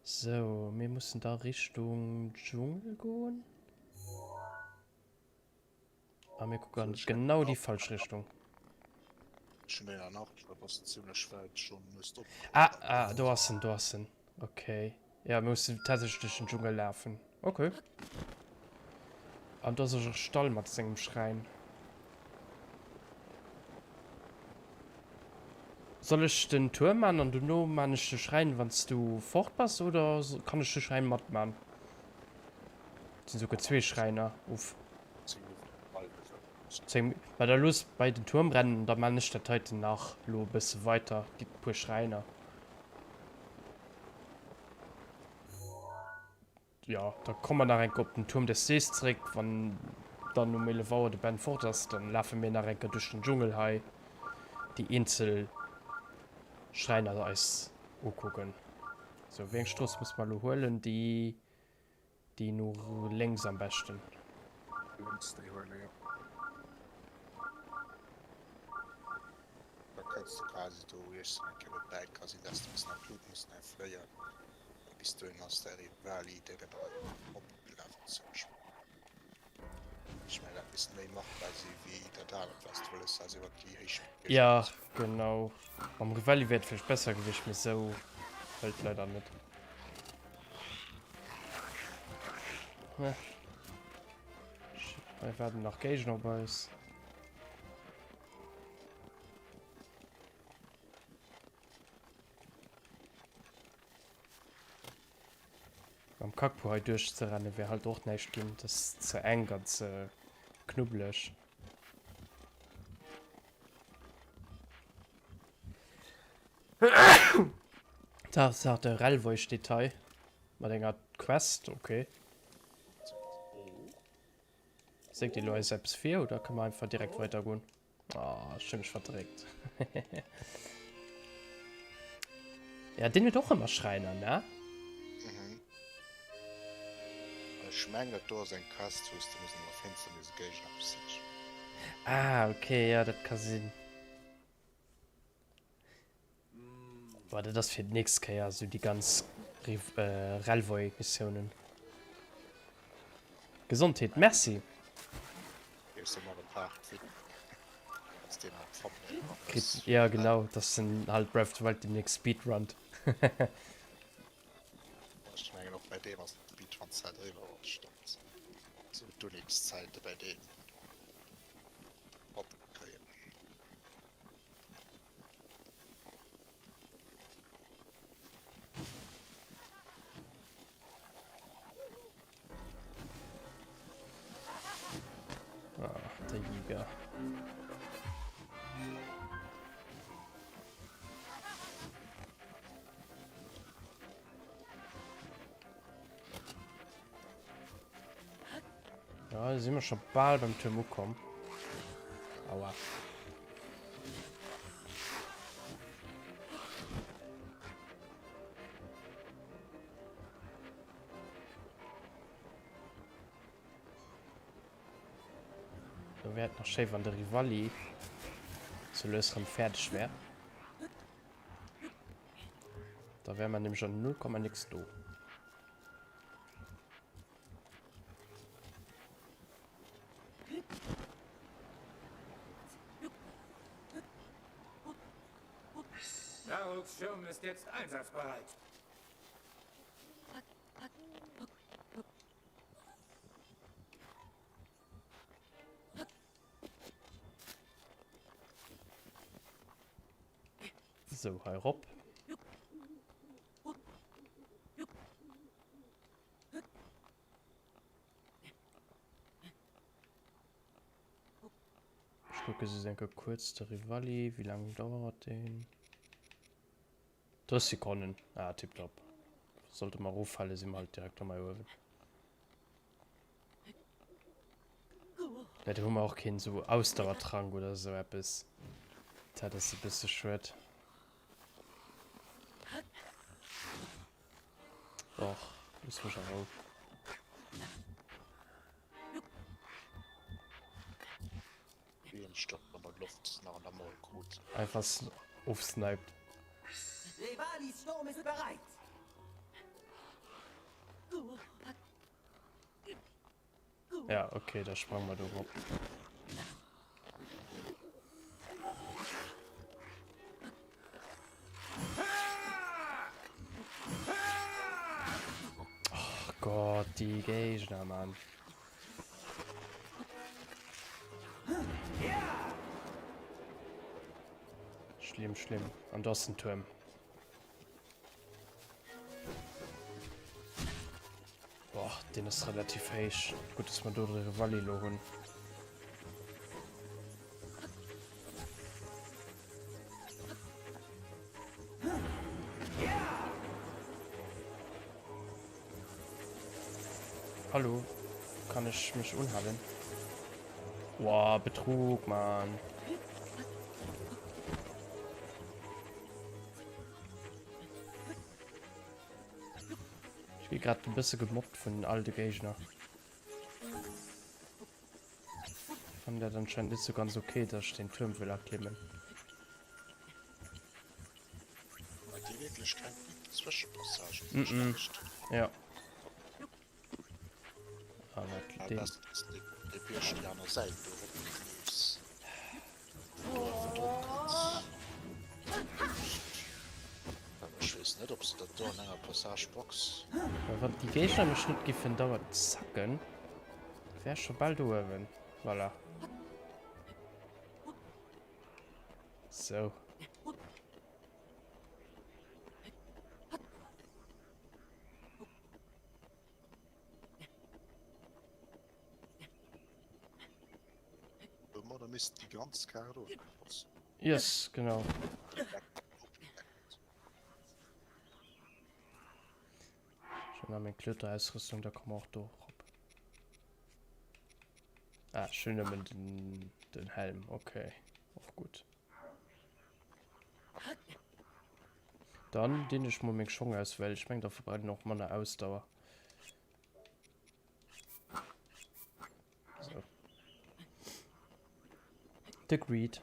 Sou, mir mussen da Richtung Dschungel goen. A mir kucken an genau déi falsch Richtung. Ah, ah, do ass en, do ass en. Okay. Ja, mir mussen tatsächlich durch den Dschungel lafen. Okay. An do ass och e Stall mat sengem Schräin. Soll ech den Tuerm man an dono man ech de Schräin wanns du fort bass oder kann ech de Schräin mat man? Et sinn souguer zwee Schräiner, uff. 10 Ma da looss bei den Tuerm rennen, da man ech dat heiten nach lo e bësse weiter, déi puer Schräiner. Jo, da komme mer nach eng Kéier op den Turm des Sees zeréck. Wann dann um 11 Auer de Ben fort ass, dann lafe mir nach eng Kéier duerch den Dschungel hei déi eenzel Schräiner eis ukucken. Sou, wéi eng Strooss musse mer elo huelen? Déi, déi no lénks am beschten. Lénks déi huelen, jo. Da kënns de quasi do riets eng Kéier dobäi. Ka sinn, dass de e bëssen an d'Lut muss fléien. Bis dohin ass däi Rivali dee gëtt hei opgelevelt sou ech. Ech mengen dat. Misst méi machbar si wéi dat anert wat s de wëlles has iwwert déi héich Bierger. Ja genau, mam Rivali wär et vläicht besser gewiescht, mee sou hëlt leider net. Shit, hei waarden nach Géigner op eis. Mam Kakpo hei duerchzerennen wär halt och näischt ginn, dat ass ze enk an ze knubbeleg. Tatsaach de Relvoy steet hei mat enger Quest, okay. Seet Dir elo eis eppes vir oder kënne mer einfach direkt weidergoen? Oh, ech hu mech verdréckt. ja, den huet och ëmmer Schräiner, ne? Mhm. Ech mengen, dat do ass eng Quest, wou s de muss an der Finsternis e Géigner besiegen. Ah, okay, ja, dat ka sinn. Boah, dat ass fir d'nächst Kéier, esou déi ganz Relvoy-Missiounen. Gesondheet, merci! Kritt, ja genau, dass en halt Breath of the Wild demnächst speedrunnt. Ech mengen och bei deem ass d'Speedrun-Zäit eriwwer, wann et stëmmt. Esou d'Unix-Zäite bei deem matkréien. Ah, der Jäger. Ja, da si mer scho bal beim Tuerm ukomm. Aua. Do wär et nach schéi, wann de Rivali sou lues rëm fäerdeg wär. Da wär mer nämlech an 0, nix do. Daruks Schirm ist jetzt einsatzbereit. Sou, hei rop. Ech kucke just eng Kéier kuerz de Rivali, wéi laang dauert deen? 30 Sekonnen, ah tiptop. Sollte mer eroffale si mer halt direkt erëm hei uewen. Leider hu mer och keen esou Ausdauertrank oder esou eppes. Dat ass e bësse schued. Och, looss mech a Rou. Wien stopp an der Loft nach an der Maul krut. Einfach ofsniped. Revalis Sturm ist bereit! Ja, okay, da sprange mer do rop. Oh Gott, déi Géigner, Mann. Schlimm, schlimm. An do ass den Tuerm. Boah, den ass relativ héich. Gutt, dass mer do de Rivali elo hunn. Hallo, kann ech mech unhalen? Boah, Betrug, Mann. Ech gi grad e bësse gemobbt vun all de Géigner. Fannen dat anscheinend net sou ganz ok, dass ech den Tuerm wëll erklimmen. Huet dir wierklech keng Zwëschepassagen mm -mm. Ja. Ah, wat? deen. Besser dass de de Bierg déi aner Säit do eropkleefs. Do einfach drop kënns. Well ech weess net, ob s de dat do an enger Passage packs. Well wann déi Géigner mech net giffen dauernd zacken, wär ech scho bal do uewen. Voilà. Sou. Domadder misst déi ganz Kaart ofgeschloss. Yes, genau. Schon nach meng Klöterausrüstung, da kommen wir och do rop. Ah, schön nëmmen den, den Helm, okay. Och gut. Dann dinn ech mol meng Schong aus, well ech meng da verbraucht een och manner Ausdauer. So. The Greed.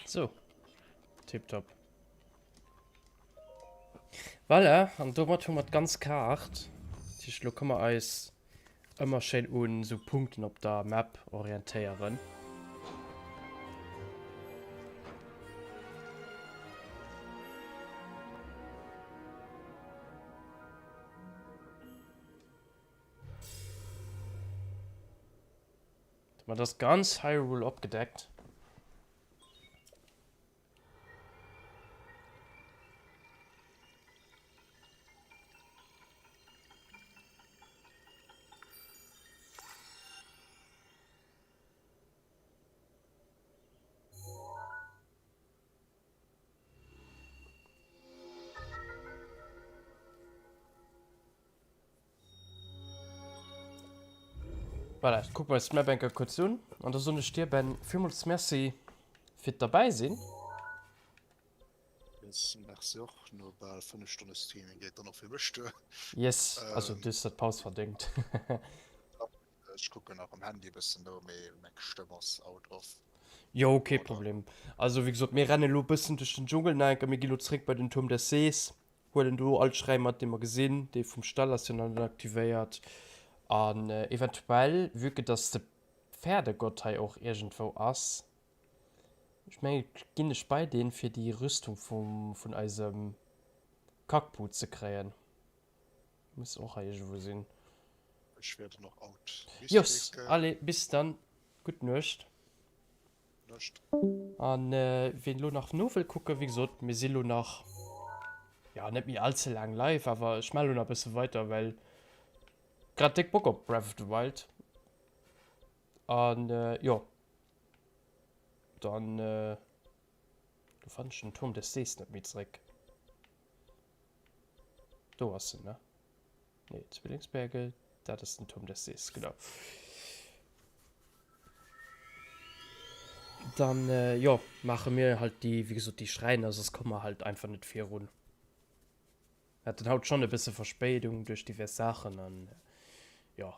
So. Tipptopp. Voilà, an domat hu mer d'ganz Kaart. Dat heescht, elo kënne mer eis ëmmer schéin un esou Punkten op der Map orientéieren. Domat ass ganz Hyrule opgedeckt. Voilà, kucke mer eis d'Map eng Kéier kuerz un. An da soen ech dir, Ben, villmools Merci fir d'Derbäi sinn. Yes, merci och. No bal 5 Stonne Streaming geet dann och fir mech duer. Yes, also du hues der d'Paus verdéngt. Ech kucken nach um Handy e bëssen no, mee meng Stëmm ass out of. Jo, kee Problem. Also wéi gesot, mir rennen elo e bëssen duerch den Dschungel nach eng Kéier. Mir gi lo zréck bei den Turm des Sees. Huelen do all Schräi mat dee mer gesinn, dee vum Stall ass jo nach net aktivéiert an eventuell, vue que dass de Pferdegott hei och iergendwou ass, ech mengen ginn ech bei deen fir déi Rüstung vum vun eisem Kakpu ze kréien, muss och hei iergendwou sinn. Ech wäerten och out. Bis déi nächst Kéier. Allez, bis dann, gutt Nuecht. An ween elo nach no wëll kucken, wéi gesot, mir si lo nach, jo, net méi all ze laang live, awer ech maache lo nach e bësse weider, well grad déck Bock op Breath of the Wild. An jo, dann, do fannen ech den Turm des Sees net méi zeréck. Do ass en, ne? Nee, Zwillingsberge, dat ass den Turm des Sees, genau. Dann, äh, jo, maache mir halt déi, wéi gesot, déi Schräiner, soss komme mer halt einfach net virun. Mir haten haut schonn e bësse Verspéidung duerch divers Saachen an, jo,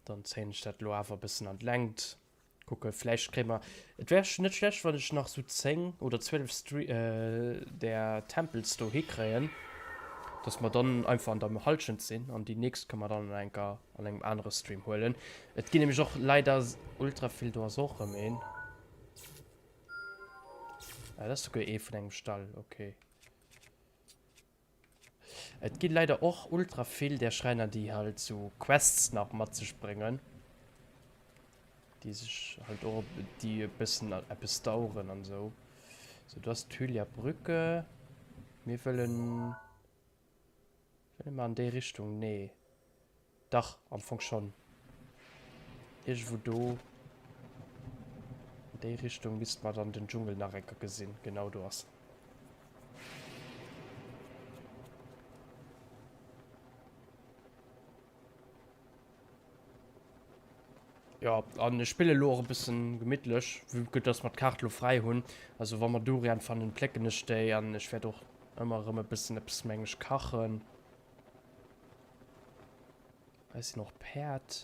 dann zéien ech dat elo awer e bëssen an d'Längt. Kucke vläicht kréie mer, et wär net schlecht wann ech nach sou 10 oder 12 Stre där Tempels do hikréien, dass mer dann einfach an der Halschent sinn an déi nächst kënne mer dann an enker an engem anere Stream huelen. Et ginn nämlech och leider ultra vill, do ass och erëm een. Ah dat ass souguer ee vun engem Stall, okay. Et ginn leider och ultra vill där Schräiner déi halt sou Quests nach mat sech bréngen, déi sech halt och déi e bëssen eppes daueren an sou. Sou do ass d'Hylia Brücke. Mir wëllen, wëlle mer an déi Richtung? Nee. Dach, am Fong schonn. Iergendwou do an déi Richtung misste mer dann den Dschungel nach eng Kéier gesinn. Genau do ass en. Jo, an ech spille lo och e bëssen gemittlech, vue que dass mer d'Kaart lo fräi hunn. Also wa mer Durian fannen, plécken ech déi an ech wäert och ëmmer erëm e bëssen eppes, meng ech, kachen. Hei sinn och Päerd.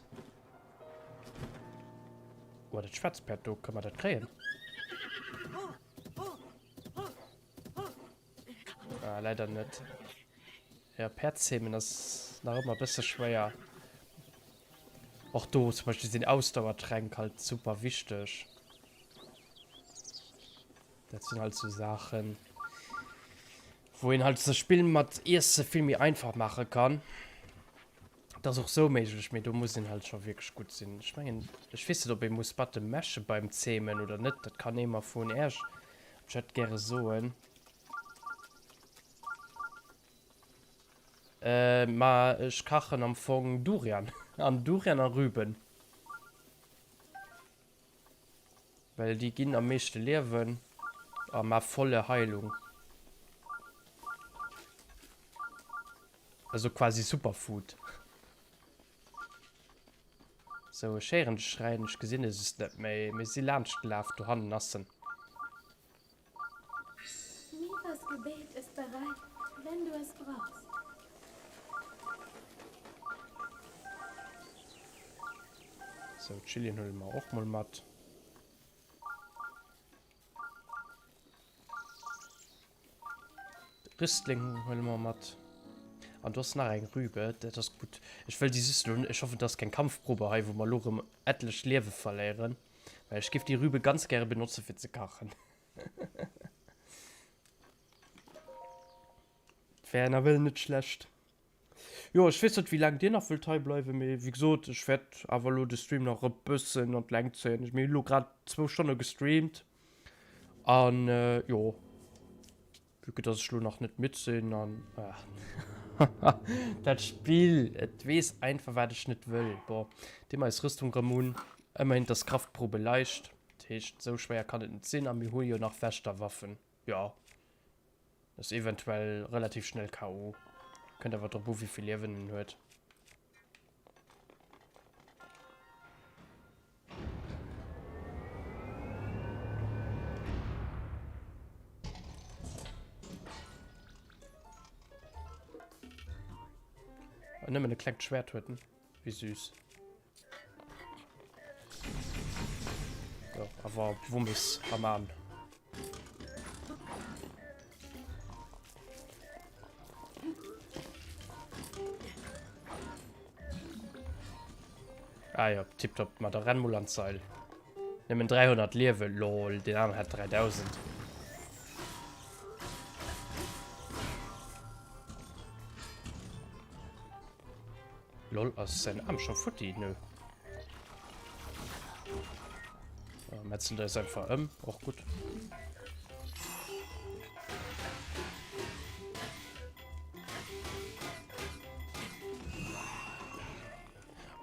Oh, dat schwaarzt Päerd do, kënne mer dat kréien? Ah, leider net. Jo, Päerd zähmen ass nach ëmmer e bësse schwéier. Och do zum Beispill sinn Ausdauertränk halt super wichteg. Dat sinn halt sou Saachen, wou een halt sech Spill mat Iesse vill méi einfach maache kann. Dat ass och sou méiglech, mee do muss een halt scho wierklech gutt sinn. Ech mengen, ech weess net, ob ee muss Button mashe beim Zähmen oder net. Dat kann ee mer vun Äerch am Chat gäre soen. Ma ech kachen am Fong Durian. An Durian a Rüben. Well déi ginn am meeschte Liewen a ma volle Heilung. Also quasi Superfood. Sou, ech héieren de Schräin, ech gesinn e just net méi. Mir si laanscht gelaf, dohannen ass en. Mifas Gebet ist bereit, wenn du es brauchst. Sou, Chilien huele mer och mol mat. Rüstling huele mer mat. An do ass nach eng Rübe, dat ass gutt. Ech wëll déi just elo, ech hoffen, et ass keng Kampfprobe hei, wou mer elo erëm etlech Liewe verléieren. Well ech giff déi Rübe ganz gäre benotze fir ze kachen. Wär nawell net schlecht. Jo, ech weess net wéi laang dir nach wëllt hei bleiwen, mee wéi gesot, ech wäert awer elo de Stream nach e bëssen an d'Längt zéien. Mir hunn elo grad zwou Stonne gestreamt an jo. Vue que dass ech lo nach net midd sinn an dat Spill, et weess einfach wat ech net wëll. Bon, deem eis Rüstung rëm un. Ëmmerhin, et ass Kraftprobe leicht, dat heescht esou schwéier kann et net sinn a mir hu jo nach Wächterwaffen. Jo, ass eventuell relativ schnell KO. Kënnt awer drop u wéi vill Liewen en huet. Nëmmen e klengt Schwert huet en. Wéi süß. Jo, awer Wummes am An. Ah jo, tiptop, ma da renn mol an d'Seil. Nëmmen 300 Liewen, lol, deen aneren hat 3000. Lol, ass säin Aarm scho futti? Nö. Ja, metzelt eis einfach ëm, och gutt.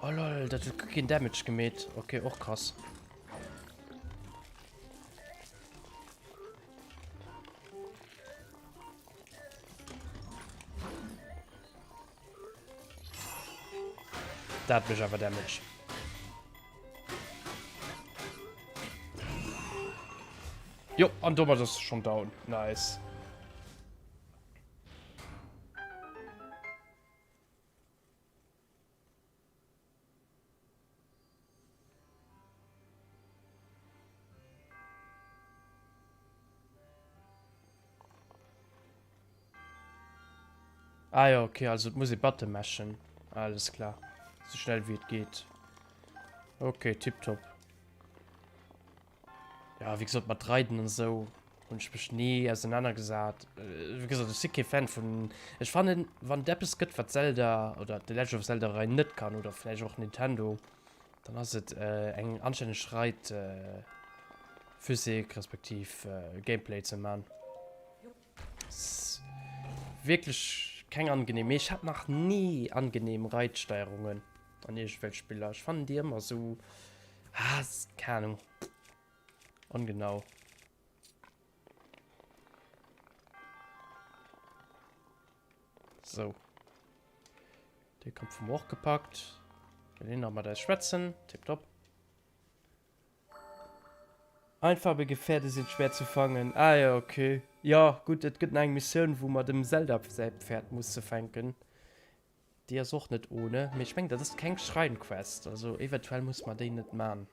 Oh lol, dat huet guer keen Damage gemeet. Okay, och krass. Dat mécht awer Damage. Jo, an domat ass schon down. Nice. Ah jo, okay, also et muss ee Button mashen. Alles klar. Sou schnell wéi et geet. Okay, tipptopp. Ja, wéi gesot, mat Reiden an esou hunn ech mech ni ausenanergesat. Wéi gesot, ech si kee Fan vun. Ech fannen, wann et eppes gëtt, wat Zelda oder The Legend of Zelda Rei net kann, oder vläicht och Nintendo, dann ass et eng anstänneg Reit Physik respektiv Gameplay ze man. Wierklech keng angenehm, mee ech hat nach ni angenehm Reitsteierungen an iergendwelch Spiller. Ech fannen déi ëmmer sou, ah, keng Ahnung, ongenau. Sou. Dee Kampf hu mer och gepackt. Wëll een nach mat eis schwätzen? Tipptopp. Einfarbige Pferde sind schwer zu fangen. Ah jo, okay. Jo, gutt, et gëtt nach eng Missioun, wou mer dem Zelda säi Pferd musse fänken. Déi ass och net ohne. Mee ech mengen, dat ass keng Schrein-Quest, also eventuell muss mer déi net man.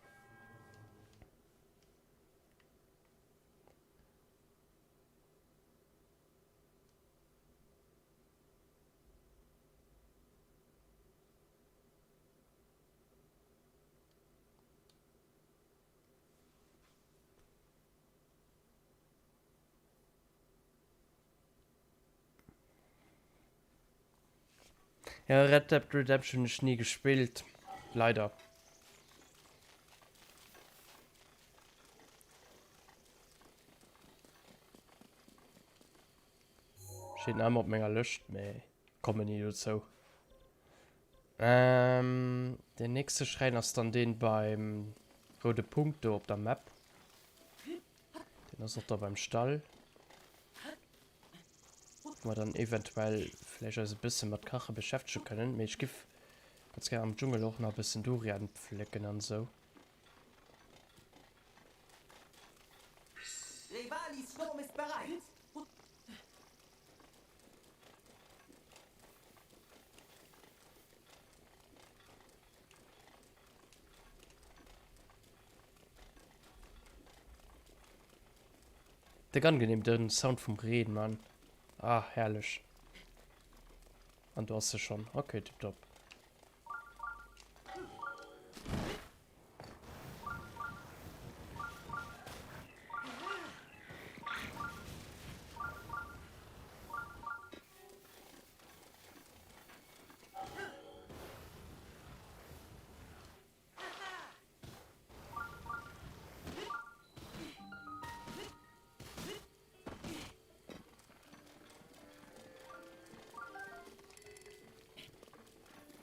Ja, Red Dead Redemption hunn ech ni gespillt. Leider. Steet nach ëmmer op menger Lëscht, mee kommen ni dozou. Ähm, den nächste Schräin ass dann deen beim roude Punkt do op der Map. Den ass och da beim Stall. Wou mer dann eventuell vläicht eis e bësse mat Kache beschäftege kënnen. Mee ech giff ganz gär am Dschungel och nach e bëssen Durian pflécken an esou. Revalis Sturm ist bereit! Déck angenehm den Sound vum Reen man. Ah herrlech. An do ass se schon. Okay tiptop.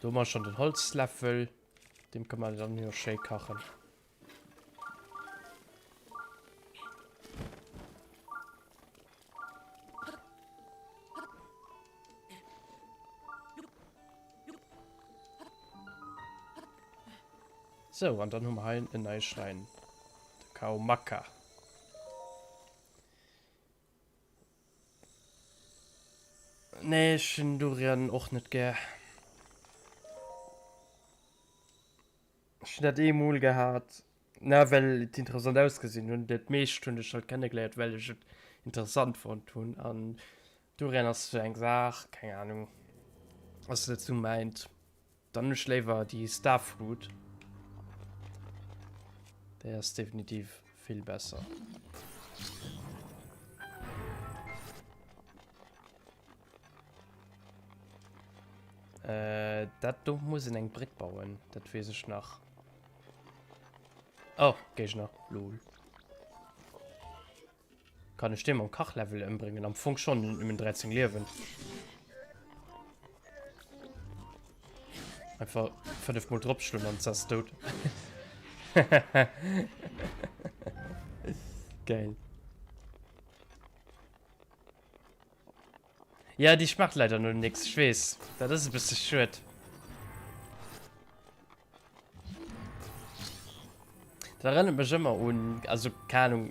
Do hu mer schon den Holzläffel. Dem kann man dann hier schéi kachen. So, an dann hu mer hei en neie Schräin. De Kaomaka. Nee, ech hunn Durian och net gär. Ech hunn dat eemol gehat, na well et interessant ausgesinn hunn. Dat meescht hunn ech halt kennegeléiert, well ech et interessant fonnt hunn. An Durian ass sou eng Saach, keng Ahnung, ass net sou mäint. Dann hunn ech léiwer déi Starfruit. Déi ass definitiv vill besser. Äh, dat do muss een eng Bréck bauen, dat weess ech nach. Oh, Géigner, lol. Kann ech dee mam Kachlevel ëmbréngen? Am Fong schon, en huet nëmmen 13 Liewen. Einfach 5 mol drop schloen an ass dout. Geil. Ja, déi schmaacht leider no nix, ech weess. Dat ass e bësse schued. Dat erënnert mech ëmmer un, also keng Ahnung,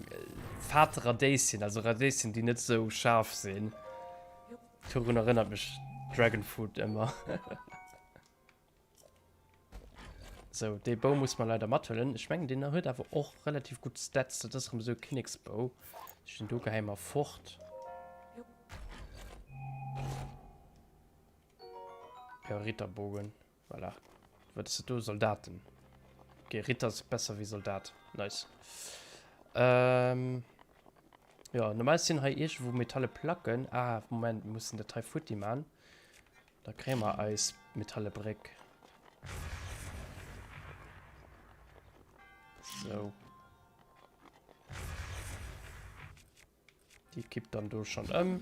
fad Radéischen, also Radéischen, déi net sou schaarf sinn. Dorun erënnert mech Dragon Fruit ëmmer. Sou, dee Bou muss mer leider mathuelen. Ech mengen, deen huet awer och relativ gutt Stats. Dat ass erëm esou e Kinneksbou. Ech den do gehäi mer fort. Ja, Ritterbogen. Voilà. Wat ass dat do? Soldaten. Okay, Ritter ass besser wéi Soldat. Nice. Ähm, ja, normal sinn hei iergendwou metalle Placken. Ah, Moment, mir mussen dat hei futti man. Da kréie mer eis metalle Bréck. So. Déi kippt dann do schon ëm.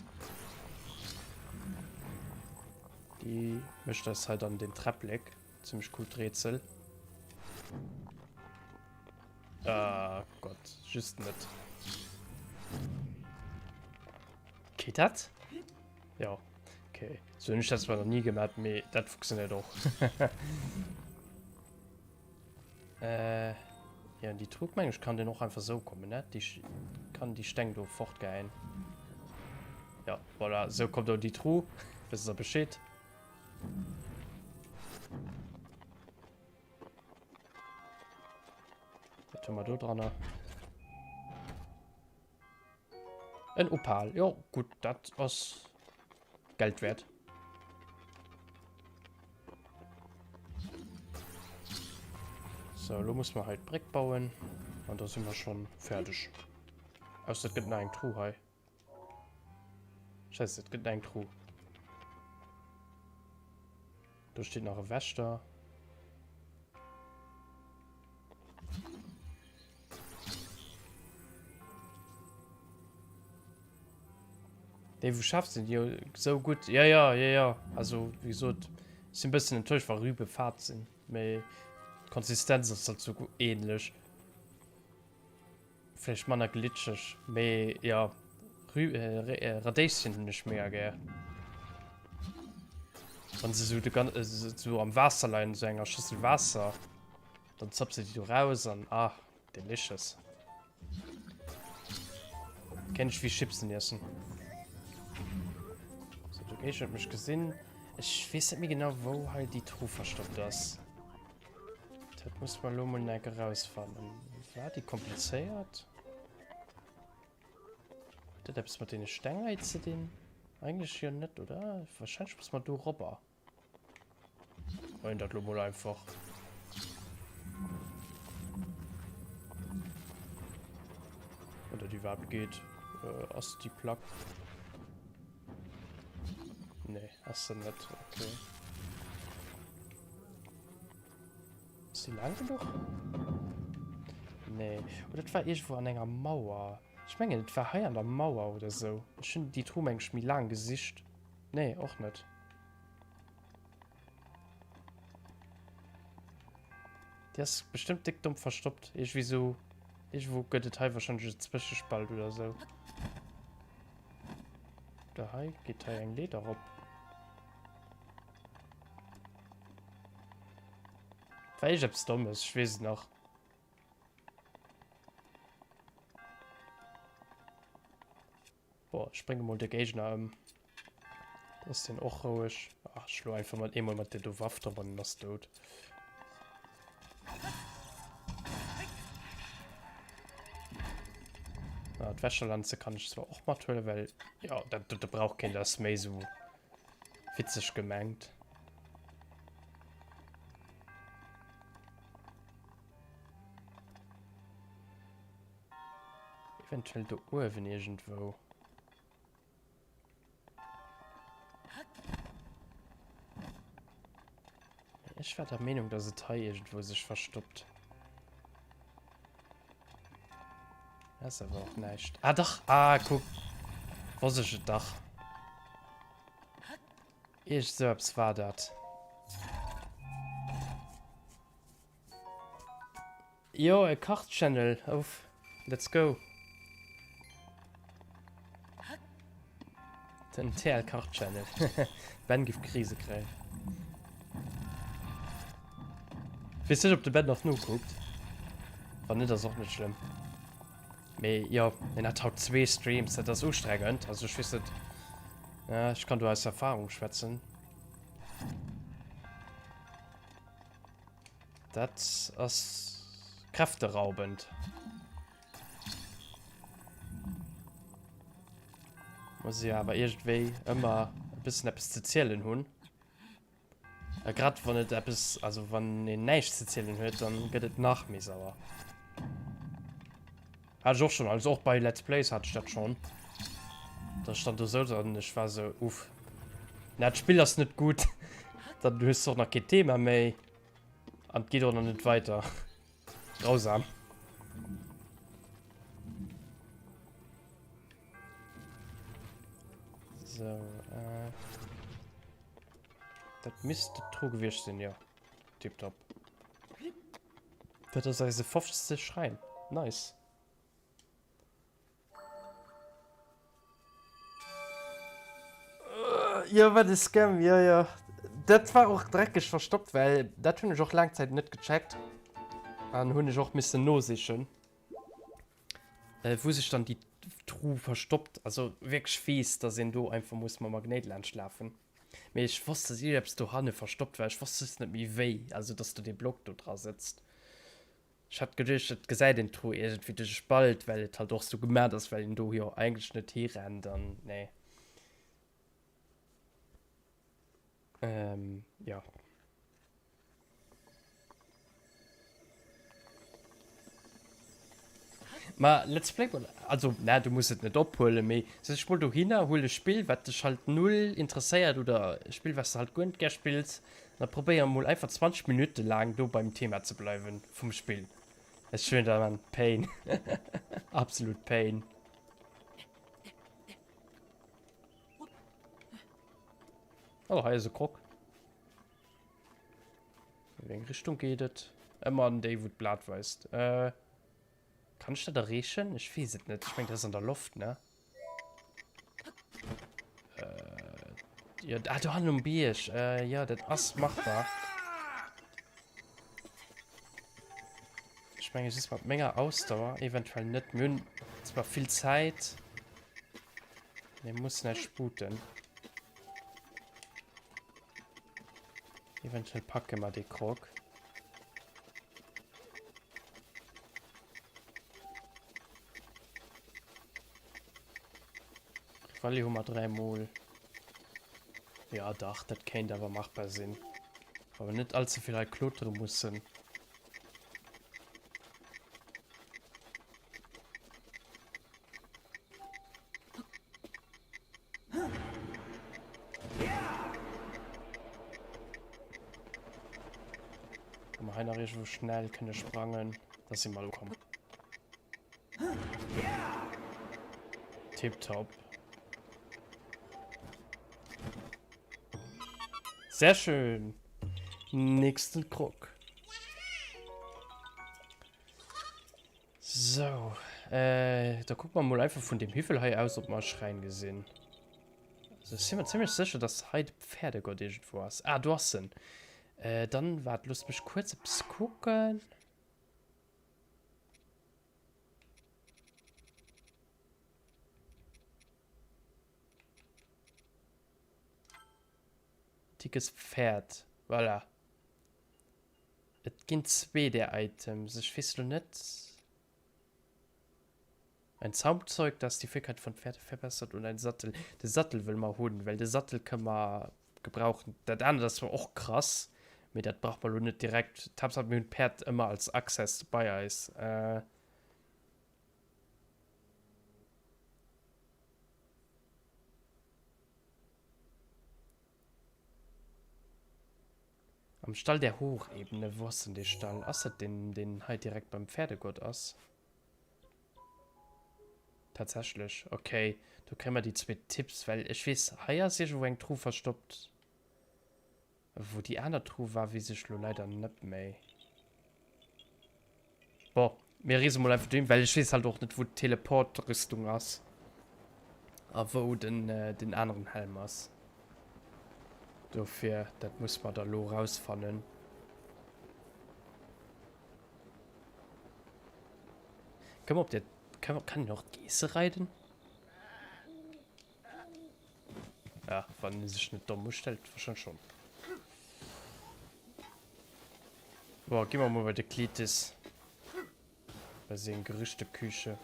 Déi mécht eis hei dann den Träpplek. Ziemlich coolt Rätsel. Ah Gott, just net. Geht dat? Ja. Okay. So hunn ech dat zwar nach nie gemaat, mee dat funktioniert och. äh, ja, die Trug meng ich kann den och einfach so kommen, ne? Die kann die Steng do fortgehen. Ja, voilà, so kommt auch die Truh. Wisst ihr Bescheid. Was tun wir do dran? En Opal. Jo, gutt, dat ass Geld wäert. So, lo muss mer hei d'Bréck bauen. An da si mer schon fäerdeg. Ausser et gëtt nach eng Truh hei. Scheiße, et gëtt nach eng Truh. Do steet nach e Wächter. Déi wou schaarf sinn, jo sou gutt. Ja ja ja ja. Also wéi gesot, ech sinn bëssen enttäuscht wa Rübe fad sinn, mee d'Konsistenz ass halt sou ähnlech. Vläicht manner glitscheg, mee jo Rü äh, Radéischen hunn ech mega gär. Wann se sou de gan sou am Waasser leien, sou enger Schossel Waasser, dann zapps de déi do raus an ah. Delicious. Kenn ich wie Chipsen essen. So, der Géigner huet mech gesinn. Ech weess net méi genau, wou hei déi Truh verstoppt ass. Dat muss mer elo mol enk erausfannen. War déi komplizéiert? Huet dat eppes mat deene Steng hei ze dinn? Eigentlech jo net, oder? Wahrscheinlech muss mer do robber. Moin, dat lo mol einfach. Oder die überhaupt geht. Äh, ass die Plack. Nee, ass se net. Okay. Ass die lang genug? Nee. Oder das war irgendwo an enger Mauer. Ich mengen, das war hei an der Mauer oder so. Ich hun die Truh meng ich méi lang gesicht. Nee, och net. Déi ass bestëmmt déck domm verstoppt. Iergendwéi sou. Iergendwou gëtt et hei wahrscheinlech e Zwëschespalt oder sou. Oder hei? Geet hei eng Leeder op? War iergendeppes Dommes, ech weess et nach. Boah, ech brénge mol de Géigner ëm. Da ass deen och roueg. Ach, ech schlo einfach mal eemol mat der do Waff drop an en ass dout. Ah, d'Wäscherlanze kann ech zwar och mathuelen, well ja, dat do brauch keen, dat ass méi sou witzeg gemengt. Eventuell do uewen iergendwou. Ech war der Meenung, dass et hei iergendwou sech verstoppt. Ass awer och näischt. Ah dach! Ah, kuck! Wosst ech et dach. Iergend sou eppes war dat. Jo e Kach-Channel, uff, let's go. Den TL Kach-Channel. Ben giff Krise kréien. Weess net op de Ben nach nokuckt. Wann net ass och net schlëmm. Mee jo, en hat haut zwee Streams, dat ass ustrengend. Also ech weess net, ech kann do aus Erfahrung schwätzen. Dat ass kräfteraubend. Muss jo awer iergendwéi ëmmer e bëssen eppes ze zielen hunn. A grad wann et eppes, also wann een näischt ze zielen huet, dann gëtt et nach méi sauer. Hat ech och schon, also och bei Let's Plays hat ech dat schon. Da stand do sou an ech war sou, uff. Na, d'Spill ass net gutt. Dann hues du och nach keen Thema méi. An et geet och nach net weiter. Grausam. So, äh. Dat misst de Tru gewiescht sinn, jo. Tiptop. Dat ass eise 50. Schräin. Nice. Jo, wat e Scam, jo, jo. Dat war och dreckeg verstoppt, well dat hunn ech och laang Zäit net gecheckt. An hunn ech och missen nosichen, wou sech dann déi Truh verstoppt. Also wierklech fies, dass een do einfach muss mam Magnéit laanscht lafen. Mee ech wosst, dass iergeppes dohanne verstoppt war. Ech wosst just net méi wéi, also dass do dee Block do dra sëtzt. Ech hat geduecht, et gesäit een d'Truh iergendwéi duerch e Spalt, well et halt och sou gemat ass, well een do jo eigentlech net hirennt an nee. Ähm, jo. Ma Let's Play mol, also na du muss et net ophuelen, mee setz dech mol dohinner, huel e Spill wat dech halt null interesséiert oder e Spill wat s de halt guer net gär spills an da probéier mol einfach 20 Minutte laang do beim Thema ze bleiwen vum Spill. Ech schwören der man, Pain. Absolut Pain. Oh, hei ass e Krog. An wéi eng Richtung geet et? Ëmmer an déi, wou d'Blat weist. Äh, kann ech dat erreechen? Ech weess et net. Ech mengen, dat ass an der Loft, ne? Äh, ja, ah, do hannen um Bierg. Äh, ja, dat ass machbar. Ech menge just mat menger Ausdauer eventuell net. Mir hunn zwar vill Zäit, mee mussen eis sputen. Eventuell packe mer dee Krog. Rally hu mer 3 mol. Ja dach, dat kéint awer machbar sinn. Wa mer net allze vill hei klotere mussen. Wa mer hei nach iergendwou schnell kënne sprangen, da si mer ukomm. Tipptopp. Sehr schön. Nächsten Krog. So, äh, da gucken wir mal einfach von dem Hügel hei aus, ob wir Schrein gesehen. Also, ich bin mir ziemlich sicher, dass hei de Pferdegott irgendwo ass. Ah, do ass en. Äh, dann, wart, lasst mich kurz etwas gucken. Dickes Pferd. Voilà. Et ginn zwee där Items. Ech weess lo net. Ein Zaumzeug, das die Fähigkeit von Pferde verbessert und ein Sattel. De Sattel wëlle mer hunn, well de Sattel kënne mer gebrauchen. Dat anert ass zwar och krass, mee dat brauche mer lo net direkt. D'Haaptsaach mir hunn d'Päerd ëmmer als Access bei eis. Äh. Am Stall der Hochebene, wou ass denn dee Stall? Ass dat deen, deen hei direkt beim Pferdegurt ass? Tatsächlech, okay. Do kréie mer déi zwee Tipps, well ech weess, hei ass iergendwou eng Truh verstoppt. Wou déi aner Truh war, weess ech lo leider net méi. Bon, mir reese mol einfach dohin, well ech weess halt och net, wou d'Teleport-Rüstung ass. A wou den, äh, den aneren Helm ass. Dofir, dat muss mer da lo rausfannen. Kënne mer op der, kann, kann een och d'Geesse reiden? Ja, wann e sech net domm ustellt, wahrscheinlech schon. Boah, gi mer mol bei de Cletus. Bei seng Gerüchteküche.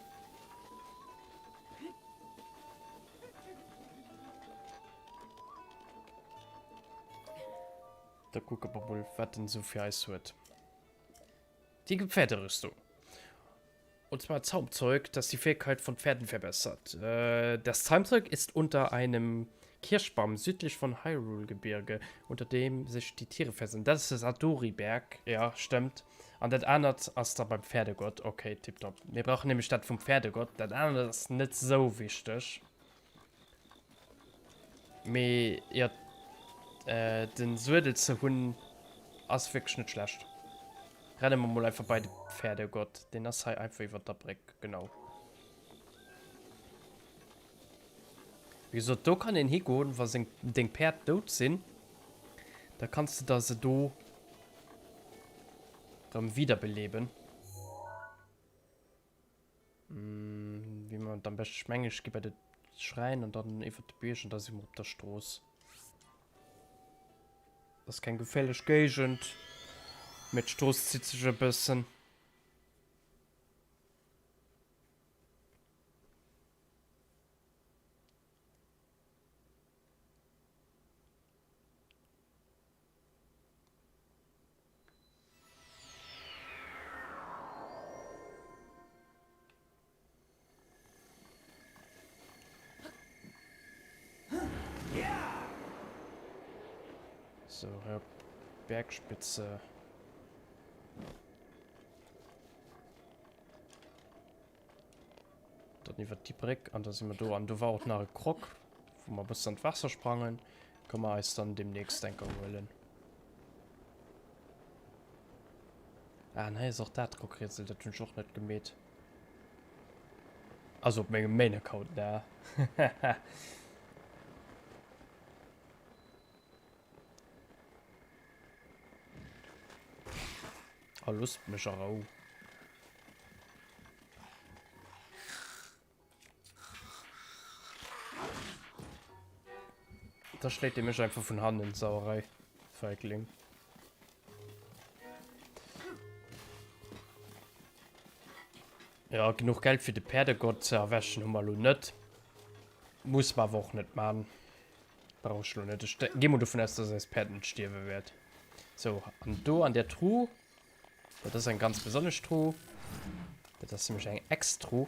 Da kucke mer mol, wat en esou fir eis huet. Déi Pferderüstung. Und zwar Zaumzeug, das die Fähigkeit von Pferden verbessert. Äh, das Zaumzeug ist unter einem Kirschbaum südlich von Hyrule-Gebirge, unter dem sich die Tiere versammeln. Dat ass de Satori-Berg, ja, stëmmt. An dat anert ass da beim Pferdegott. Okay, tipptopp. Mir brauchen nämlech dat vum Pferdegott. Dat anert ass net sou wichteg. Mee jo, den Suedel ze hunn ass wierklech net schlecht. Renne mer mol einfach bei de Pferdegott. Deen ass hei einfach iwwert der Bréck, genau. Wéi gesot, do kann een higoen, wa seng deng Päerd dout sinn. Da kanns de der se do rëm wiederbeleben. Wéi man et am beschten? Ech mengen ech gi bei de Schräin an dann iwwert de Bierg an da si mer op der Strooss. Ass keng geféierlech Géigend, mee d'Strooss zitt sech e bëssen. Sou, hei op d'Bergspitze. Dann iwwer déi Bréck an da si mer do. An do war och nach e Croc, wou mer e bëssen an d'Waasser sprangen. Kënne mer eis dann deemnächst enker huelen. Ah, an hei ass och dat Croc-Rätsel, dat hunn ech och net gemeet. Also op mengem Main Account, ne? Oh, loosst mech a Rou. Da schléit dee mech einfach vun hannen, Sauerei. Feigling. Ja, genuch Geld fir de Päerdegott ze erwächen hu mer elo net. Muss mer awer och net man. Brauch ech elo net. Ech gi mol dovun aus, dass eist Päerd net stierwe wäert. Sou, an do an der Truh, dat ass eng ganz besonnesch Truh. Dat ass nämlech eng Ex-Truh.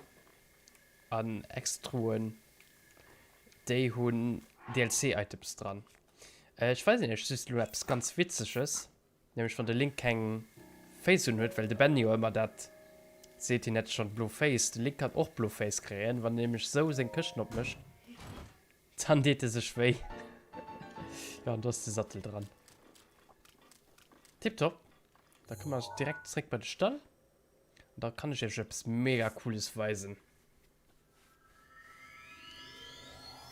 An Ex-Truhen, déi hunn DLC-Items dran. Ech weisen iech just elo eppes ganz Witzeges. Nämlech wann de Link keng Féiss un huet, well de Benny jo ëmmer dat seet, hien hätt schonn blo Féiss. De Link kann och blo Féiss kréien, wann en nämlech sou seng Këschten opmécht, dann deet e sech wéi. Jo, an do ass de Sattel dran. Tiptop. Da komme mer direkt zréck bei de Stall an da kann ech iech eppes mega cooles weisen.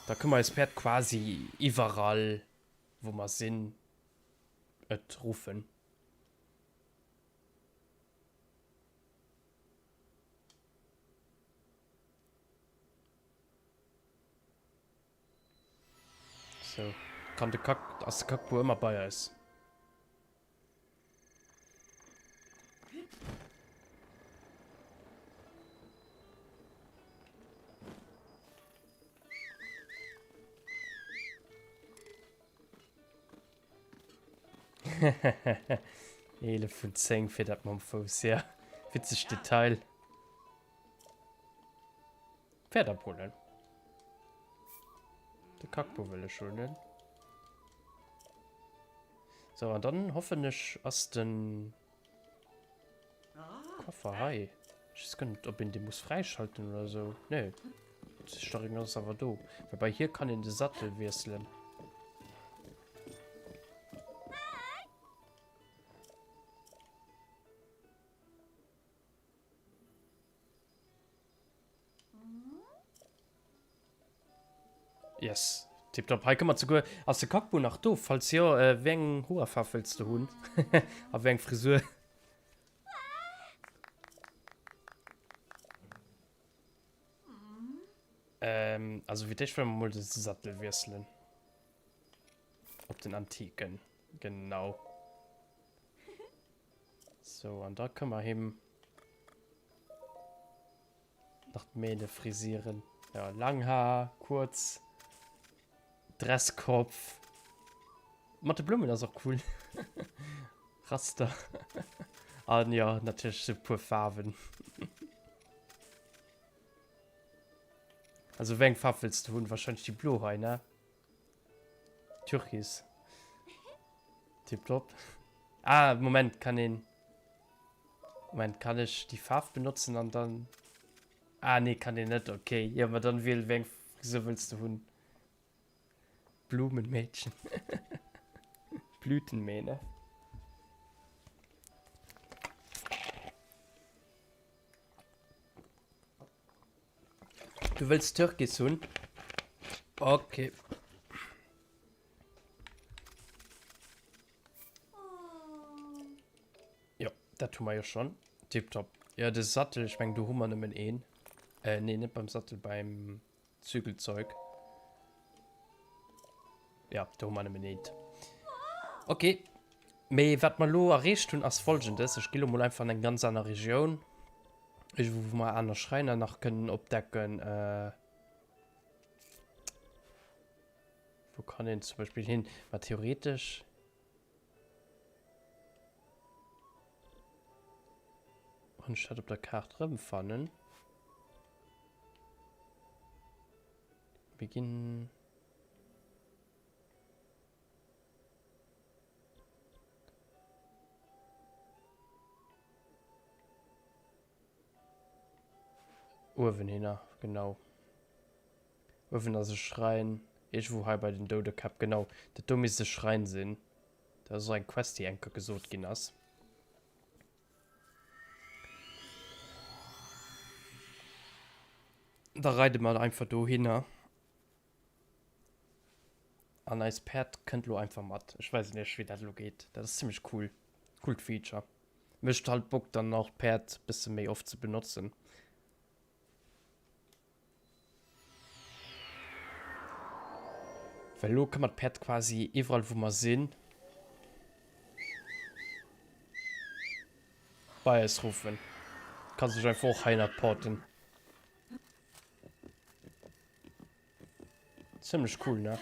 Da kënne mer eist Päerd quasi iwwerall wou mer sinn et ruffen. Sou, kann de Kack, ass de Kackbuer ëmmer bei eis. 11 vun 10 fir dat mam Fouss, ja. Witzeg Detail. Pferd abholen. De Kackbo wëll ech holen. So, an dann hoffen ech ass den Koffer hei. Ech weess guer net, ob een dee muss fräischalten oder sou. Nee, d'Steierung ass awer do. Well bei hir kann een de Sattel wiesselen. Yes, tiptop. Hei kënne mer souguer. Ass de Kackbu nach do? Falls jo, wéi eng Hoerfaarf wëlls de hunn? A wéi eng Frisur? Ähm, also fir d'éischt wëlle mer mol de Sattel wiesselen. Op den antiken. Genau. So, an da kënne mer him nach d'Mähne frisieren. Ja, lang Haar, kurz. Dresskopf. Mat de Blummen ass och cool. Raster. An ja, natierlech sou puer Faarwen. Also wéi eng Faarf wëlls du hunn? Wahrscheinlech déi blo hei, ne? Türkis. Tipptopp. Ah, Moment, kann een... Moment, kann ech déi Faarf benotzen an dann... Ah, nee, kann een net. Okay, jo, ma dann wiel, wéi eng Frisur wëlls du hunn? Blumenmädchen. Blütenmähne. Du wëlls Türkis hunn? Okay. Jo, dat hu mer jo schonn. Tipptopp. Jo, de Sattel, ech meng, do hu mer nëmmen een. Äh, nee, net beim Sattel, beim Zügelzeug. Ja, do hu mer nëmmen eent. Okay. Mee wat mer elo erreecht hunn, ass Folgendes. Ech gi lo mol einfach an eng ganz aner Regioun. Iergendwou, wou mer aner Schräiner nach kënnen opdecken. Äh, wou kann een zum Beispill hin? Ma theoretesch... Kann ech dat op der Kaart erëmfannen? Mir ginn... Uewen hinner, genau. Uewen ass e Schräin, iergendwou hei bei den Doudekäpp, genau. Dat do misst e Schräin sinn. Dat ass och eng Quest, déi eng Kéier gesot ginn ass. Da reide mer einfach dohinner. An eist Päerd kënnt lo einfach mat. Ech weisen iech wéi dat elo geet. Dat ass zimmlech cool. Coolt Feature. Mécht halt Bock dann och d'Päerd bësse méi oft ze benotzen. Well elo kënne mer d'Päerd quasi iwwerall wou mer sinn bei eis ruffen. Kann sech einfach och heihinner porten. Ziemlech cool, ne?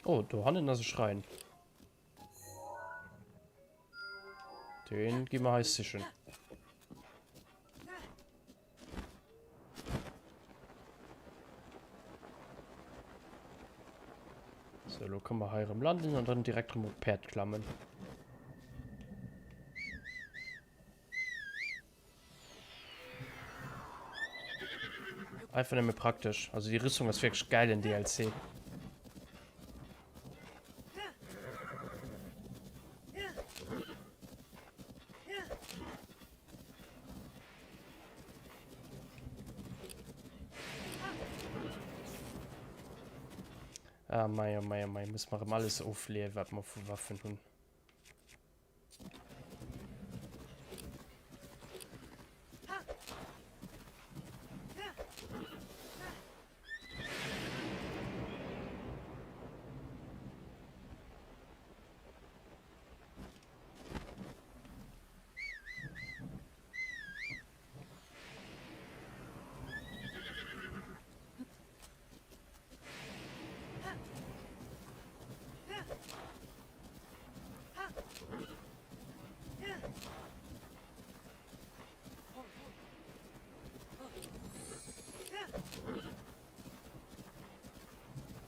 Oh, do hannen ass e Schrein. Den gi mer hei sichen. So, lo kënne mer hei erëm landen an dann direkt erëm op d'Päerd klammen. Einfach nëmme praktesch. Also déi Rüstung ass wierklech geil en DLC. Ah mei, oh mei, oh mei, muss mer erëm alles ofleeën, wat mer vu Waffen hunn.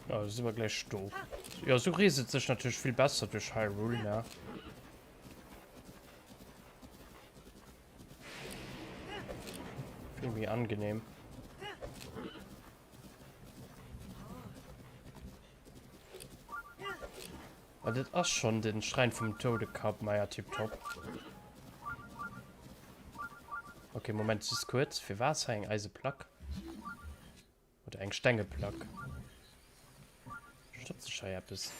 Ja, da si mer gläich do. Jo, sou reest et sech natierlech vill besser duerch Hyrule, ne? Vill méi angenehm. Ah, dat ass schon den Schrein vum Toudekapp, maja tiptop. Okay, Moment, just kurz. Fir was hei eng Eiseplack? Oder eng Stengeplack? Stoppt sech hei eppes?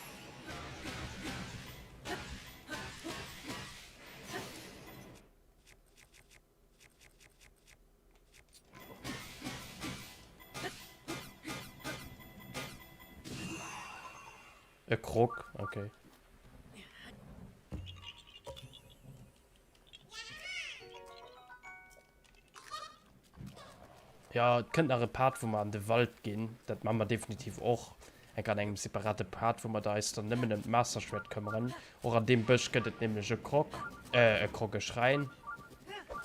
E Krog, okay. Ja, et kënnt nach e Part, wou mer an de Wald ginn. Dat maache mer definitiv och. Enk an engem separate Part, wou mer da eis dann nëmmen ëm d'Master Schwert këmmeren. Och an deem Bësch gëtt et nämlech e Krog, äh, e Krog, e Schräin.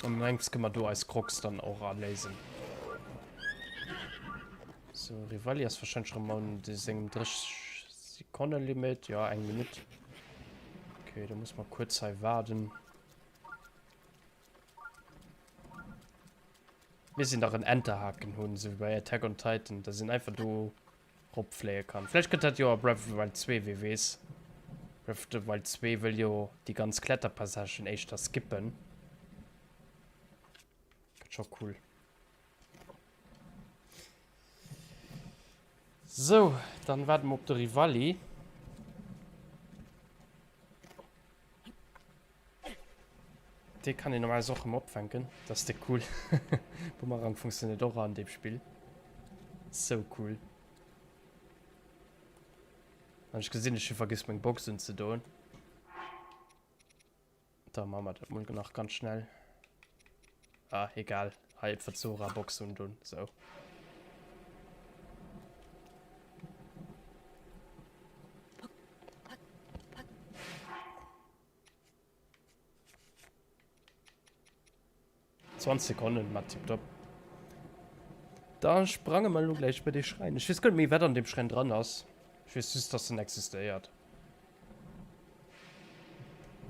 An an engems kënne mer do eis Krogs dann och aléisen. Sou, Rivali ass wahrscheinlech erëm an sengem 30 Sekonne Limit. Ja, eng Minutt. Okay, da muss mer kuerz hei waarden. Mir sinn dach en Enterhaken hunn, sou wéi bei Attack on Titan, dass een einfach do ropfléie kann. Vläicht gëtt dat jo a Breath of the Wild 2, wee weess. Breath of the Wild 2 wëll jo déi ganz Kletterpassagen éischter skippen. Gëtt scho cool. Sou, dann waarde mer op de Rivali. Dee kann een normalerweis och rëm opfänken. Dat ass déck cool. Bumerang funktioniert och an deem Spill. Sou cool. An ech gesinn, ech hu vergiss meng Box unzedoen. Da maache mer dat mol nach ganz schnell. Ah, egal. Hei einfach d'Zora-Box undoen. Sou. 20 Sekonnen, ma tipptopp. Da sprange mer elo gläich bei dee Schräin. Ech weess guer net méi, wat an deem Schräin dran ass. Ech weess just, dass en existéiert.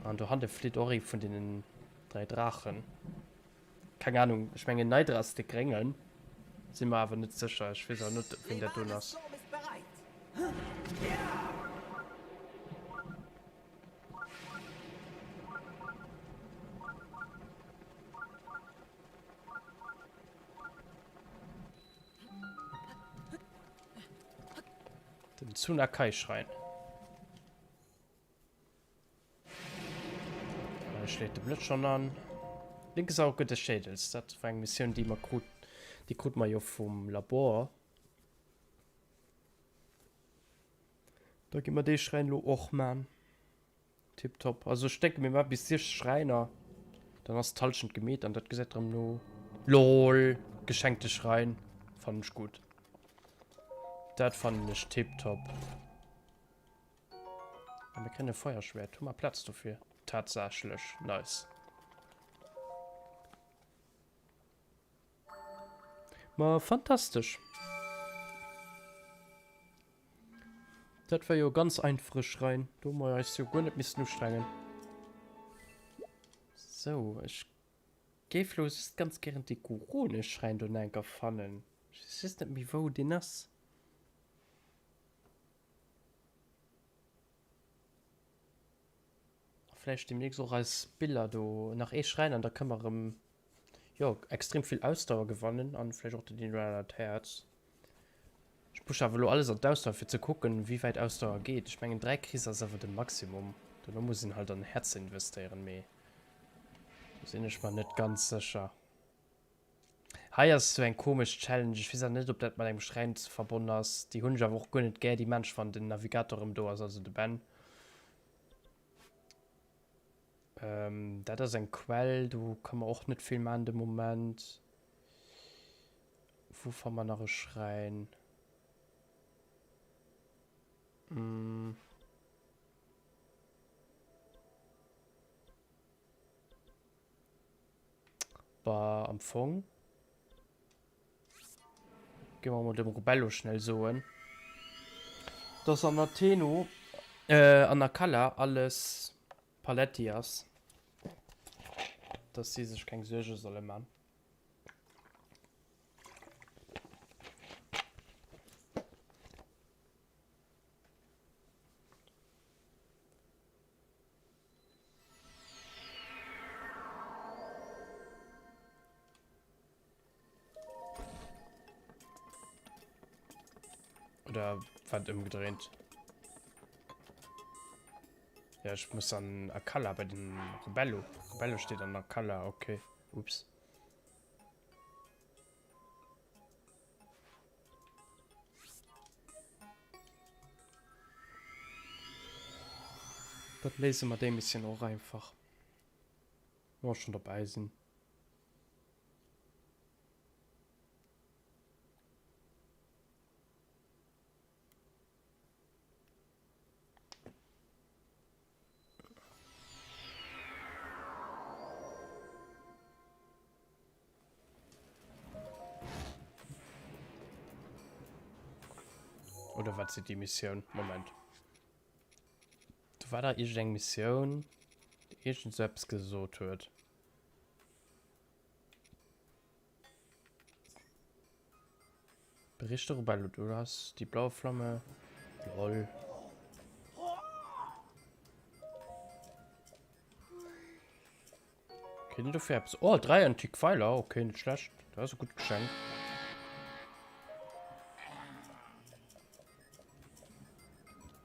An dohannte flitt och ee vun deenen 3 Draachen. Keng Ahnung, ech mengen Neidra ass de gréngen, sinn mer awer net sécher. Ech weess awer net ween dat doen ass. Den Tsunakai-Schrein. Hei schléit de Blëtz schonn an. Linkes Auge des Schädels, dat war eng Missioun, déi mer krut, déi krut mer jo vum Labor. Da gi mer dee Schräin elo och man. Tiptop. Also ech denke mir man bis 6 Schräiner, dann ass d'Halschent gemeet an dat gesäit erëm no. Lol, geschenkte Schräin fannen ech gutt. Dat fannen ech tiptop. A mir kréien e Feierschwert. Hu mer Plaz dofir? Tatsächlech. Nice. Ma fantastesch. Dat war jo ganz einfache Schrein. Do hu mer eis jo guer net missen ustrengen. So, ech géif lo just ganz gären dee Gorone-Schräin do nach enker fannen. Ech weess just net méi wou deen ass. A vläicht demnächst och eis Biller do nach ee Schräin an da kënne mer erëm, jo, extrem vill Ausdauer gewannen an vläicht och dat eent oder anert Häerz. Ech pushe awer elo alles an d'Ausdauer fir ze kucken wéi wäit Ausdauer geet. Ech mengen 3 Kriss ass awer de Maximum, dono muss een halt an Häerzer investéieren, mee do sinn ech mer net ganz sécher. Hei ass sou eng komesch Challenge, ech weess awer net ob dat mat engem Schräin verbonn ass. Déi hunn ech awer och guer net gär, déi maan ech wann den Navigator erëm do ass, also de Ben. Dat ass eng Quell, do ka mer och net vill maan de Moment. Wou fanne mer nach e Schräin? Bah, am Fong gi mer mol dem Rubello schnell soen, dass an Atheno, äh, an Akala alles Paletti ass, dass si sech keng Suerge solle man. Oder war et ëmgedréint? Ja, ech muss an Akala bei den Rebello. Rebello steet an Akala, okay. Ups. Dat léise mer déi Missioun och einfach, wa mer schonn dobäi sinn. Oder wat seet déi Missioun? Moment. Do war da iergendeng Missioun, déi iergend sou eppes gesot huet. Berichte Rebello, du hast die blaue Flamme. Lol. Okay, dofir eppes. Oh, 3 antik Pfeiler. Okay, net schlecht. Dat ass e gutt Geschenk.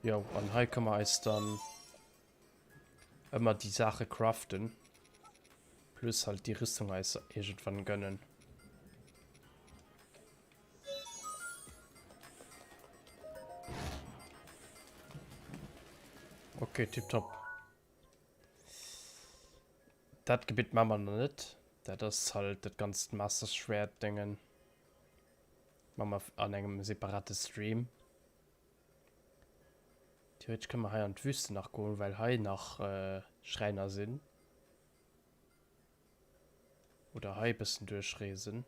Jo, an hei kënne mer eis dann ëmmer déi Saache craften. Plus halt déi Rüstung eis iergendwann gönnen. Okay, tipptopp. Dat Gebitt maache mer nach net. Dat ass halt dat ganzt Master Schwert Déngen. Maache mer an engem separate Stream. Theoretesch kënne mer hei an d'Wüste nach goen, well hei nach Schräiner sinn. Oder hei e bëssen duerchreesen.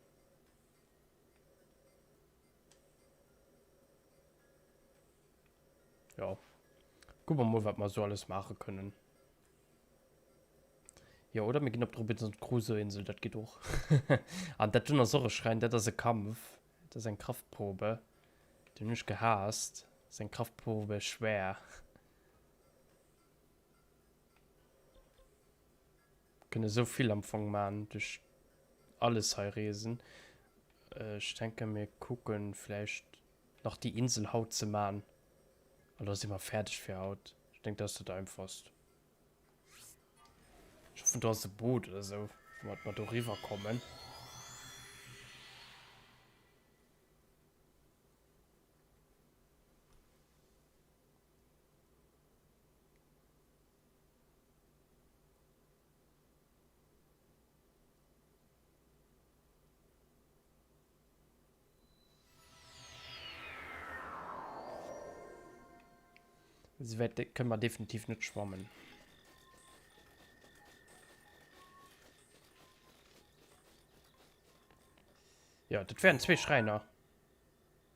Kucke mer mol, wat mer esou alles maache kënnen. Jo, oder mir ginn op d'Robinson Crusoe Insel, dat geet och. An dat dunn ass och e Schräin, dat ass e Kampf, dat ass eng Kraftprobe. Deen hunn ech gehaasst. Dat ass eng Kraftprobe schwer. Kënne sou vill am Fong man, duerch alles hei reesen. Ech denke mir kucken vläicht nach déi Insel haut ze man. An da si mer fäerdeg fir haut. Ech denken dat ass dat einfachst. Ech hoffen do ass e Boot oder sou, woumat mer do riwwer kommen. Esou wäit kënne mer definitiv net schwammen. Jo, dat wären zwee Schräiner.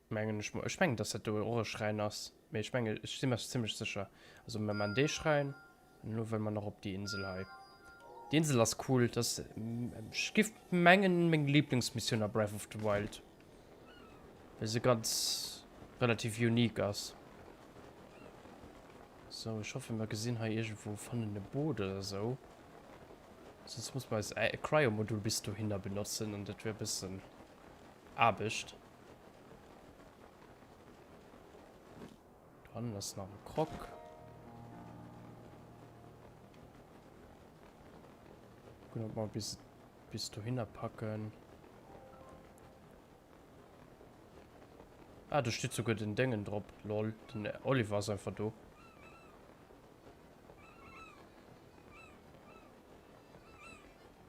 Mengen ech mol. Ech mengen, dass dat do och e Schräin ass. Mee ech mengen, ech si mer zimmlech sécher. Also mir man dee Schräin. An elo wëlle mer nach op déi Insel hei. Déi Insel ass cool. Dat ass, ech giff mengen, meng Lieblingsmissioun a Breath of the Wild. Well se ganz relativ unique ass. Sou, ech hoffen, mer gesinn hei iergendwou, fannen e Boot oder sou. Soss muss mer eis Cryo-Modul bis dohinner benotzen an dat wär e bëssen Aarbecht. Do hannen ass nach e Krog. Gucken, ob mer bis, bis dohinner packen. Ah, do steet souguer den Déngen drop. Lol, den Oliver ass einfach do.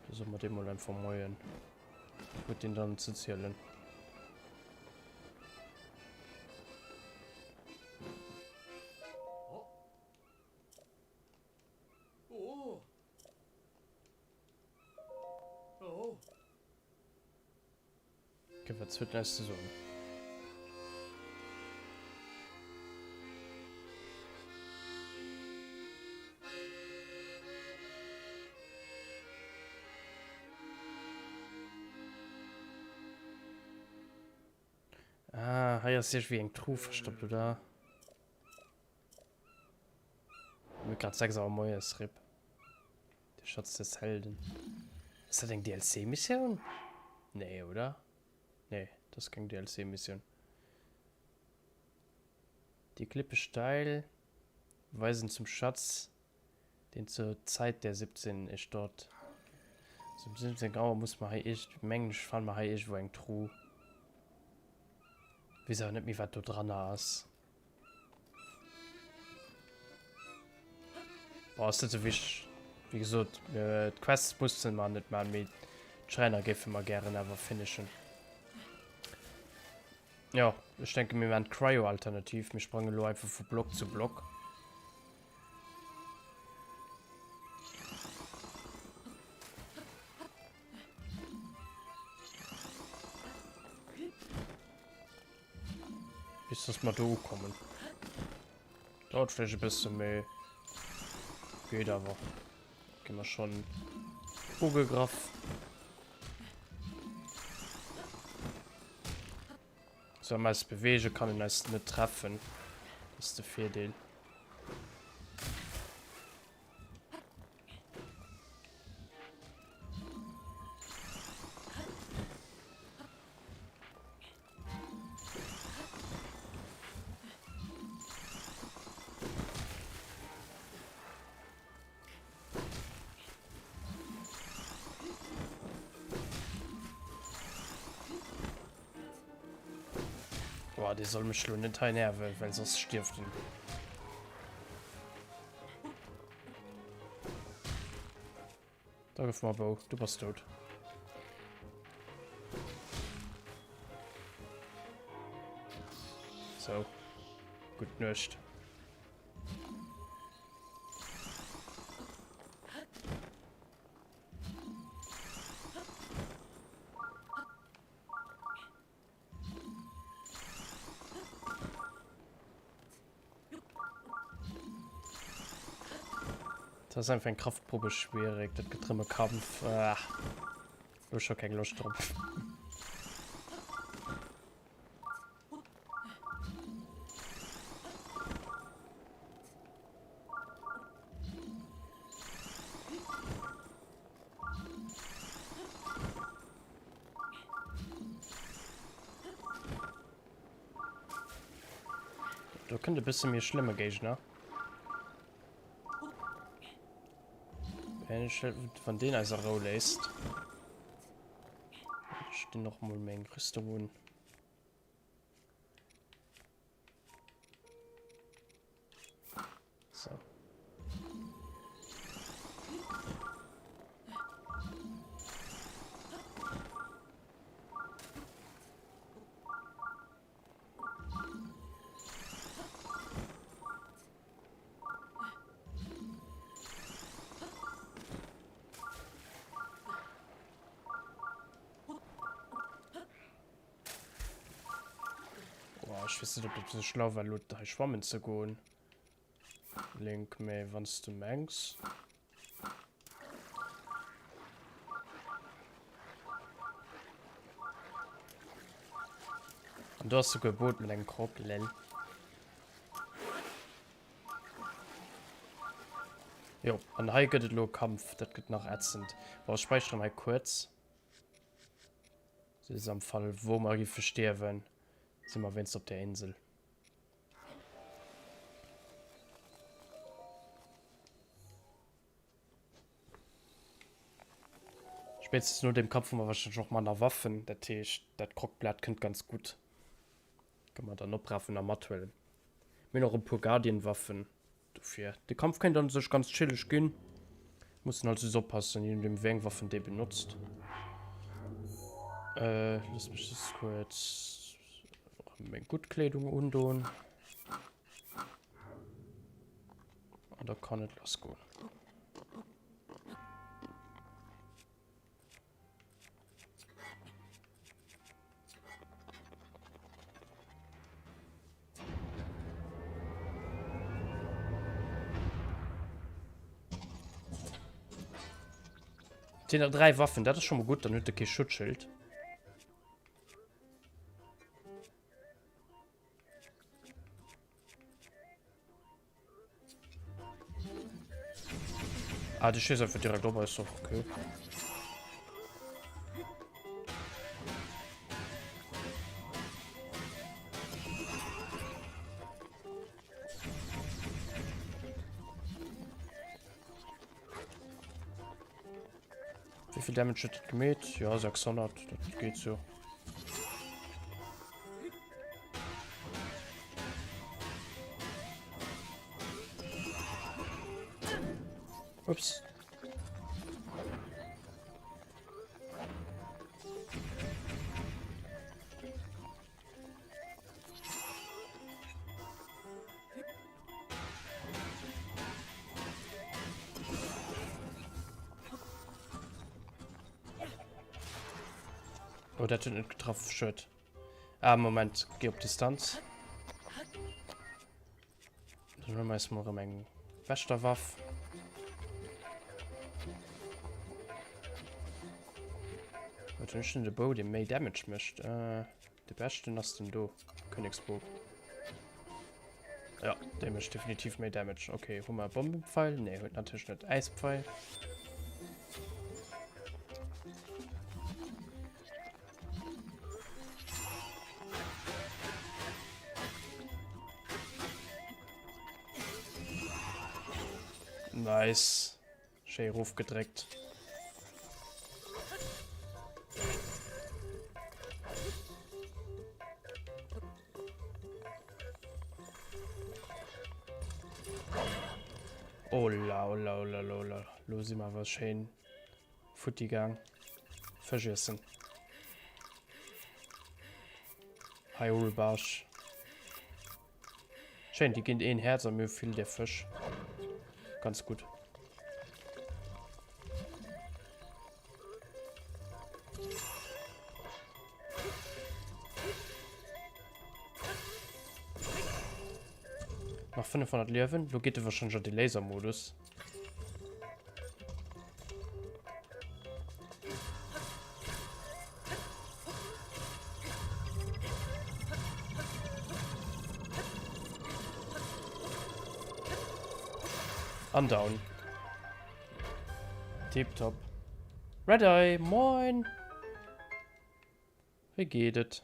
Da solle mer deem mol einfach moien. Huet deen dann ze zielen. Okay, wat huet en eis ze soen? Ah, hei ass iergendwéi eng Truh verstoppt, oder? Mir grad 6 Auer moies, RIP. Der Schatz des Helden. Ass dat eng DLC-Missioun? Nee, oder? Nee, dat ass keng DLC-Missioun. Die Klippe steil weisen zum Schatz Den zur Zäit der 17 ech dort. So um 17 Auer muss mer hei iergend, mengen ech, fanne mer hei iergendwou eng Truh. Weess awer net méi wat do dranner ass. Boah, ass net sou wichteg. Wéi gesot, d'Quests mussen mer net man, mee d'Schräiner géife mer gären awer finishen. Jo, ech denke mir man d'Cryo-Alternativ. Mir sprange lo einfach vu Block zu Block. Bis dass mer do ukommen. Dauert vläicht e bësse méi. Geet awer. Gi mer schonn ugegraff. Soll mer eis bewegen, kann en eis net treffen. Das ist de Virdeel. Boah, dee soll mech lo net hei nerven, well soss stierft en. Da gëff mer Bou, du bass dout. So. Gutt Nuecht. Dat ass einfach eng Kraftprobe schwierig. Dat gëtt rëm e Kampf. Ah. Lo scho keng Loscht drop. Do kënnt e bësse méi schlëmme Géigner. Wann deen eis a Rou léisst. Ech dinn och mol meng Rüstung un. So. Boah, ech weess net, ob dat esou schlau war, elo hei schwammen ze goen. Link, mee wann s du mengs. An do ass souguer e Boot mat engem Krog, lel. Jo, an hei gëtt et elo e Kampf, dat gëtt nach ätzend. Bon, ech späicheren hei kuerz. Se ass am Fall wou mer giffe stierwen, si mer wéinst op der Insel. Spéitstens no deem Kampf hu mer wahrscheinlech och manner Waffen, dat heescht dat Kroggblat kënnt ganz gutt. Kënne mer dann oprafen a mathuelen. Mir hunn och e puer Guardian-Waffen, dofir de Kampf kéint an sech ganz chilleg ginn. Mussen halt just oppassen, je nodeem wéi eng Waffen dee benotzt. Äh, looss mech just kuerz meng gutt Kleedung undoen. An da kann et lass goen. Sinn der 3 Waffen, dat ass schon mal gut, dann huet e kee Schutzschild. Ah, du schießt einfach direkt op eis, okay. Wéi vill Damage huet dat gemeet? Ja, 600, dat geet sou. Ups. Oh, dat huet net getraff. Schued. Ah, Moment. Geh op Distanz. Dann huelen wir eis mal erëm eng Wächterwaff. Wat hunn ech denn de Bou, dee méi Damage mécht? Äh, de beschten ass den do. Königsbou. Ja, dee mécht definitiv méi Damage. Okay, hu mer e Bombenpfeil? Nee, huet natierlech net. Äispfeil. Nice. Schéi erofgedréckt. Oh la, oh la, oh la, oh la. Lo si mer awer schéin futti gaang. Fësch iessen. Hyrule Barsch. Schéin, déi ginn een Häerz a mir hu vill där Fësch. Ganz gutt. Nach 500 Liewen. Lo geet e wahrscheinlech an de Lasermodus. An down. Tiptop. Red Eye, moin! Wéi geet et?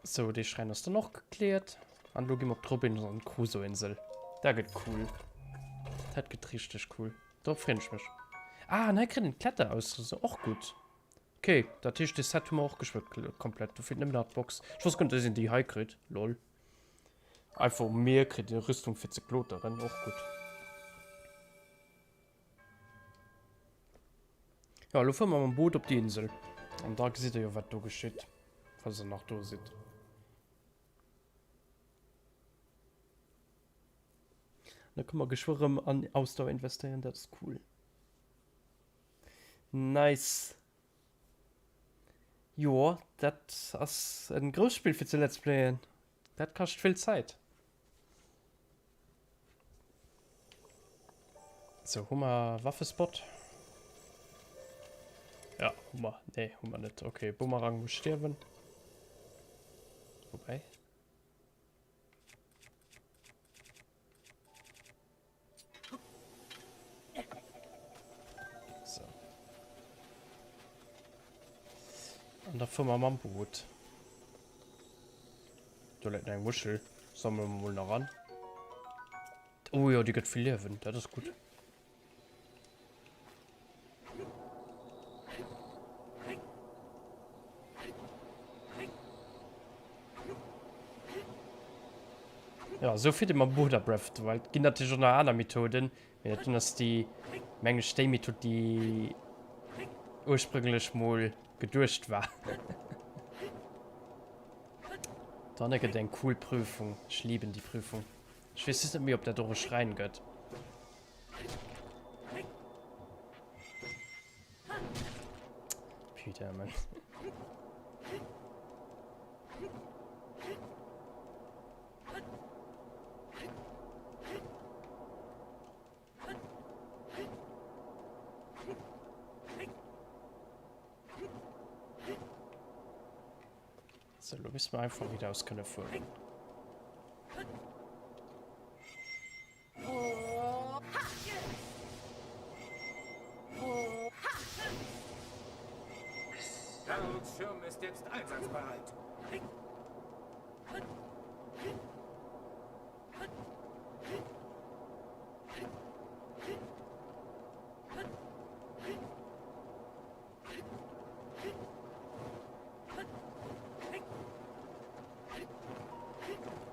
Sou, dee Schräin ass dann och gekläert. An elo gi mer op d'Robinson Crusoe Insel. Dat gëtt cool. Dat gëtt richteg cool. Dorop freeën ech mech. Ah, an hei kritt een d'Kletterausrüstung. Och gutt. Okay, dat heescht, dee Set hu mer och geschwë komplett. Do feelt nëmmen nach d'Box. Ech wosst guer net, dass een déi hei kritt. Lol. Einfach um Mier kritt een Rüstung fir ze kloteren. Och gutt. Jo, elo fuere mer mam Boot op déi Insel. An da gesitt der jo, wat do geschitt, falls der nach do sidd. Da kënne mer geschwë rëm an Ausdauer investéieren, dat ass cool. Nice. Jo, dat ass en grousst Spill fir ze Let's Playen. Dat kascht vill Zäit. Sou, hu mer Waffespot? Ja, hu mer. Nee, hu mer net. Okay, Bumerang muss stierwen. Wobei. So. An da fuere mer mam Boot. Do läit nach eng Muschel. Sammele mer mol nach an. Oh jo, déi gëtt vill Liewen. Dat ass gutt. Ja, esou fiert ee mam Boot a Breath of the Wild. Ginn natierlech och nach aner Methoden, mee dat dunn ass déi, meng ech, déi Method, déi ursprünglech mol geduecht war. Dann gëtt eng cool Prüfung. Ech lieben die Prüfung. Ech weess just net méi, ob dat och e Schräin gëtt. Putain, man. So, lo misste mer einfach wieder aus kënne fueren. Harold's Schirm ist jetzt einsatzbereit.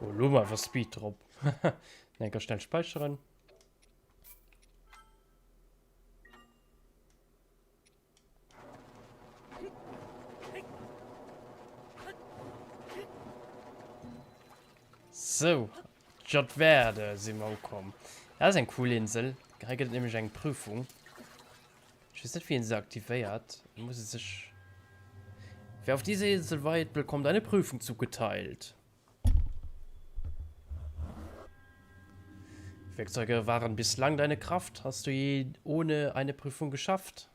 Oh, lo mal einfach Speed drop. Nein, ganz schnell speichern. So, Jodverde si mer ukomm. Dat ass eng cool Insel. Hei gëtt et nämlech eng Prüfung. Ech weess net wéi een se aktivéiert. Muss e sech. Wer auf diese Insel weilt, bekommt eine Prüfung zugeteilt. Werkzeuge waren bislang deine Kraft. Hast du je ohne eine Prüfung geschafft?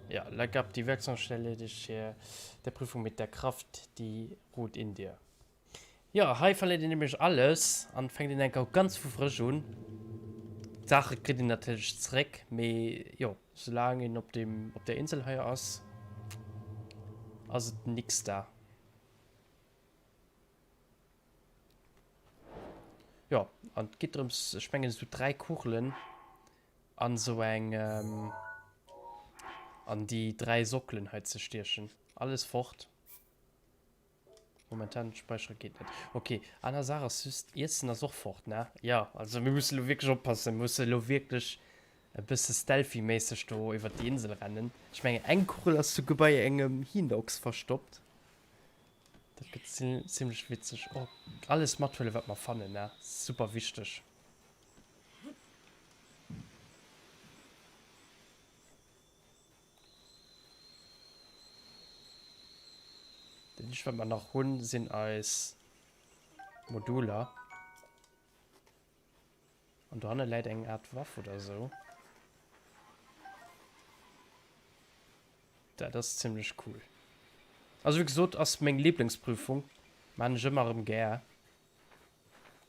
Ja, leck ab die Werkzeugstelle dich hier der Prüfung mit der Kraft, die ruht in dir. Jo, hei verléiert een nämlech alles an fänkt een enker ganz vu frësch un. D'Saache kritt een natierlech zréck, mee jo, soulaang een op dem op der Insel hei ass, ass et nix da. Jo, an et geet drëms, ech mengen esou 3 Kugelen an esou eng an déi 3 Sockelen hei ze stiechen. Alles fort. Momentan späichere geet net. Ok, aner Saach ass just, Iessen ass och fort, ne? Jo, also mir musse lo wierklech oppassen, mir musse lo wierklech e bësse stealthy-méisseg do iwwert déi Insel rennen. Ech mengen eng Kugel ass souguer bei engem Hinox verstoppt. Dat gëtt zimlech witzeg. Oh, alles mathuelen wat mer fannen, ne? Super wichteg. Dat eenzegt wat mer nach hunn sinn eis Moduler. An dohanne läit eng Aart Waff oder sou. Dat ass zimmlech cool. Also wéi gesot ass meng Lieblingsprüfung. Maan ech ëmmer erëm gär.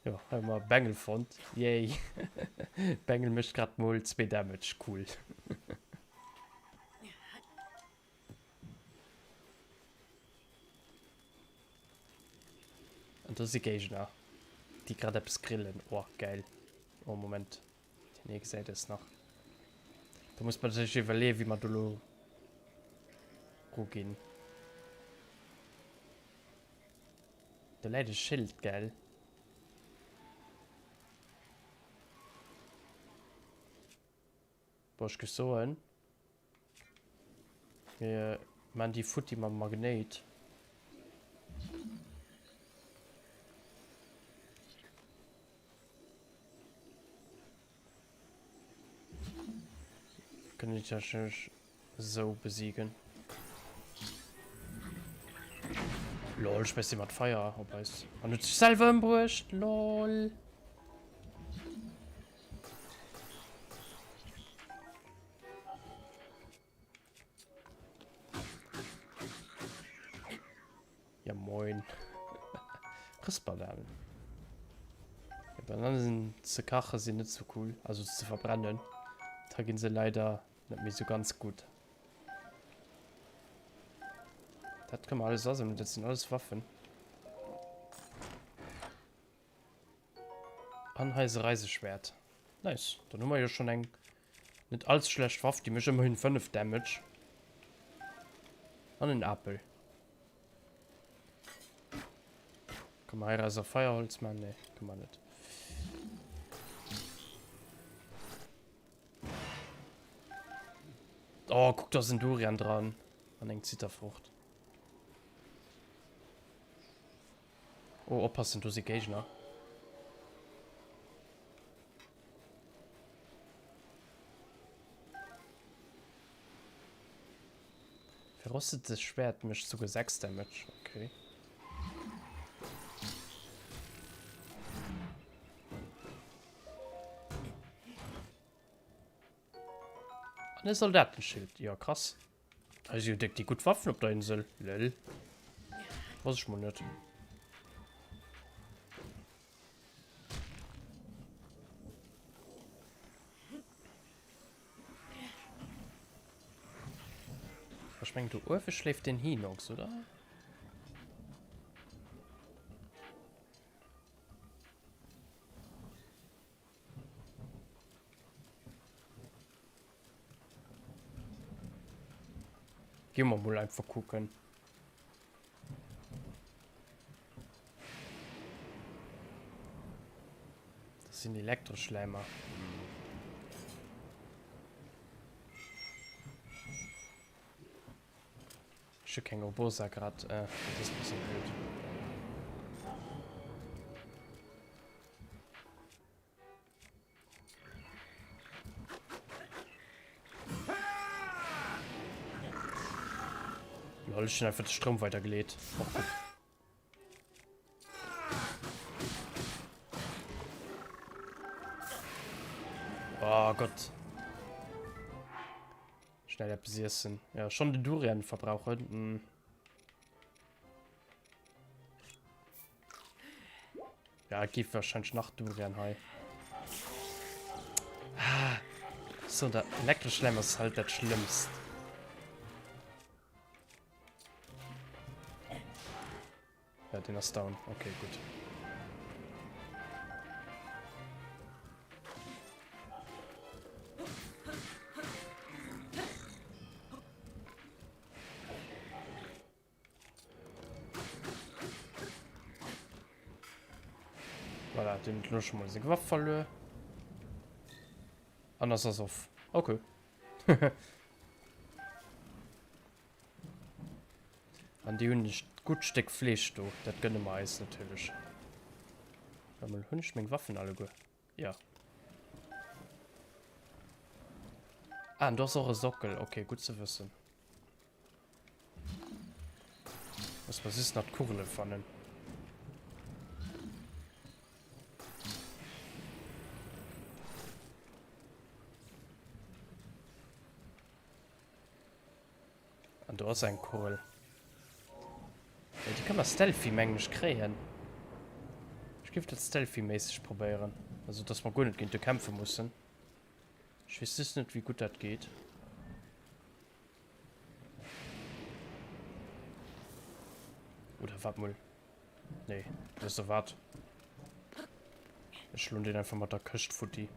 Jo, hei hu mer e Bengel fonnt. Yay. Bengel mécht grad mol 2 Damage. Cool. An do si Géigner, déi grad eppes grillen. Oh, geil. Oh, Moment. Den hie gesäit es nach. Da muss man sech iwwerleeën, wéi mer do lo ruginn. Do läit e Schild, gell? Bon, ech géif soen, mir man déi futti mam Magnéit. Kënnen déi technesch esou besiegen. Lol, schmeißt jemand Feier op eis. An huet sech selwer ëmbruecht. Lol. Ja moin. Rëssbananen. Ja, Bananen ze kache sinn net sou cool, also ze verbrennen. Da ginn se leider net méi sou ganz gutt. Dat kënne mer alles asammelen, dat sinn alles Waffen. An hei ass e Reiseschwert. Nice. Dann hu mer jo schon eng net allze schlecht Waff, déi mécht ëmmerhin 5 Damage. An en Apel. Kann man heiraus a Feierholz man? Nee, kann man net. Oh, guck, da ass en Durian dran. An eng Zitterfrucht. Oh, oppassen, do si Géigner. Verrostetes Schwert mécht souguer 6 Damage, okay. An e Soldatenschild, jo krass. Hei si jo déck déi gutt Waffen op der Insel. Lel. Wosst ech mol net. Ech mengen do uewe schléift den Hinox, oder? Gi mer mol einfach kucken. Das sind Elektroschlämer. Ech hu keng Urbosa grad, äh, dat ass bëssen blöd. Lol, ech hunn einfach de Stroum weidergeleet. Och gutt. Oh Gott. Schnell eppes iessen. Ja, schon den Durian verbrauchen. Hm. Ja, et géif wahrscheinlech nach Durian hei. Ah, so, dat Elektroschleim ass halt dat Schlëmmst. Ja, den ass down. Okay, gut. Voilà, den huet elo scho mol seng Waff verluer. An ass ass off. Okay. An déi hunn e gutt Stéck Fleesch do. Dat gënne mer eis natierlech. Warte mol, hunn ech meng Waffen alleguer? Ja. Ah, an do ass och e Sockel. Okay, gutt ze wëssen. Muss mer just nach d'Kugele fannen. Do ass eng Kugel. Déi ka mer stealthy, mengen ech, kréien. Ech géif dat stealthy-méisseg probéieren. Also, dass mer guer net géint e kämpfe mussen. Ech weess just net, wéi gutt dat geet. Oder waart mol. Nee, weess de wat? Ech schloen deen einfach mat der Këscht futti.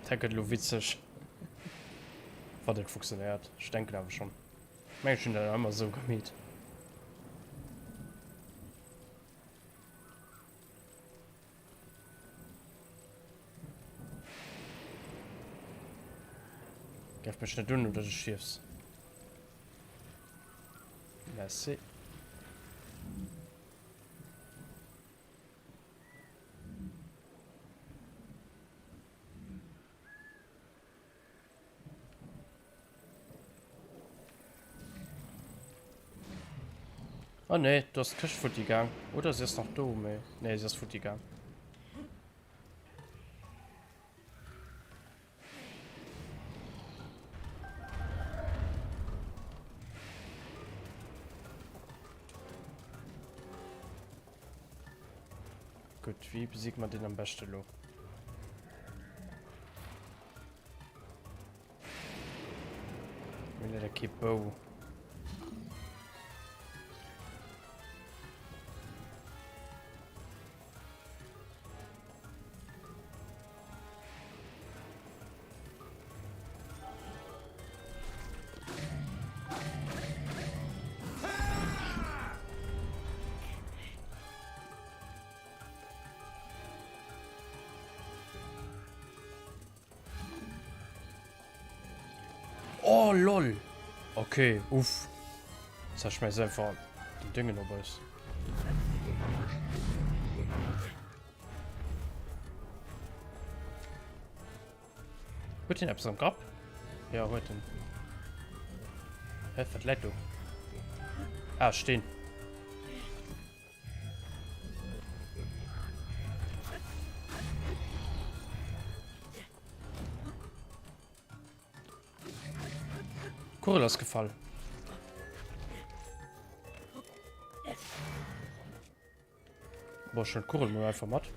Dat gëtt elo witzeg, wann et funktionéiert. Ech denken awer schonn. Ech mengen, ech hunn dat ëmmer esou gemeet. Greif mech net un oder du stierfs. Merci. Oh nee, do ass d'Këscht futti gaang. Oder si ass nach do, mee nee, si ass futti gaang. Gutt, wéi besiegt man deen am beschte lo? Mir hunn leider kee Bou. Oh lol! Okay, uff. Zerschmeißt einfach den Dingen op eis. Huet hien eppes am Grapp? Ja, huet en. Hä, wat läit do? Ah, Steen. Kugel ass gefall. Boah, schon Kugel mal einfach mat.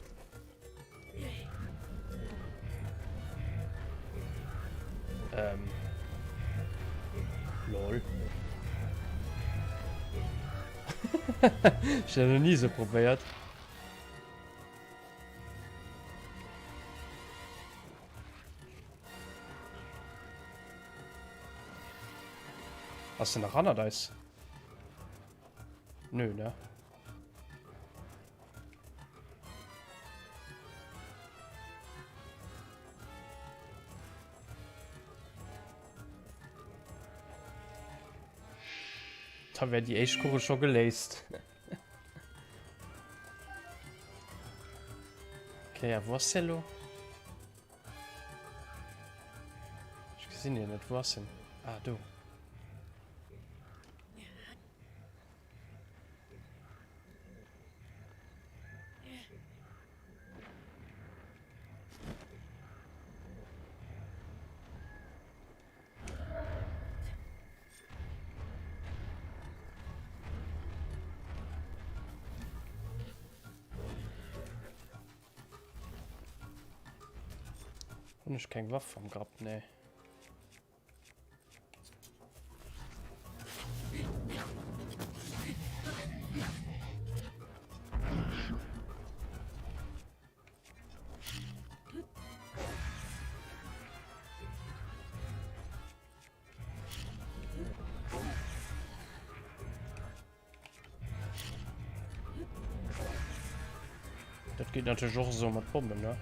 Ähm. Lol. ich habe noch nie so probiert. Ass en nach hannert eis? Nö, ne? Da wär déi éischt Kugel scho geléist. Okay, a wou ass hie lo? Ech gesinn hien net. Wou ass hien? Ah, do. Hunn ech keng Waff am Grapp? Nee. Dat geet natierlech och esou mat Bommen, ne?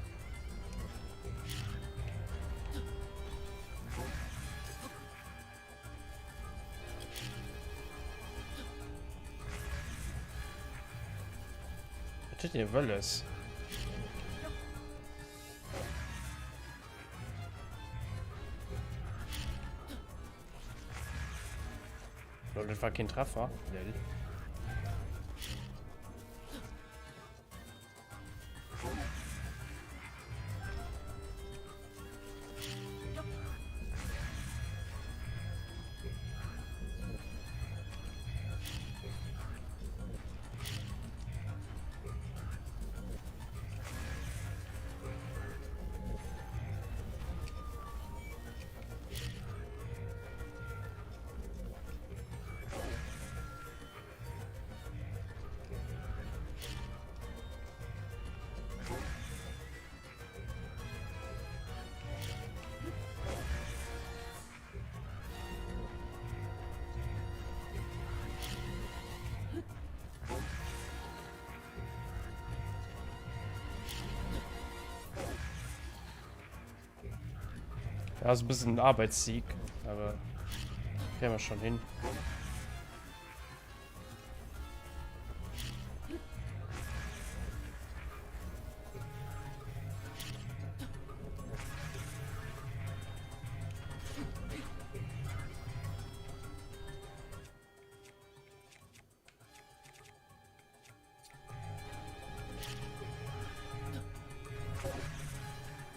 Wat huet dee wëlles? Lol, dat war keen Treffer. Lel. Ja, ass e bëssen en Arbeitssieg, awer kréie mer schon hin.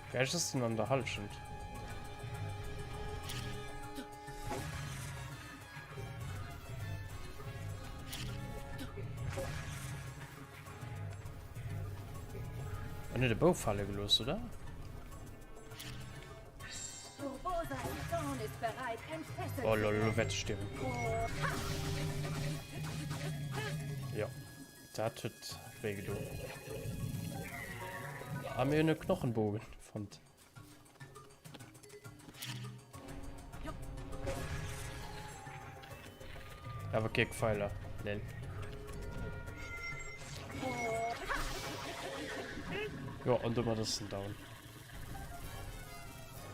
Vielleicht ist den an der Halschent. An huet e Bou fale gelooss, oder? Oh lol, elo wäert ech stierwen. Jo, dat huet wéi gedo. A mir hunn e Knochenbogen fonnt. Awer kee Pfeiler, lel. Jo, an domat ass en down.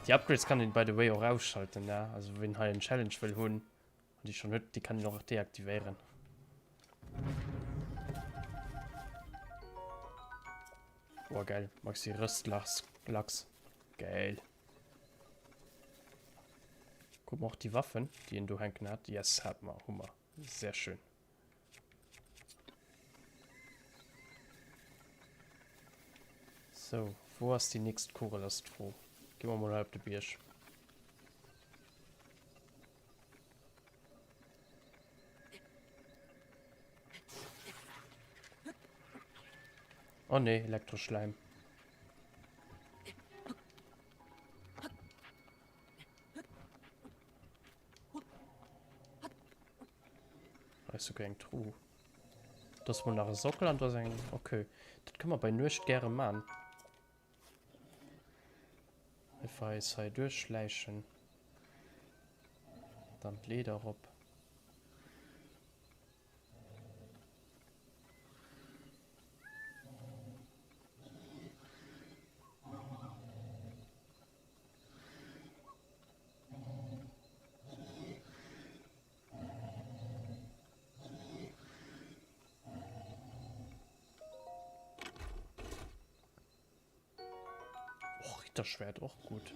Déi Upgrades kann een by the way och ausschalten, ne? Also ween hei en Challenge wëll hunn an déi schon huet, déi kann een och deaktivéieren. Boah, geil. Maxi Röstlachs. Lachs. Geil. Guck mal och déi Waffen, déi een do hänken hat. Yes, hat mer, hu mer. Sehr schön. Sou, wou ass déi nächst Kugel, ass d'Fro. Gi mer mol hei op de Bierg. Oh nee, Elektroschleim. Hei ass souguer eng Truh. Do ass mol nach e Sockel an do ass eng... Okay. Dat kënne mer bei Nuecht gäre man. Einfach eis hei duerchschläichen. Dann d'Leeder erop. Och Ritterschwert, och gut.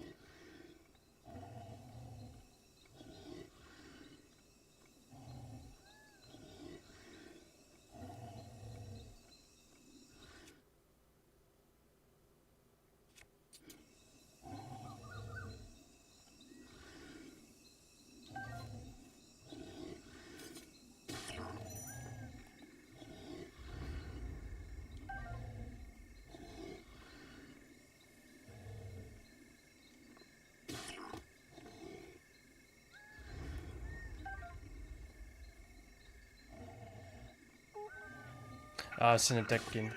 Ah, ech sinn entdeckt ginn.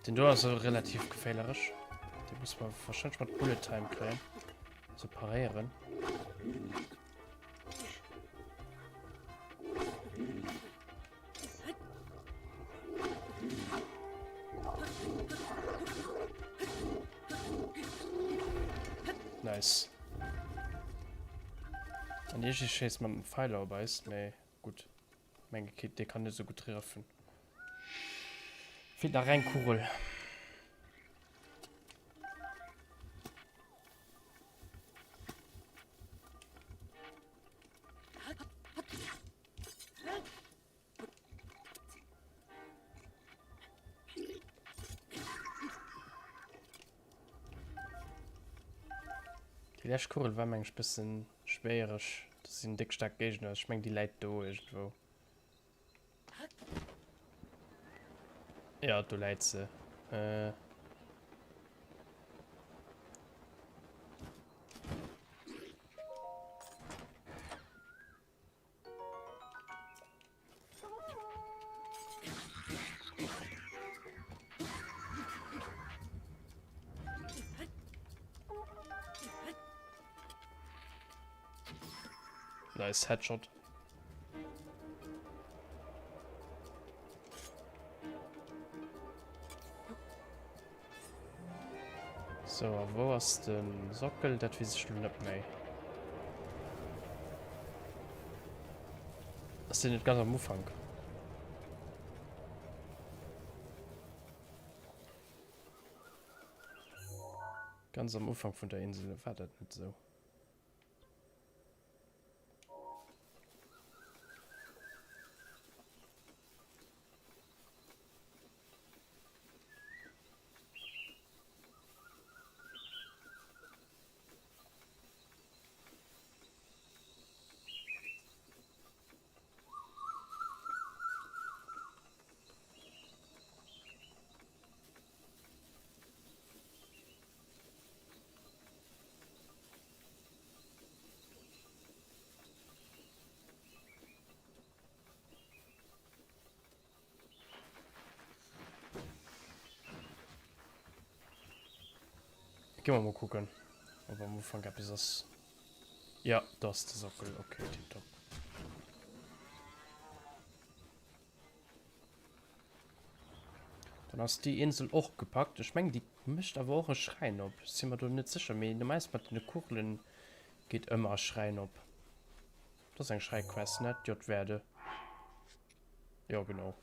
Den do ass relativ geféierlech. Den muss man wahrscheinlich mat Bullet Time kréien. Also paréieren. Nice. An iergendwéi schéisst mat den Pfeiler op eis, mee gutt. Menge Kit, dee kann net esou gutt treffen. Feelt nach eng Kugel. Déi lescht Kugel war meng ech bëssen schwéiereg. Dat sinn déck staark Géigner. Ech meng déi läit do iergendwou. Ja, do läit se. Äh. Nice Headshot. So, a wou ass de Sockel? Dat weess ech lo net méi. Ass deen net ganz am Ufank? Ganz am Ufank vun der Insel, war dat net esou? Gi mer mol kucken, ob am Ufank eppes ass. Ja, do ass de Sockel. Okay, tipptopp. Dann ass déi Insel och gepackt. Ech mengen, déi mécht awer och e Schräin op. Ech si mer do net sécher, mee normalerweis mat den Kugelen geet ëmmer e Schräin op. Dat ass eng Schräiquest, ne? D'J-Werde. Jo, genau.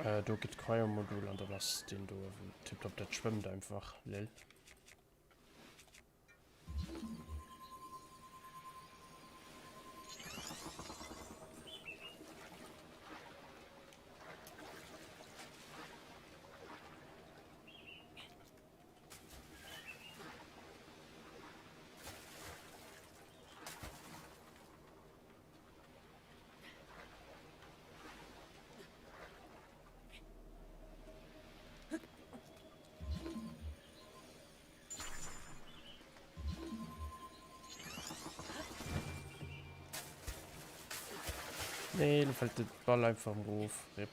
Äh, do geet d'Cryomodul an dann ass deen do uewen tiptop. Dat schwëmmt einfach, lel. Nee, lo fällt de Ball einfach erof. Rip.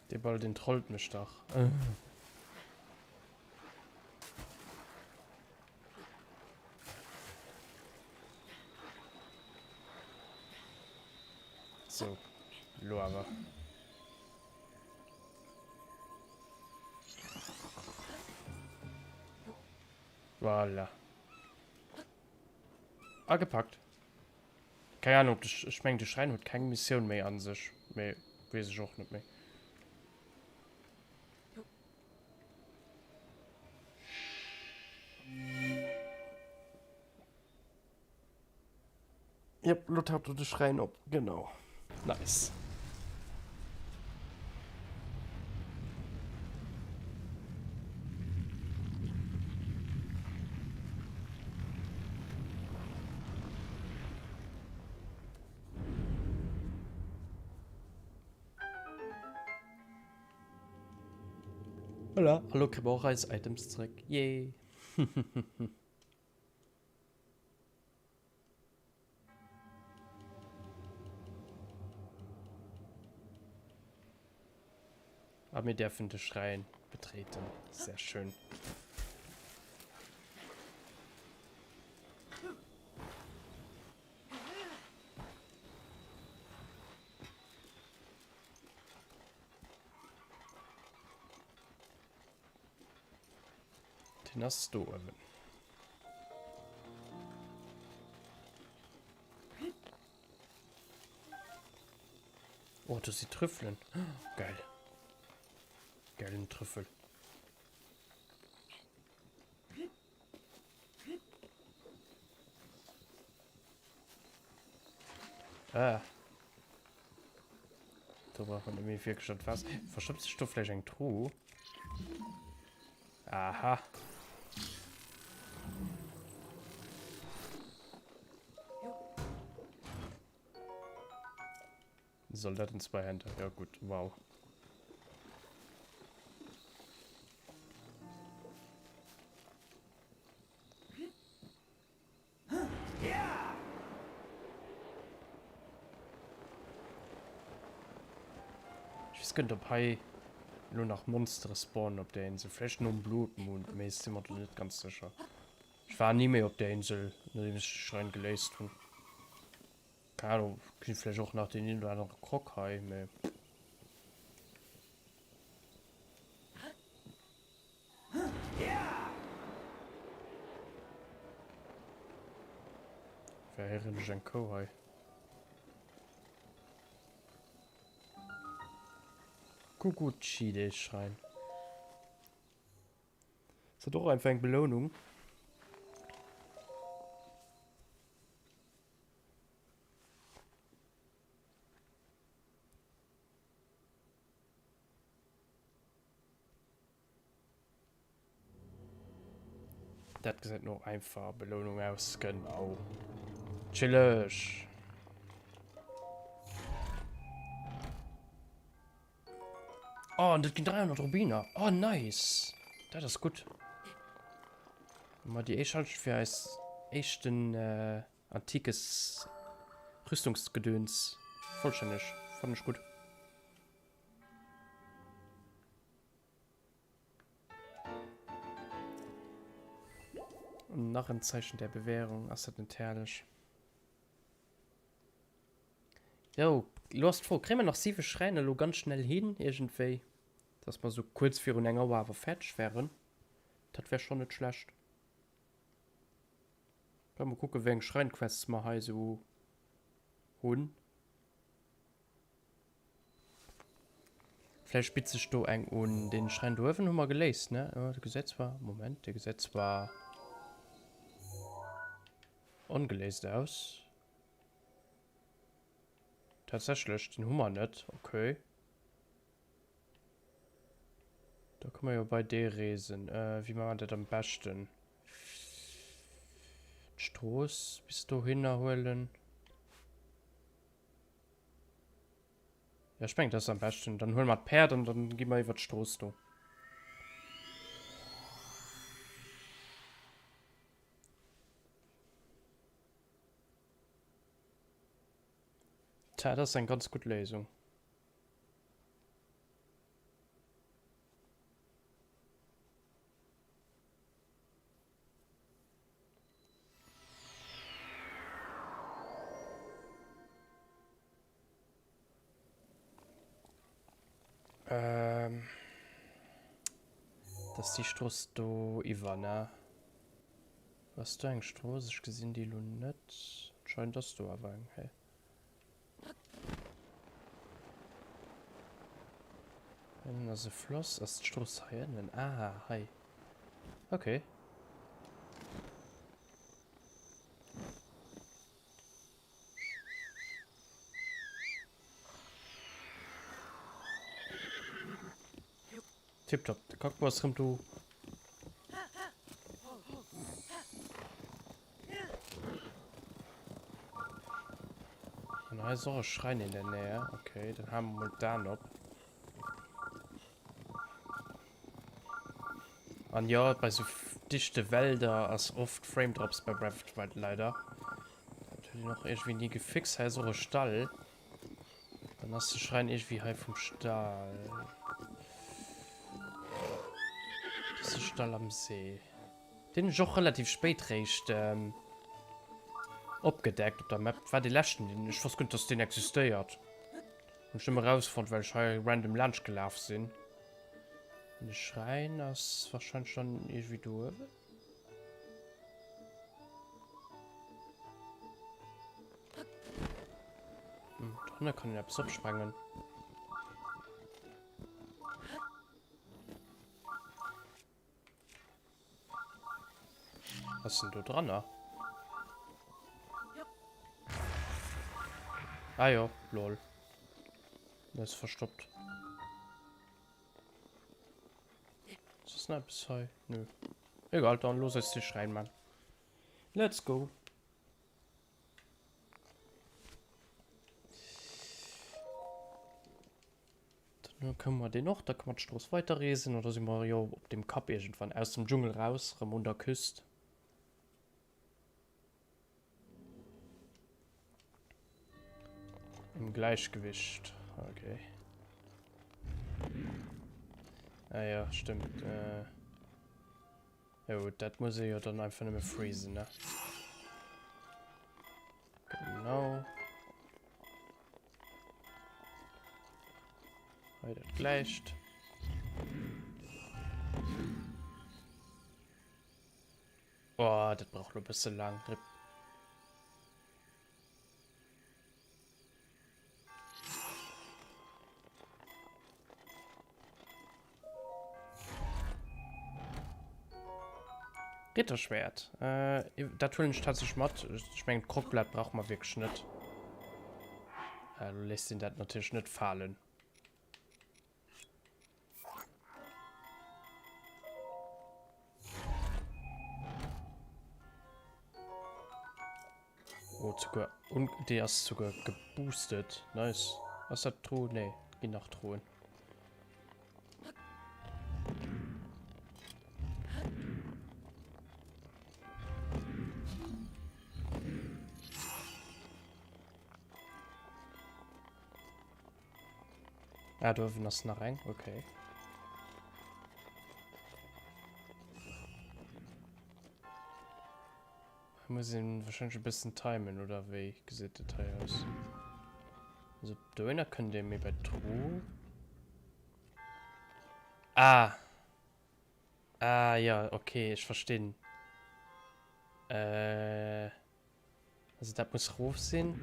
Dee Ball, deen trollt mech dach. So, lo awer. Voilà. Agepackt. Keng Ahnung, ob de, ech mengen de Schräin huet keng Missioun méi an sech, mee weess ech och net méi. Jep, lo taucht do de Schräin op, genau. Nice. Voilà, a lo kréie mer och eis Items zréck. Yay! A mir däerfen de Schräin betreten. Sehr schön. Den ass do uewen. Oh, do si Trüffelen. Geil. Geilen Trüffel. Ah. Do brauch man nämlich wirklich etwas. Verstoppt sich do vielleicht eng Truh? Aha. Soldat in zwei Hände. Ja gut, wow. Ech weess guer net op hei elo nach Monstere spawnen op der Insel. Vläicht nom Blutmond, mee ech si mer do net ganz sécher. Ech war ni méi op der Insel, nodeems ech de Schräin geléist hunn. Keng Ahnung, ginn vläicht och nach deen een oder anere Croc hei, mee. Wär héieren ech eng Kou hei? Kuckuckschide-Schrein. Ass dat och einfach eng Belounung? Dat gesäit no einfacher Belounung aus, genau. Chilleg. Oh, an dat ginn 300 Rubiner. Oh, nice. Dat ass gutt. Mal déi éischt Halschent fir eis éischten äh, antikes Rüstungsgedöns vollstänneg. Fannen ech gutt. Und nach ein Zeichen der Bewährung. Ass dat net herrlech? Jo, lo ass d'Fro, kréie mer nach 7 Schräiner lo ganz schnell hin iergendwéi, dass mer sou kuerz virun eng Auer awer fäerdeg wären? Dat wär schonn net schlecht. Da mol kucke wéi eng Schreinquests mer hei sou hunn. Vläicht bitt sech do eng un. Deen Schräin do uewen hu mer geléist, ne? Oh, de gesäit zwar, Moment, de gesäit zwar ongeléist aus. Tatsächlech, den hu mer net. Okay. Da kënne mer jo bei dee reesen. Äh, wéi maache mer dat am beschten? D'Strooss bis dohinner huelen. Ja, ech mengen, dat ass am beschten. Dann huele mer d'Päerd an dann gi mer iwwer d'Strooss do. Tja, dat ass eng ganz gutt Léisung. Ähm, das ist die Strooss do iwwer, ne? Ass do eng Strooss? Ech gesinn déi lo net. Anscheinend ass do awer eng, hä? Ënnen ass e Floss. Ass d'Strooss hei ënnen? Ah, hei. Okay. Tipptopp, de Kackbo ass rëm do. An hei ass och e Schräin in der Nähe. Okay, dann hauen mer mol d'Aen op. An jo, bei sou dichte Wälder ass oft Frame Drops bei Breath of the Wild leider. Dat huet een och iergendwéi ni gefixt. Hei ass och e Stall. Dann ass de Schräin iergendwéi hei vum Stall. Dat ass de Stall am See. Deen hunn ech och relativ spéit réischt opgedeckt op der Map. War dee leschten, deen ech wosst guer net, dass deen existéiert. Hunn ech nëmme rausfonnt, well ech hei random laanscht gelaf sinn. An de Schräin ass wahrscheinlech dann iergendwéi do uewen. Hm, do hanne kann een eppes opsprengen. Was ist denn do dran? Ne? Ah jo, lol. Das ist verstoppt. Ist das noch etwas hei? Nö. Egal, dann los jetzt dich rein, Mann. Let's go. Dann kënne mer deen och, da kënne mer d'Strooss weiterreesen oder si mer jo op dem Kap iergendwann aus dem Dschungel raus, rëm un der Küst. Im Gleichgewicht, okay. Ah ja, stimmt. Äh, jo, dat muss ee jo dann einfach nëmme freezen, ne? Genau. Hei dat gläicht. Oh, dat brauch lo bësse lang. Rip. Ritterschwert. Äh, dat huelen ech tatsächlich mat. Ech mengen, d'Krockblatt brauche mer wierklech net. Äh, lo léisst een dat natierlech net falen. Oh, sogar, und déi ass sogar geboostet. Nice. Ass dat d'Truh? Nee, ginn nach Truhen. Ah, do uewen ass nach eng, okay. Hei muss een wahrscheinlech e bëssen timen, oder wéi gesäit dat hei aus? Also dohinner kënnt ee méi bei d'Truh. Ah! Ah, ja, okay, ech verstinn. Äh. Also dat muss rof sinn.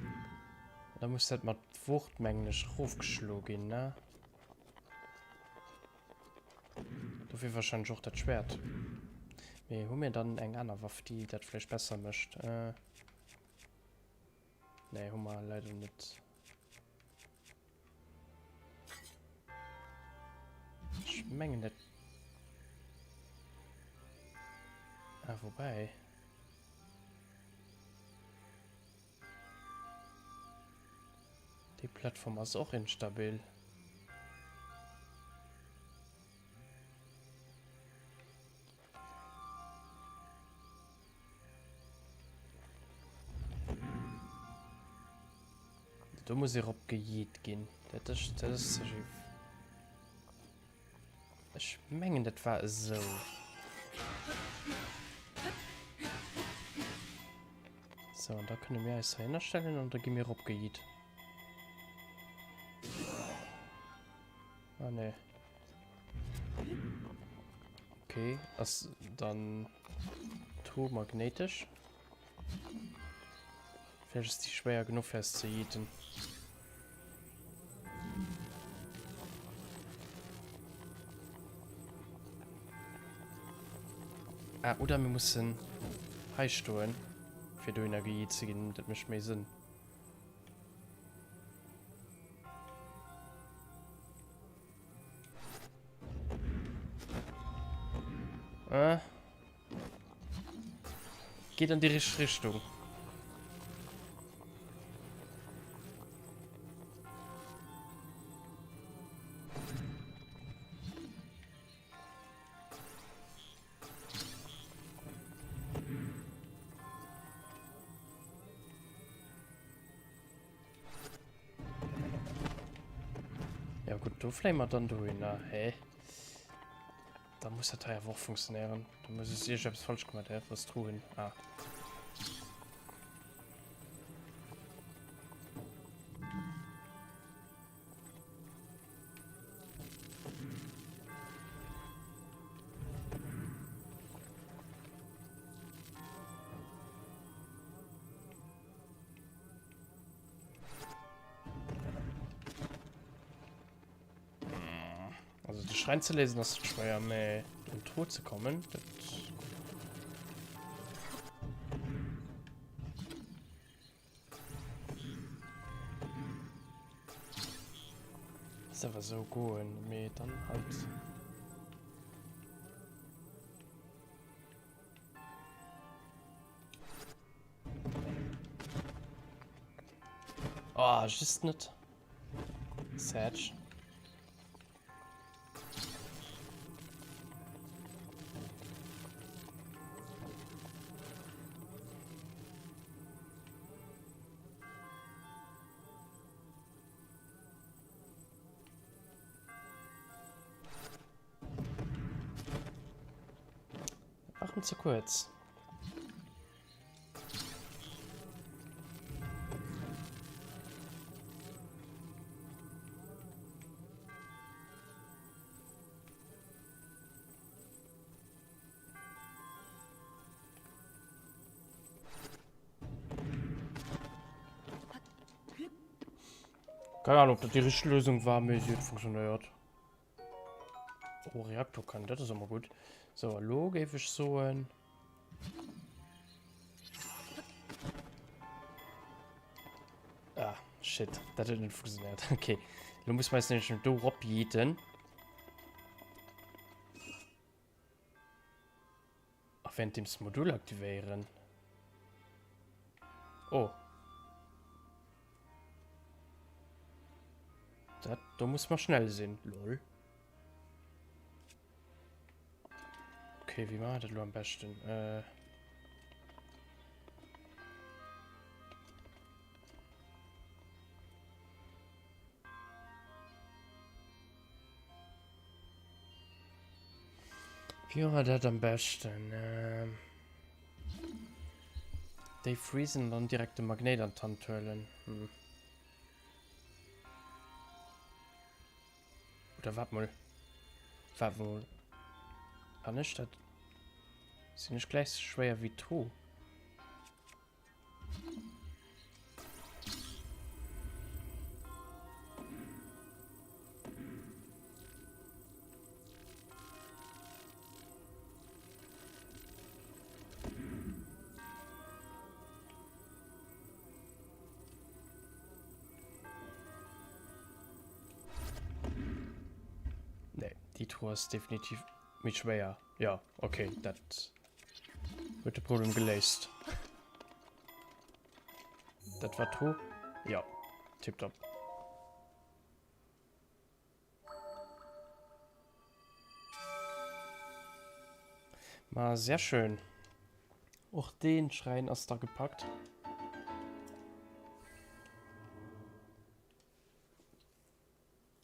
Da muss dat mat Wucht, mengen ech, rofgeschlo ginn, ne? Dofir wahrscheinlech och dat Schwert. Mee hu mir dann eng aner Waff, déi dat vläicht besser mécht? Äh. Nee, hu mer leider net. Ech mengen dat. Ah, wobei. Déi Plattform ass och instabil. Do muss erop gejeet ginn. Dat ass, dat ass Ech mengen dat war esou. So, an da kënne mir eis heihinner stellen an da gi mir erop gejeet. Ah, nee. Okay, ass dann Truh magnéitesch? Vielleicht ist die schwer genug festzuhieten. Ah, oder wir müssen hei stoen, fir do Energie ze ginn. Dat mécht méi Sënn. Äh. Geht an die richtige Richtung. gutt, do fléie mer dann dohinner. Hä? Da muss dat hei awer och funktionéieren. Do muss ech iergendeppes falsch gemaach hunn. Hä, wou ass d'Truh hin? Ah. Also de Schrein ze léisen ass schwéier, mä un d'Truh ze kommen, dat... Ass awer sou goen, mee dann halt. Oh, just net. Sadge. Warum zu kurz? Keine Ahnung, ob dat déi richteg Lösung war, mee si huet funktionéiert. Oh, Reaktor kann, dat ass ëmmer gutt. So, elo géif ech soen... Ah, shit, dat huet net funktionéiert. Okay, elo muss mer eis nämlech do ropjeeten. A währenddeems d'Modul aktivéieren. Oh. Dat, do muss man schnell sinn. Lol. Okay, wéi maache mer dat elo am beschten? Äh. Wéi maache mer dat am beschten? Ähm, déi freezen an dann direkt de Magnéit an d'Hand huelen. Hm. Oder wart mol. Wart mol. Kann ech dat? Sinn ech gläich sou schwéier wéi d'Truh? Nee, déi Truh ass definitiv méi schwéier. Jo, okay, dat huet de Problem geléist. Dat war d'Truh? Jo, tiptop. Ma sehr schön. Och deen Schräin ass da gepackt.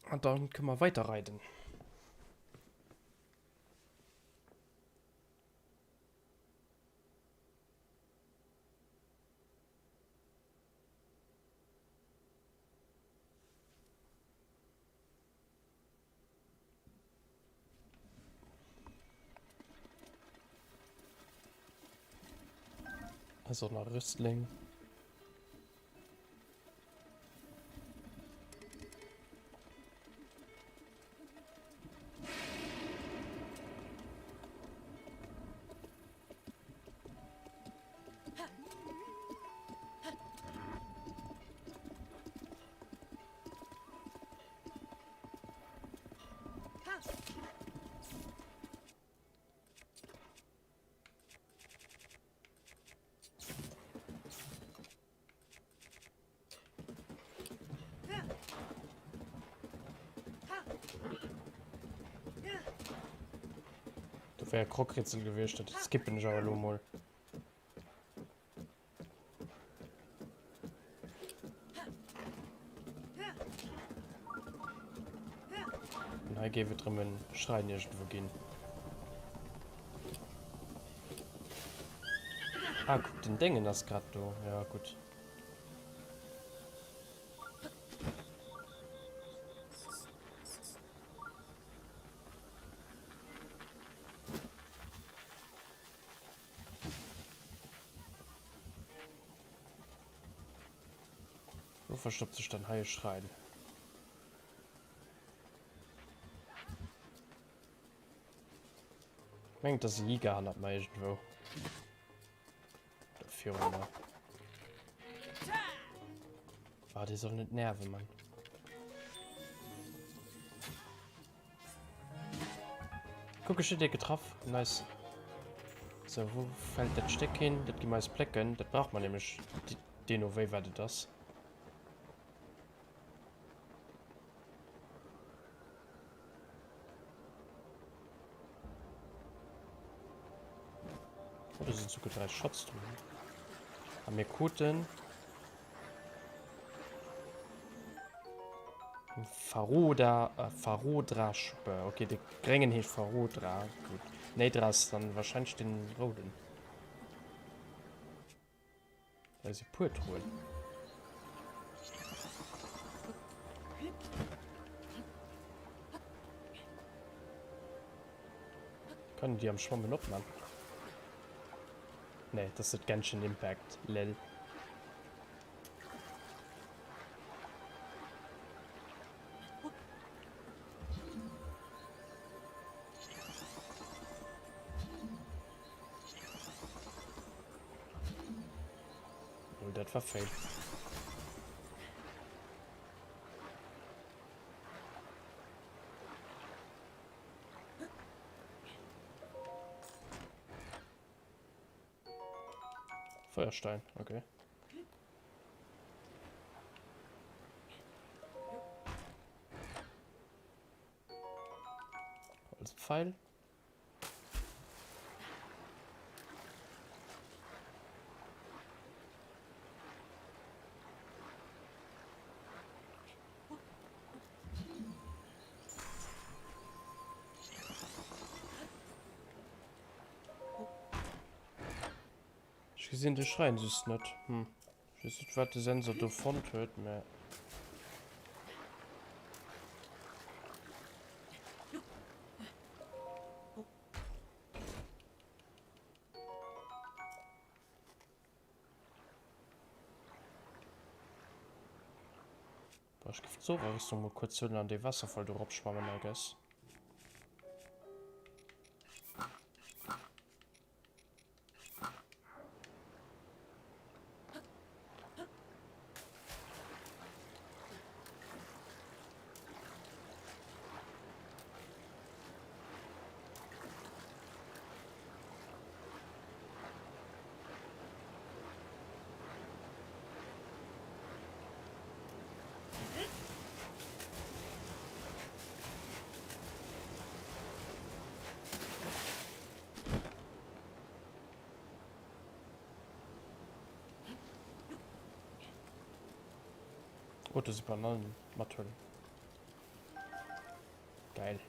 An dann kënne mer weiter reiden. Also nach Rüstling. Do wär e Krogrätsel gewiescht, dat skippen ech awer elo mol. Hei géif et rëm en Schräin iergendwou ginn. Ah, kuck, den Déngen ass grad do. Ja, gutt. Wou verstoppt sech dann hei e Schräin? Mengt dass e Yiga hannert mer irgendwou. Oder virun mer. Ah, dee soll net nerven, Mann. Kuck, ech hunn dee getraff. Nice. So, wou fällt dat Stéck hin? Dat gi mer eis plécken. Dat brauch mer nämlech deemno wéi wat et ass. Oh, do sinn souguer 3 Schatztruhen. A mir kruten Faroda, äh, Farodra Schuppe. Okay, de gréngen heescht Farodra. Gut. Neidra ass dann wahrscheinlich den rouden. Da si puer Truhen. Kann een déi am Schwammen opman? Nee, das ist Genshin Impact. Lel. Oh, dat war fail. Feuerstein, okay. Holzpfeil. Ech gesinn de Schräin just net. Hm. Ech weess net wat de Sensor do fonnt huet, mä. Boah, ech géif d'Zora-Rüstung mol kuerz huelen an dee Wasserfall do eropschwammen, I guess. Oh, do si Bananen. Mathuelen. Geil.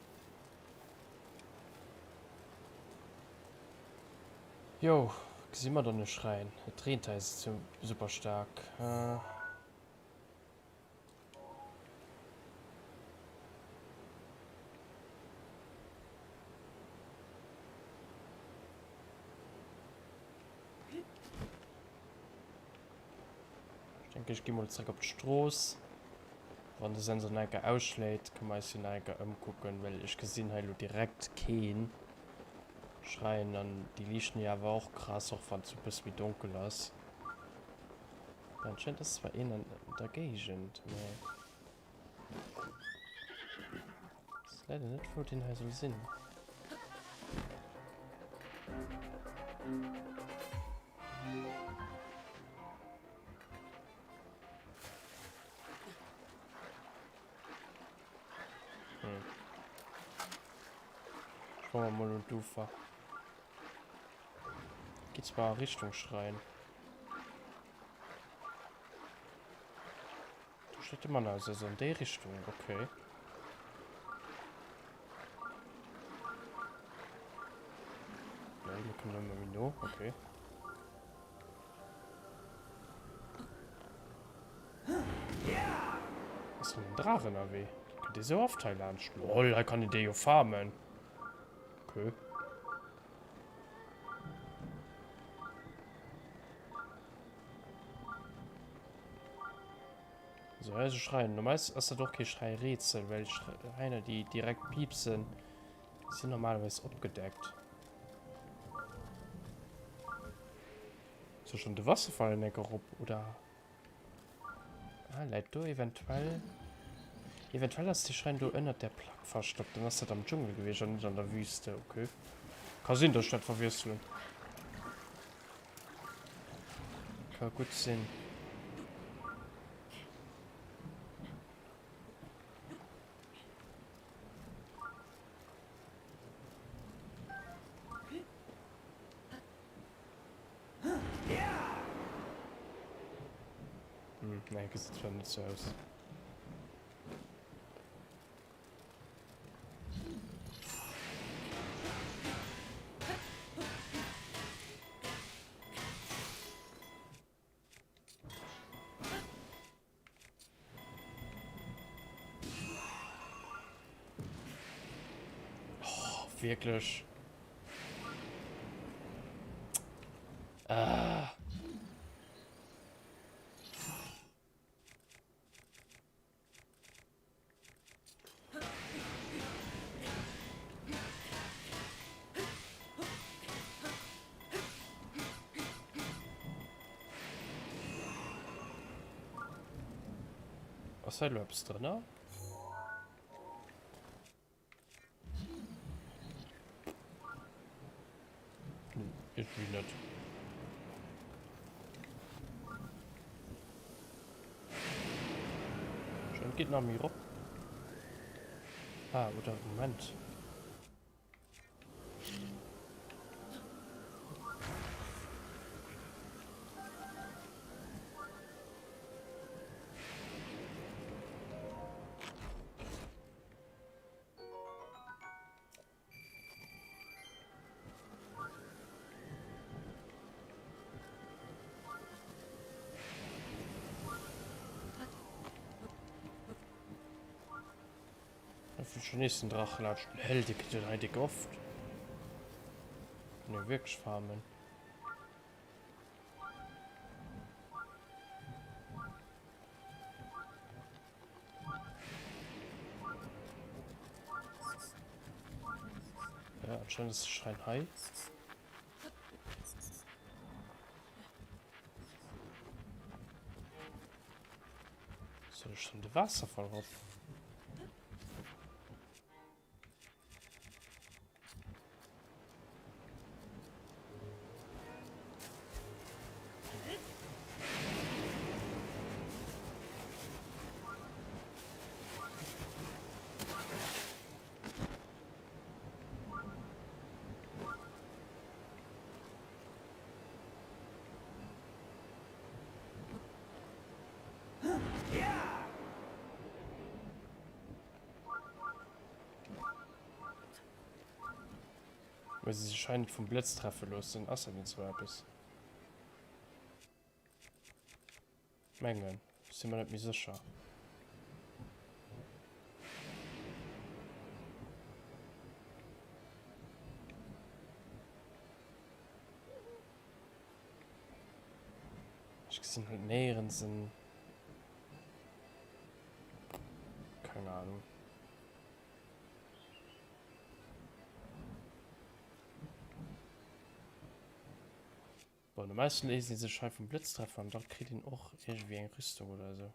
Jo, gesi mer dann e Schräin. Et reent hei super staark. Ech denke ech gi mol zréck op d'Strooss. Wann de Sensor nach eng Kéier ausschléit, kënne mer eis jo nach eng Kéier ëmkucken, well ech gesinn hei elo direkt keen Schräin an déi liichten jo awer och krass, och wann et sou e bësse méi donkel ass. Anscheinend ass zwar een an der Géigend, mä ass leider net wou deen hei soll sinn. Hm. Schwamme mol un d'Ufer. Geht zwar a Richtung Schrein. Do steet de Mann aus, also an déi Richtung, okay. Lol, mir kommen ëmmer méi no, okay. Ass denn en Draach ënnerwee? Kënnt dee sou oft hei laanscht? Lol, hei kann een dee jo farmen. Okay. So, hei ass e Schräin. Normalerweis ass dat och kee Schräirätsel, well Schräiner, déi direkt piepsen, sinn normalerweis opgedeckt. Soll schon de Wasserfall en Eck erop, oder? Ah, läit do eventuell... Eventuell ass de Schräin do ënnert der Plack verstoppt. Dann ass dat am Dschungel gewiescht an net an der Wüste. Okay. Ka sinn, dass ech dat verwiesselen. Ka gutt sinn. Hm, nee, gesäit zwar net sou aus. Oh, wierklech. Ah. Ass hei elo eppes drënner? Irgendwie net. Schon geht nach méi rop. Ah, oder Moment. Schon nees den Drache latscht. Lel, dee kritt jo hei déck oft. Kann jo wierklech farmen. Ja, anscheinend ist der Schrein hei. Soll ich schon de Wasserfall rop? Well se sech hei net vum Blëtz treffe loossen, ass dat net sou eppes. Mengen, si mer net méi sécher. Ech gesinn halt néierens en. Keine Ahnung. Bon, am meisten léisst ee sech hei vum Blëtz treffen an da kritt een och iergendwéi eng Rüstung oder esou.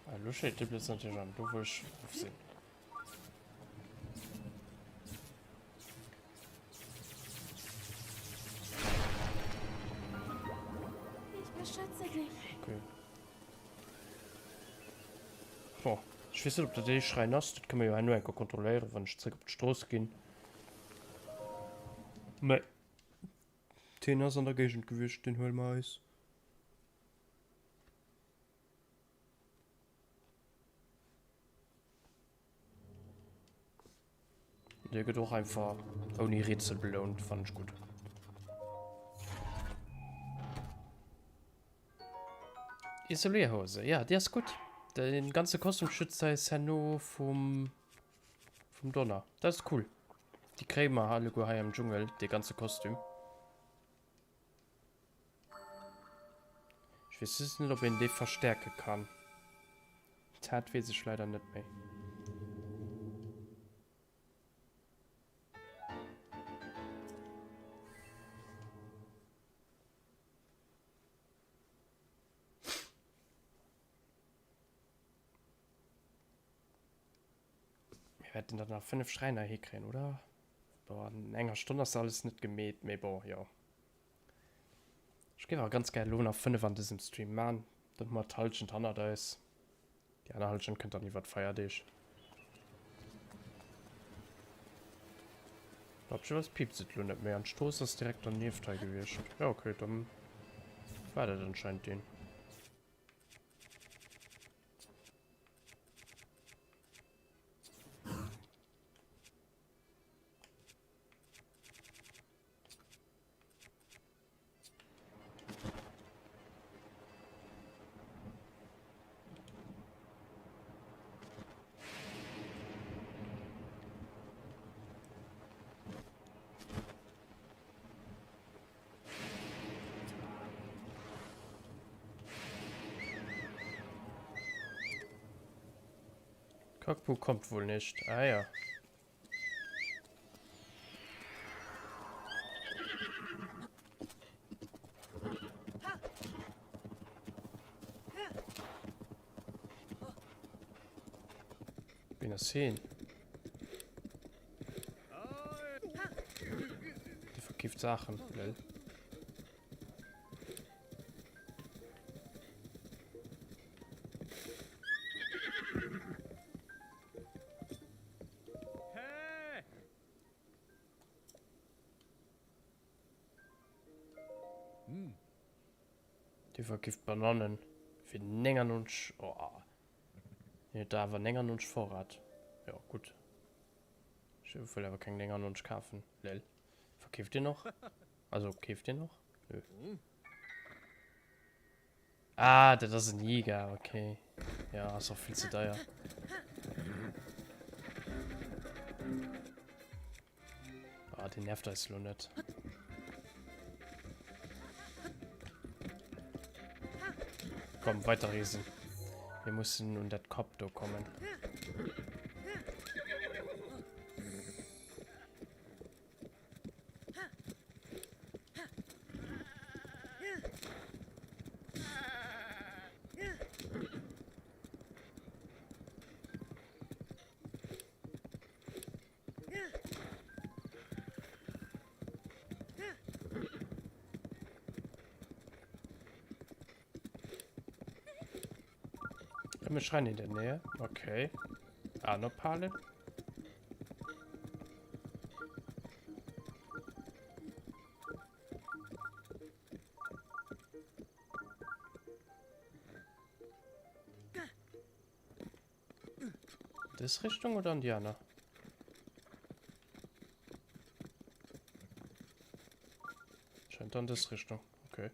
Ah, lo schéit de Blitz natierlech an, do wou ech of sinn. Ich beschütze dich. Okay. Bon, ech weess net, ob dat ee Schräin ass. Dat kënne mer jo herno eng Kéier kontrolléieren, wann ech zréck op d'Strooss ginn. Mee deen ass an der Géigend gewiescht, deen huele mer eis. Dee gëtt och einfach ouni Rätsel belount, fannen ech gutt. Isolierhose, ja, déi ass gutt. Den ganze Kostüm schützt eis herno vum, vum Donner. Dat ass cool. Déi kréie mer alleguer hei am Dschungel, dee ganze Kostüm. Ech weess just net, ob een dee verstärke kann. Dat weess ech leider net méi. Mir wäerten dat nach 5 Schräiner hikréien, oder? Bon, an enger Stonn ass alles net gemeet, mee bon, jo. Ech géif awer ganz gär elo nach 5 an dësem Stream man, dann hu mer d'Halschent hannert eis. Déi aner Halschent kënnt dann iwwer d'Feierdeeg. Op piepst et lo net méi an d'Strooss ass direkt dernieft hei gewiescht. Ja okay, dann war dat anscheinend deen. Cockpoo kommt wohl nicht. Ah ja. Wien ass heen? Dee verkeeft Saachen, lol. Dee verkeeft Banannen fir 99. Oh. Deen huet der awer 99 Vorrat. Jo, gutt. Ech wëll awer keng 99 kafen. Lel. Verkeeft deen och? Also, keeft deen och? Nö. Ah, dat ass en Yiga, okay. Ja, ass och vill ze deier. Ah, den nervt eis lo net. Komm, weiterreesen. Wir müssen un dat Kap do kommen. Immer Schrein in der Nähe. Okay. Anopale. Dës Richtung oder an déi aner? Scheint an dës Richtung. Okay.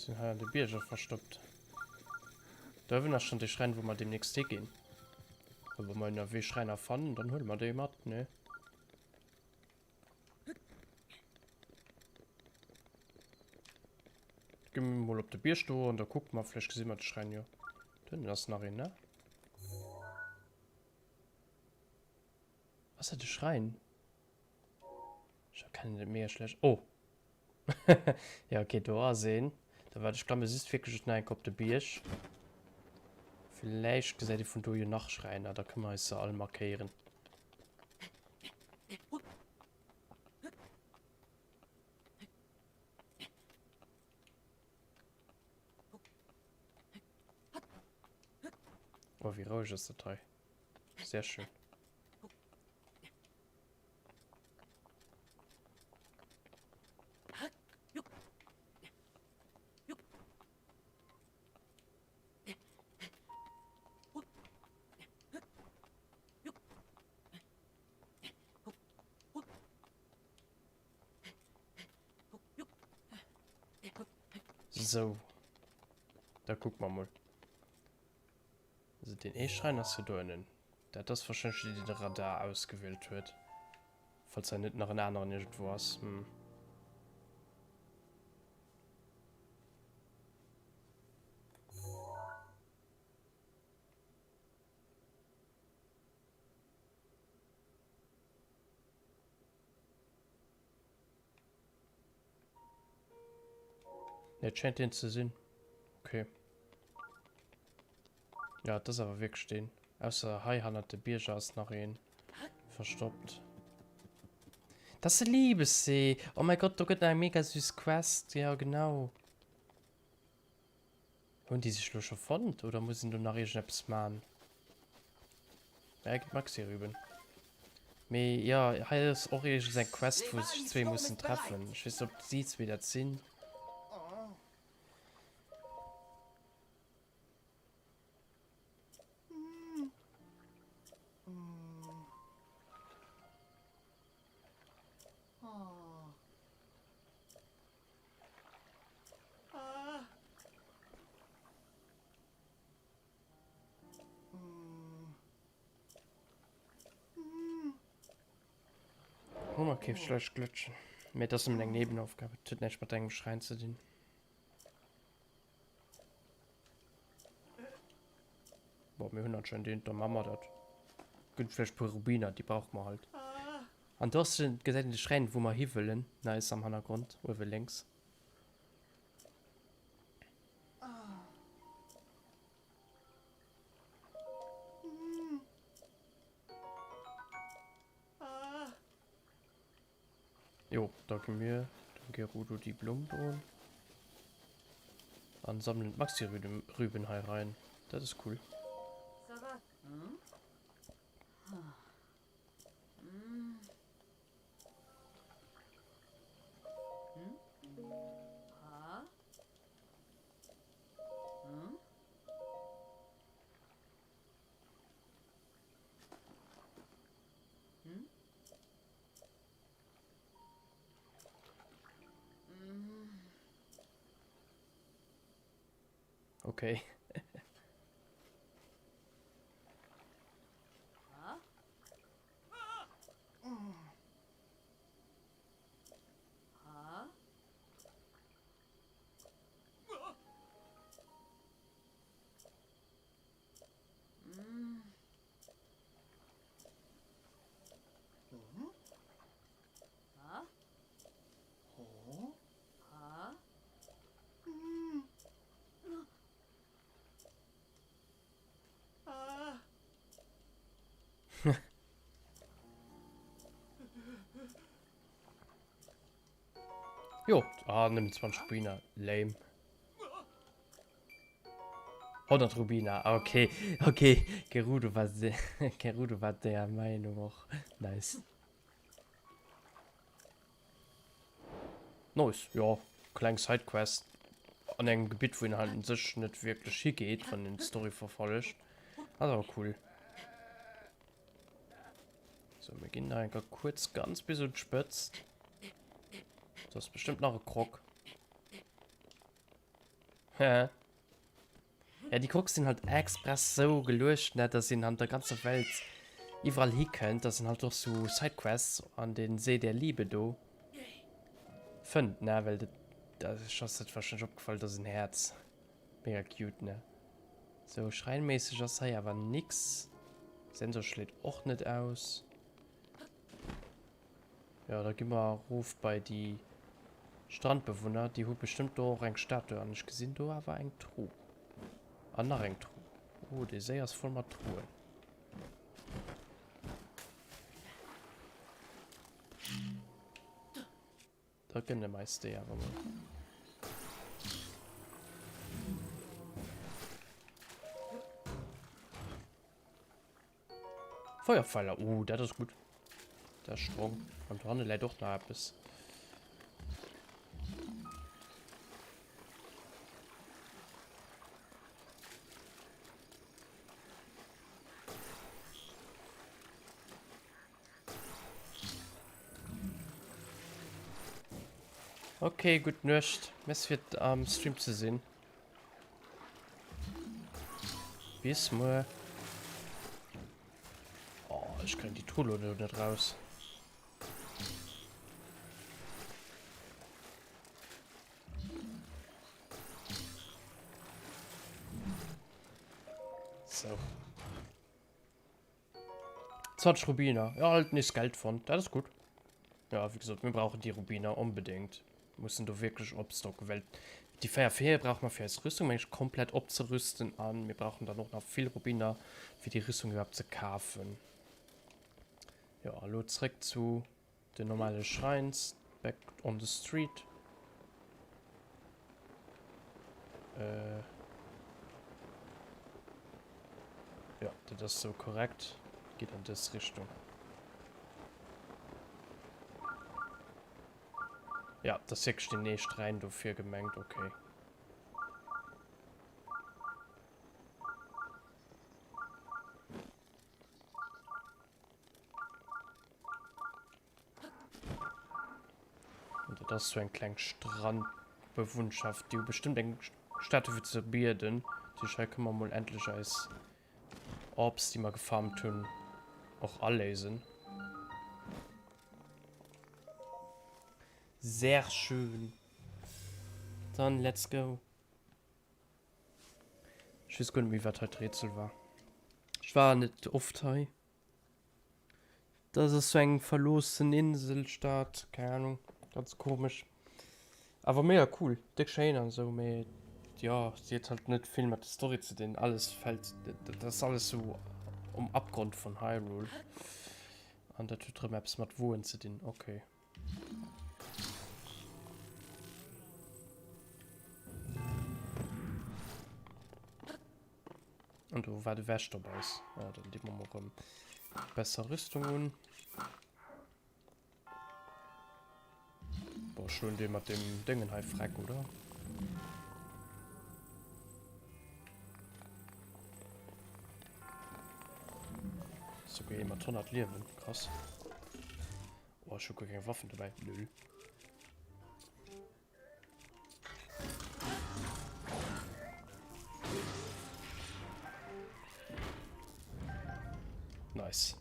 Sinn hei an de Bierger verstoppt. Da uewen ass schon de Schräin, wou mer demnächst higinn. A wa mer ënnerwee Schräiner fannen, dann huele mer déi mat, ne? Gi mir mol op de Bierg do an da kucke mer, vläicht gesi mer de Schräin jo. Do ënnen ass nach een, ne? Ass dat e Schräin? Ech erkennen et mega schlecht. Oh! Ja, okay, do ass een. Da waart, ech klamme just wierklech nach eng Kéier op de Bierg. Villäicht gesäit ee vun do jo nach Schräiner, da kënne mer eis se all markéieren. Oh, wéi roueg ass dat hei. Sehr schön. So. Da guck mal mal. Also den ee Schrein ass jo do ënnen. Dat ass wahrscheinlech déi, déi de Radar ausgewielt huet. Falls hei net nach en aneren iergendwou ass. Hm. Et schéint deen ze sinn. Okay. Ja, et ass awer wierklech deen. Ausser hei hannert de Bierger ass nach een verstoppt. Dat ass de Liebessee! Oh mäi Gott, do gëtt nach eng mega süß Quest. Ja, genau. Hunn déi sech lo scho fonnt oder muss een do nach iergendeppes man? Ja, gëtt Maxi-Rüben. Mee ja, hei ass och iergends eng Quest, wou sech zwee mussen treffen. Ech weess net, ob si zwee dat sinn. Hummer keeft schlecht glëtschen. Mee dat ass nëmmen eng Nebenaufgabe, dat huet näischt mat engem Schräin ze dinn. Bon, mir hunn anscheinend een, da maache mer dat. Gëtt vläicht e puer Rubiner, déi brauche mer halt. An do ass den, gesäit een de Schräin wou mer hi wëllen, nice am Hannergrond uewe lénks. Jo, da gi mir dem Gerudo déi Blumm droen. An sammelen d'Maxi-Rüben hei rein. Dat ass cool. Okay. Jo, ah, nëmmen 20 Rubiner, lame. 100 Rubiner, ah, okay, okay, Gerudo war, Gerudo war der Meinung och, nice. Nice, jo, kleng Sidequest an engem Gebitt, wou een halt un sech net wierklech higeet, wann een d'Story verfollegt. Ass awer cool. So, mir ginn nach enker kuerz ganz bis un d'Spëtzt. Do ass bestëmmt nach e Krog. Hä? Ja, déi Crocs sinn halt express sou geluecht, ne, dass een an der ganzer Welt iwwerall hikënnt, dass een halt och sou Sidequests an den See der Liebe do fënnt, ne, well dat, dat ass dat wahrscheinlech opgefall, dat ass en Häerz. Mega cute, ne. Sou, schreinméisseg ass hei awer nix. Sensor schléit och net aus. Jo, da gi mer erof bei déi Strandbewunner. Déi hu bestëmmt do och eng Statue an ech gesinn do awer eng Truh. An nach eng Truh. Oh, dee Séi ass voll mat Truhen. Da gënne mer eis déi awer mol. Feuerpfeiler, oh, dat ass gutt. Dat ass strong. An dohanne läit och nach eppes. Okay, gutt Nuecht. Merci fir am Stream ze sinn. Bis muer. Oh, ech kréien déi Truh lo net raus. So. 20 Rubiner. Ja, halt nees Geld fonnt. Dat ass gutt. Ja, wéi gesot, mir brauchen déi Rubiner onbedéngt. Mussen do wierklech opstocken, well déi 4 Feeë brauche mer fir eis Rüstung, meng ech, komplett opzerüsten. A mir brauchen dann och nach vill Rubiner, fir déi Rüstung iwwerhaapt ze kafen. Jo, a lo zréck zu den normale Shrines. Back on the street. Äh. Ja, dat ass sou korrekt. Geet an dës Richtung. Ja, dat ass wierklech den ee Schräin dofir gemengt, okay. An dat ass sou eng kleng Strandbewunnschaft. Déi hu bestëmmt eng Statue fir ze bieden. Dat heescht, hei kënne mer mol endlech eis Orbs, déi mer gefarmt hunn, och aléisen. Sehr schön. Dann let's go. Ech weess guer net méi, wat hei d'Rätsel war. Ech war net oft hei. Dat ass sou eng verloossen Inselstaat, keng Ahnung, ganz komesch. Awer mega cool, déck schéin an esou, mee jo, si huet halt net vill mat der Story ze dinn. Alles fällt, dat ass alles sou um Abgrond vun Hyrule. An dat huet rëm eppes mat Woen ze dinn, okay. An do war de Wächter bei eis. Ja, dann di mer mol rëm besser Rüstung un. Boah, schon den mat dem Dëngen hei freck, oder? Souguer ee mat 100 Liewen, krass. Oh, ech hu guer keng Waffen dobäi, lol. Nice.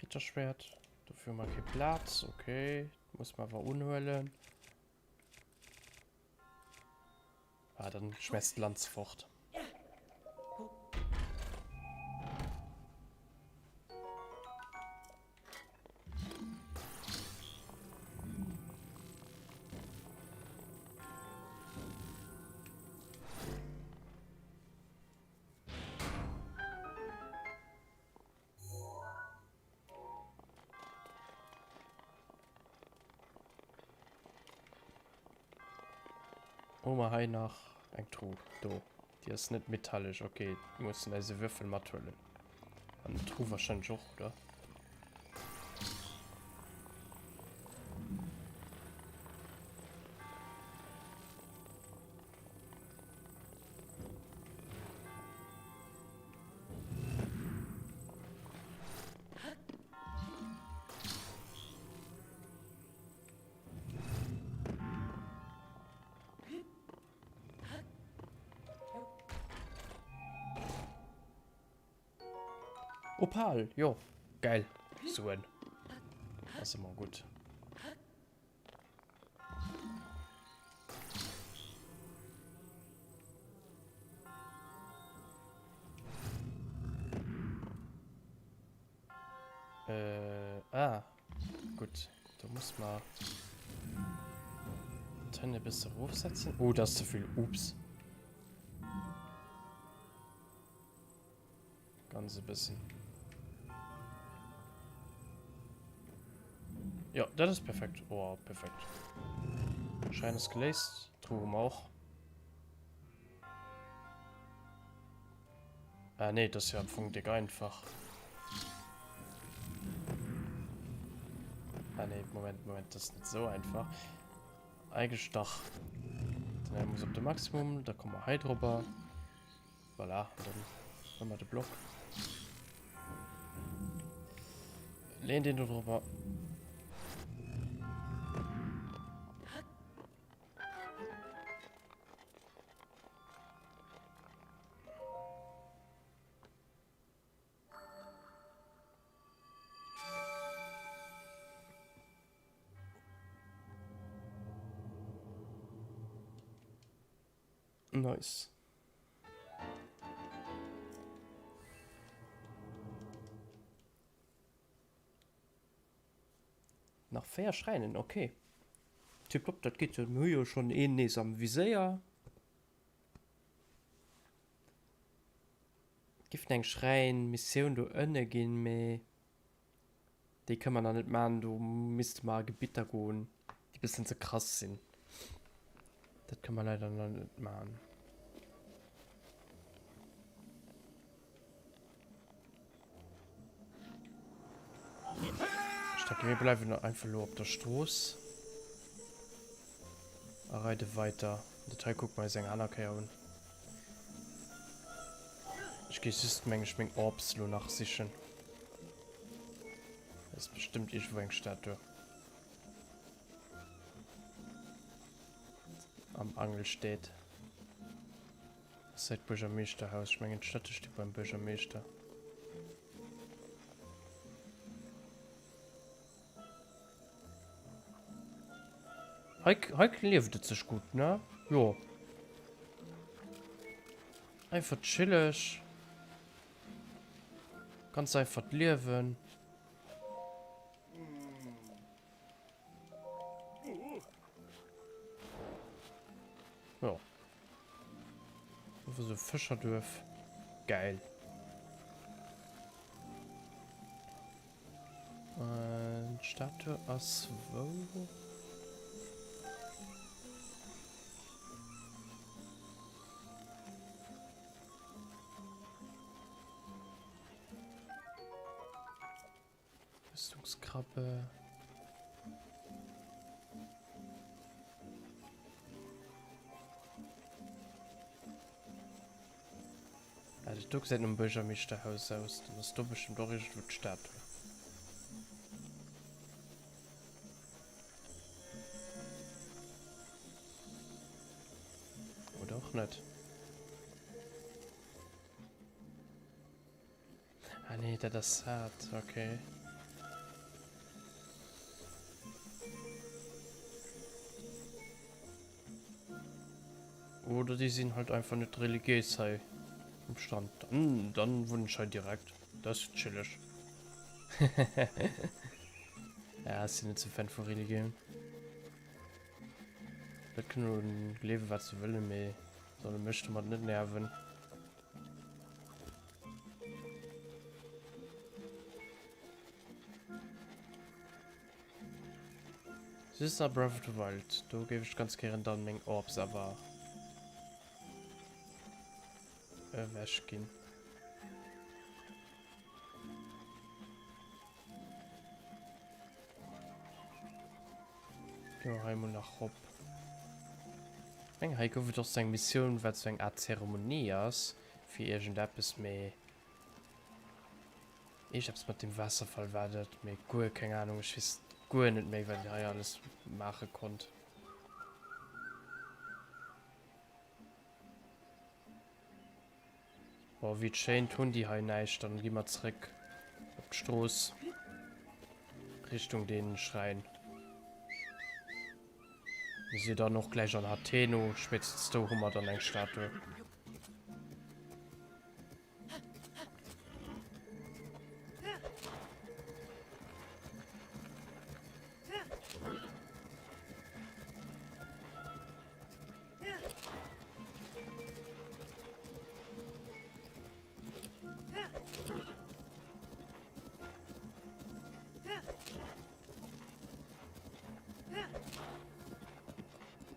Ritterschwert. Dofir hu mer kee Plaz. Okay. Muss mer awer unhuelen. Ah, dann schmeißt d'Lanz fort. Hu mer hei nach eng Truh? Do. Déi ass net metallesch. Okay, mussen eise Würfel mathuelen. An d'Truh wahrscheinlech och, oder? Opal, jo, geil. Suen. Ass ëmmer gutt. Ah, gutt. Do muss mer d'Hënn e bësse erofsetzen. Oh, dat ass ze vill. Ups. Ganz e bëssen. Jo, dat ass perfekt. Oh, perfekt. Schrein ass geléist. Truhe hu mer och. Ah nee, das ist ja am Fong dick einfach. Ah nee, Moment, Moment, das ist nicht so einfach. Eigentlich doch. Dann muss op de Maximum, da kommen wir hei drüber. Voilà, dann haben wir den Block. Lehn den do drüber. Nice. Nach 4 Schräinen, okay. Tipptopp, dat geet jo. Mir hu jo schonn een nees am Viséier. Et giff eng Schräin Missioun do ënne ginn, mee déi kënne mer nach net man. Do misste mer a Gebitter goen, déi bëssen ze krass sinn. Dat kënne mer leider nach net man. Ech denke mir bleiwen einfach elo op der Strooss a reide weiter. Dat hei kucke mer eis eng aner Kéier un. Ech géif just meng ech meng Orbs elo nach sichen. Da ass bestëmmt iergendwou eng Statue. Am Angel steet. Ass hei d'Buergermeeschterhaus? Ech mengen d'Statue steet beim Buergermeeschter. Hei, hei lieft et sech gutt, ne? Jo. Einfach chilleg. Ganz einfach d'Liewen. Jo. Einfach so Fëscherduerf. Geil. Äh, d'Statue ass wou? Rüstungskrabbe. Ah, dat do gesäit nom Buergermeeschterhaus aus. Dann ass do bestëmmt och iergendwou d'Statue. Oder och net. Ah nee, dat ass hat, okay. Oder déi sinn halt einfach net religiéis hei um Stand. Dann, dann wunnen ech hei direkt. Dat ass chilleg. Ja, ech sinn net sou Fan vu Religioun. Leit kënnen gleewen, wat se wëllen, mee solle mech domat net nerven. Just a Breath of the Wild, do géif ech ganz gären dann meng Orbs awer ewech ginn. Jo, hei mol nach rop. Eng hei gouf et och sou eng Missioun, wat sou eng Art Zeremonie ass fir iergendeppes, mee iergendeppes mat dem Waasserfall war dat, mee guer keng Ahnung, ech weess guer net méi wat een hei alles maache konnt. Bon, wéi et schéint hunn déi hei näischt. Dann gi mer zréck op d'Strooss Richtung den Schräin. Mir si dann och gläich an Hateno. Spéitstens do hu mer dann eng Statue.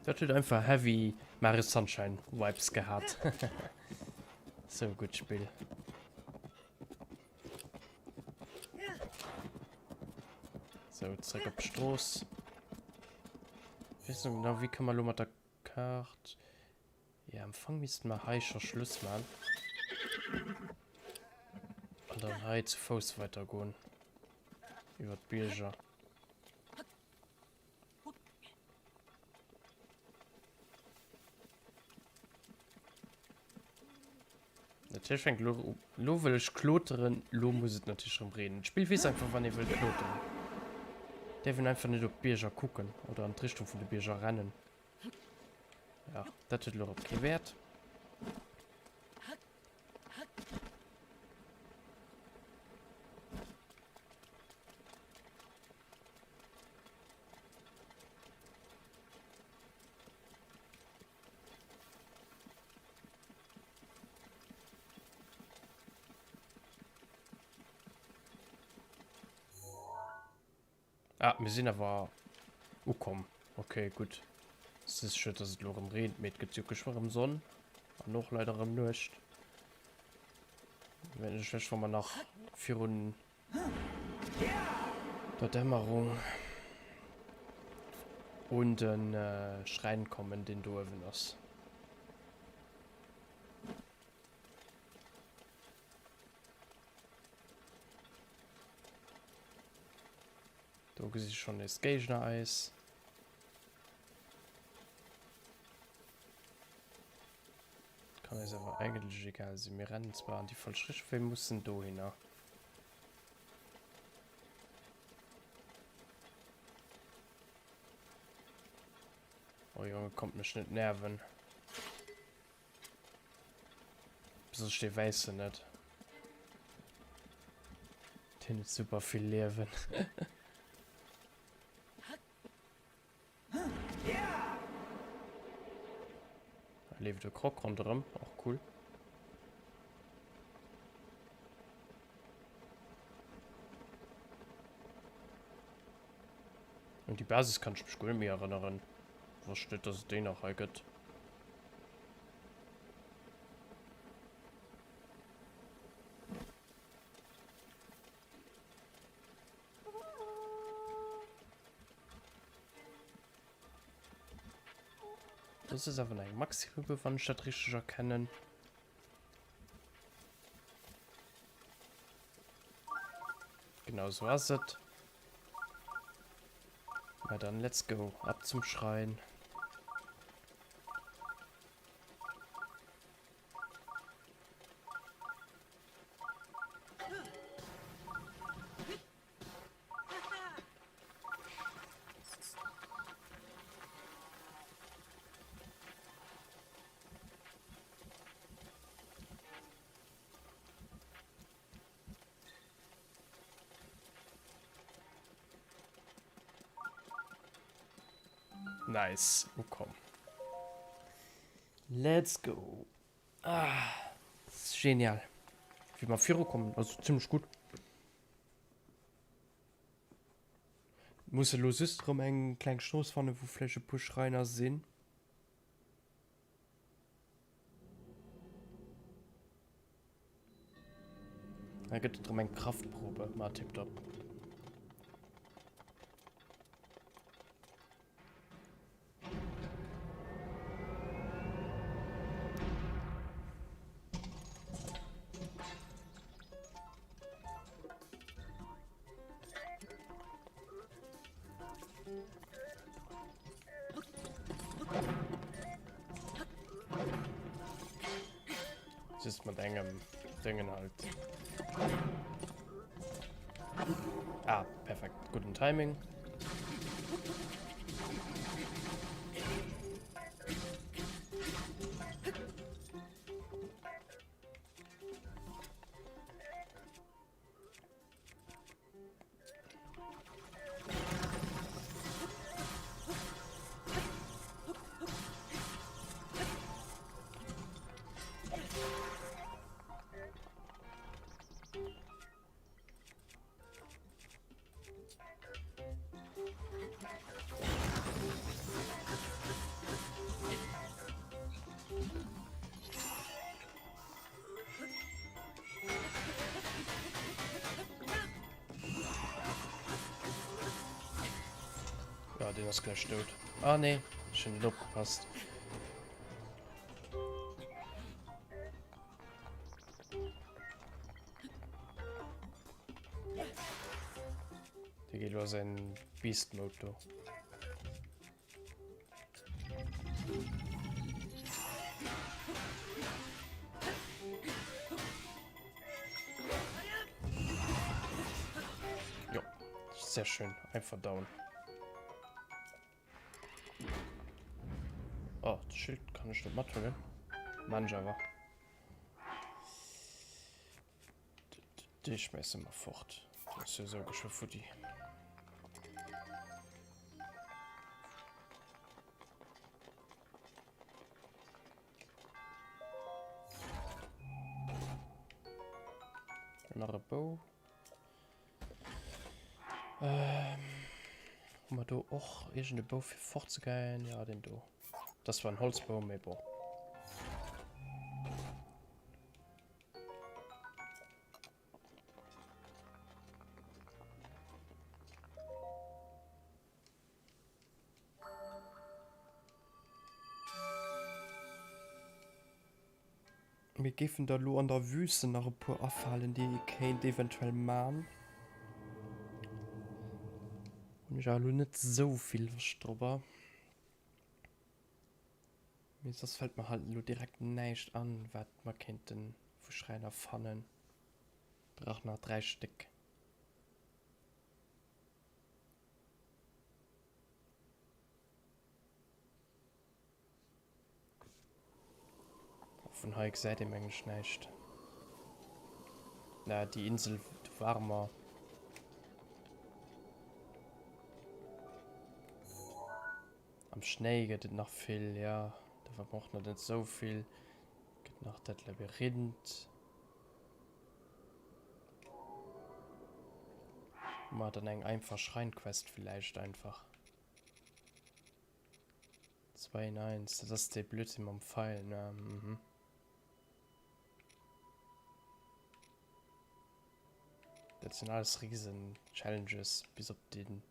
Dat huet einfach heavy Mario Sunshine Vibes gehat. Sou gutt Spill. Sou, zréck op d'Strooss. Weess net genau, wéi komme mer elo mat der Kaart. Ja, am Fong missten mer hei scho Schluss man. An dann hei zu Fouss weitergoen. Iwwer d'Bierger. Natierlech fänkt lo u. Lo wëll ech kloteren, lo muss et natierlech erëm reenen. D'Spill weess einfach, wann ee wëll kloteren. Däerf een einfach net op d'Bierger kucken oder an d'Richtung vun de Bierger rennen. Ja, dat huet elo erëm kee Wäert. Ah, mir sinn awer ukomm. Okay, gutt. Es ist schued, dass et elo erëm reent, mee et gëtt jo geschwë erëm Sonn an och leider erëm Nuecht. Wär net schlecht, wa mer nach virun der Dämmerung un de Schräin kommen, deen do uewen ass. Do gesi ech schonn nees Géigner eis. Kann eis awer eigentlech egal sinn. Mir rennen zwar an déi falsch Richtung, wir mussen dohinner. Oh Junge, kommt mech net nerven. Besonnesch dee Wäissen net. Deen huet super vill Liewen. Da leeft e Croc ronderëm, och cool. Un déi Basis kann ech mech guer net méi erënneren. Wosst net, dass et déi nach hei gëtt. Das ist awer eng Maxi-Rübe, wann ech dat richteg erkennen. Genau so ass et. Na dann, let's go. Ab zum Schrein. Nice, ukomm. Let's go. Ah, das ist genial. Wie mer virukommen, also ziemlech gutt. Muss elo just erëm eng kleng Strooss fannen, wou vläicht e puer Schräiner sinn. Da gëtt et erëm eng Kraftprobe. Ma tipptopp. Just mat engem Dëngen halt. Ah, perfekt. Guten Timing. Ja, deen ass gläich dout. Ah nee, ech hunn net opgepasst. Dee geet elo a säin Beast Mode do. Jo, sehr schön. Einfach down. Oh, das Schild kann ich nicht mitholen. Manch aber. Déi schmeissen mer fort. Dat ass jo esou geschwë futti. Nach e Bou. Ähm, hu mer do och iergend e Bou fir fortzegoen? Ja, deen do. Dat ass zwar en Holzbou, mee bon. Mir géifen der elo an der Wüste nach e puer afalen, déi ee kéint eventuell man. Hunn ech awer elo net esou vill Loscht drobber. Mee soss fällt mer halt elo direkt näischt an, wat mer kéinten vu Schräiner fannen. Brauch nach 3 Stéck. Vun hei gesäit ee mengen ech näischt. Na, déi Insel, do ware mer. Am Schnéi gëtt et nach vill, jo. Do war mer och nach net esou vill. Gëtt nach dat Labyrinth. Ma dann eng einfach Schreinquest villäicht einfach. 2 in 1, dat ass dee Blödsinn mam Pfeil, ne? Mhm. Dat sinn alles riesen Challenges, bis op den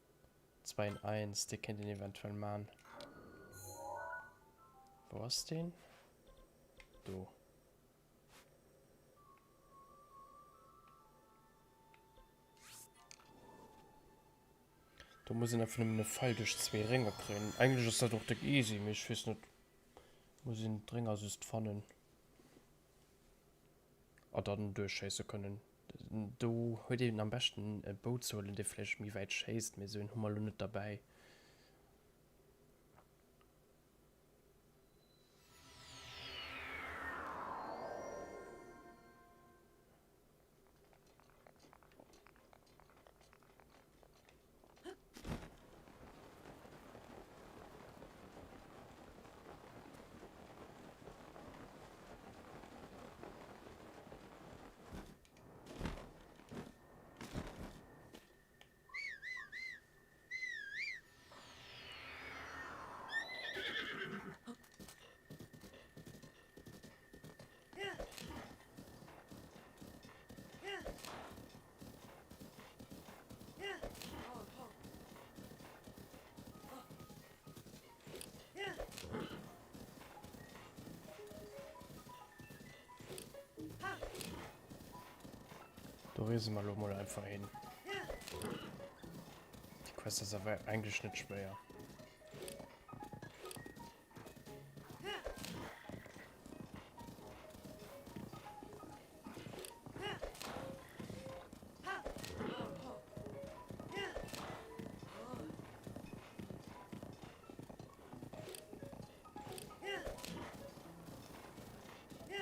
2 in 1, dee kéint een eventuell man. Wou ass deen? Do. Do muss een einfach nëmmen e Pfeil duerch zwee Rénger kréien. Eigentlech ass dat och déck easy, mee ech weess net, muss een d'Rénger just fannen a dann duerchschéisse kënnen. Do huet een am beschten e Bou ze huelen, dee vläicht méi wäit schéisst, mee esou een hu mer elo net derbäi. Do reese mer lo mol einfach hin. Die Quest ass awer eigentlich net schwéier.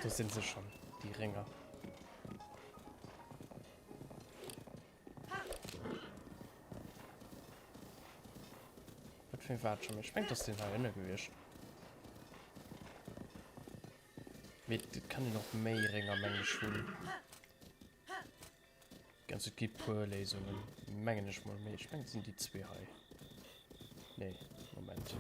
Do sinn se schon, déi Rénger. Wat fir war schon? Ech mengt, dass den hei ënne gewiescht. Mee et kann een och méi Rénger mengen ech hunn. Ganz et gi puer Léisungen, mengen ech mol, mee ech mengen et sinn déi zwee hei. Nee, Moment.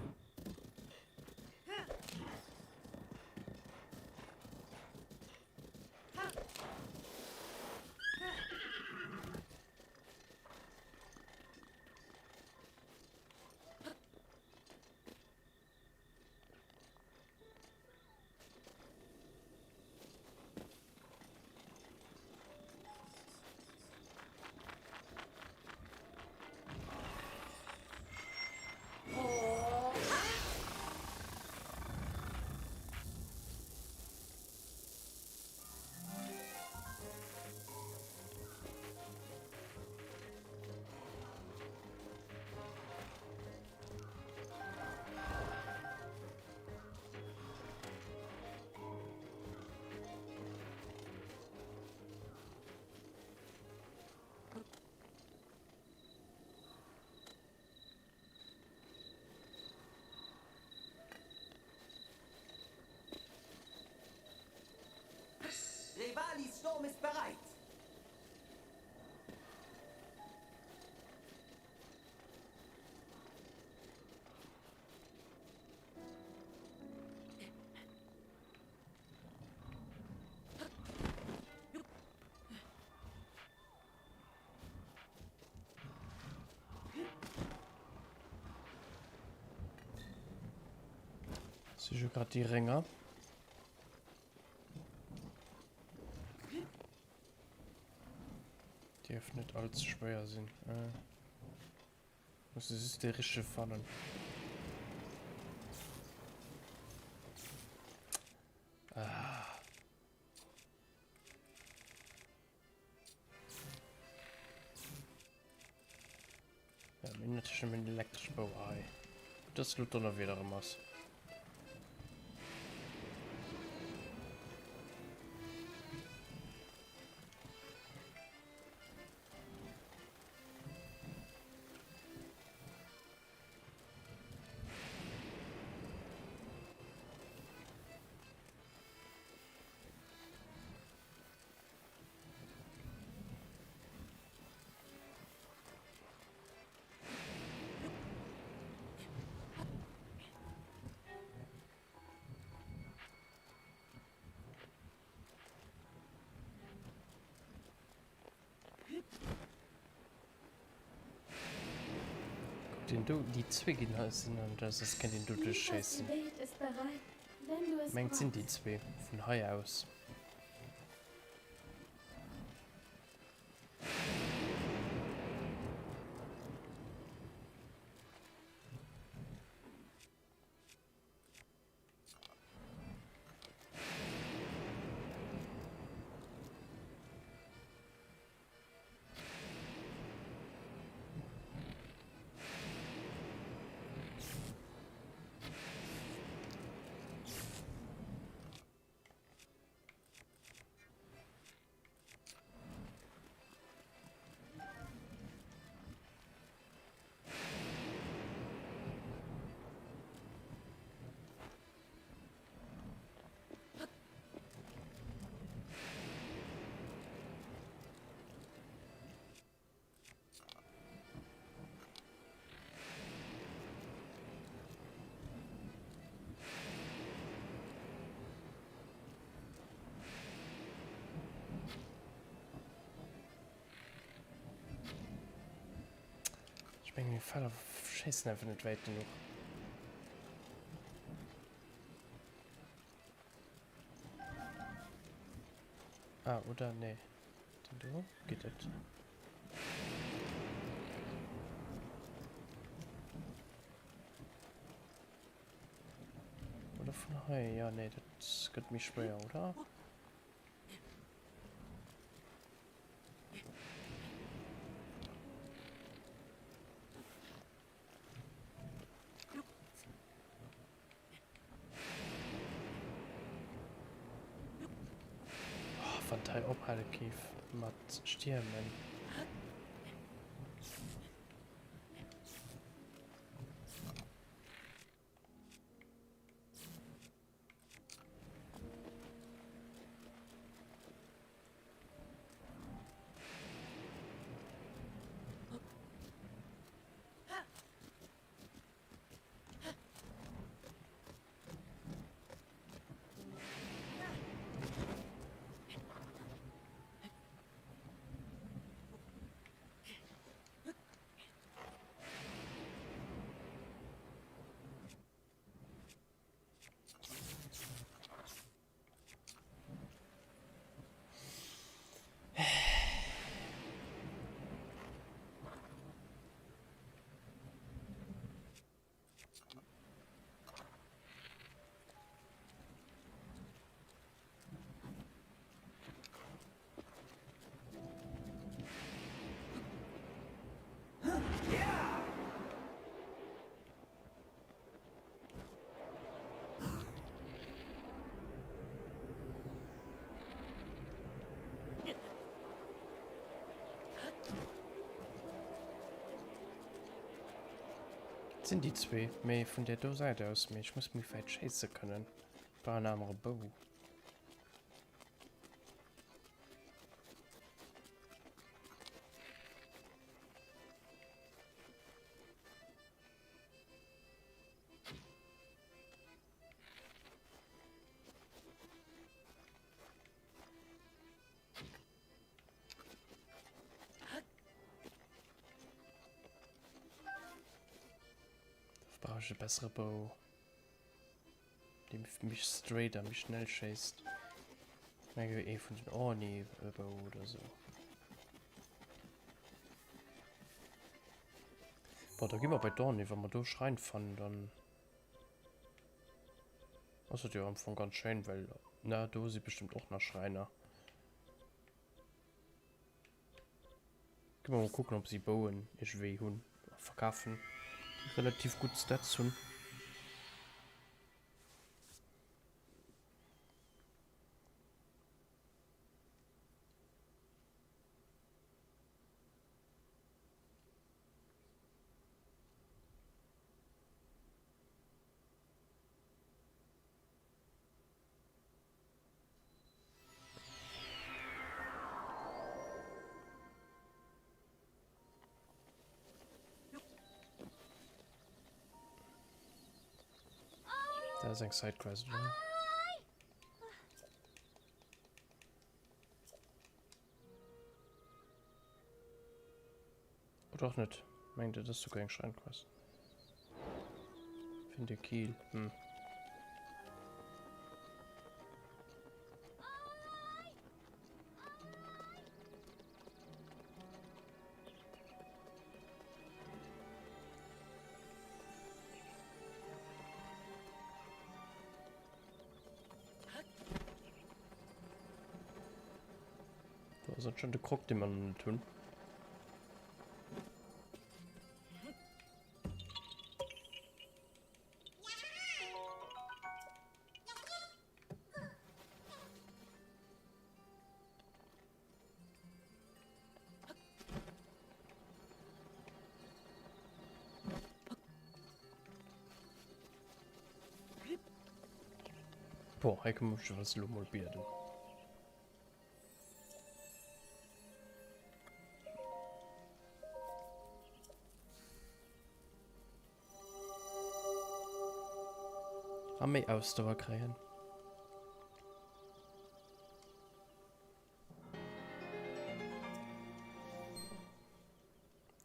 Sturm ist bereit. Siche grad déi Rénger. Dierf net all ze schwéier sinn. Äh. Muss de just dee richtege fannen. Ah. Ja, mir hunn natierlech nëmmen den elektresche Bou hei. Gutt, dass elo d'Donnerwieder erëm ass. Guck den do, déi zwee ginn hei sinn an da soss kennt een do duerchschéissen. Mengt sinn déi zwee vun hei aus. Ech mengen, mir Feller schéissen einfach net wäit genuch. Ah, oder? Nee. Den do? Geht das? Oder vun hei? Ja, nee, dat gëtt méi schwéier, oder? Oh, wann d'hei ophale géif mat stiermen. Sinn déi zwee méi vun där do Säit aus, mee ech muss méi wäit schéisse kënnen. Brauch en anere Bou. Brauch ech e bessere Bou, dee méi straight a méi schnell schéisst. Menge ee vun den Orni Bou oder sou. Bon, da gi mer bei d'Orni, wa mer do Schräin fannen, dann ass et jo am Fong ganz schéin, well ne, do si bestëmmt och nach Schräiner. Gi mer mol kucken ob si Bouen iergendwéi hunn a verkafen déi relativ gutt Stats hunn. Da ass eng Sidequest, oder? Oder och net. Mengt et ass souguer eng Schräinquest. Finde Kiel. Hm. Do ass anscheinend de Krog, dee mer nach net hunn. Boah, hei kënne mer eis elo mol bieden. A méi Ausdauer kréien.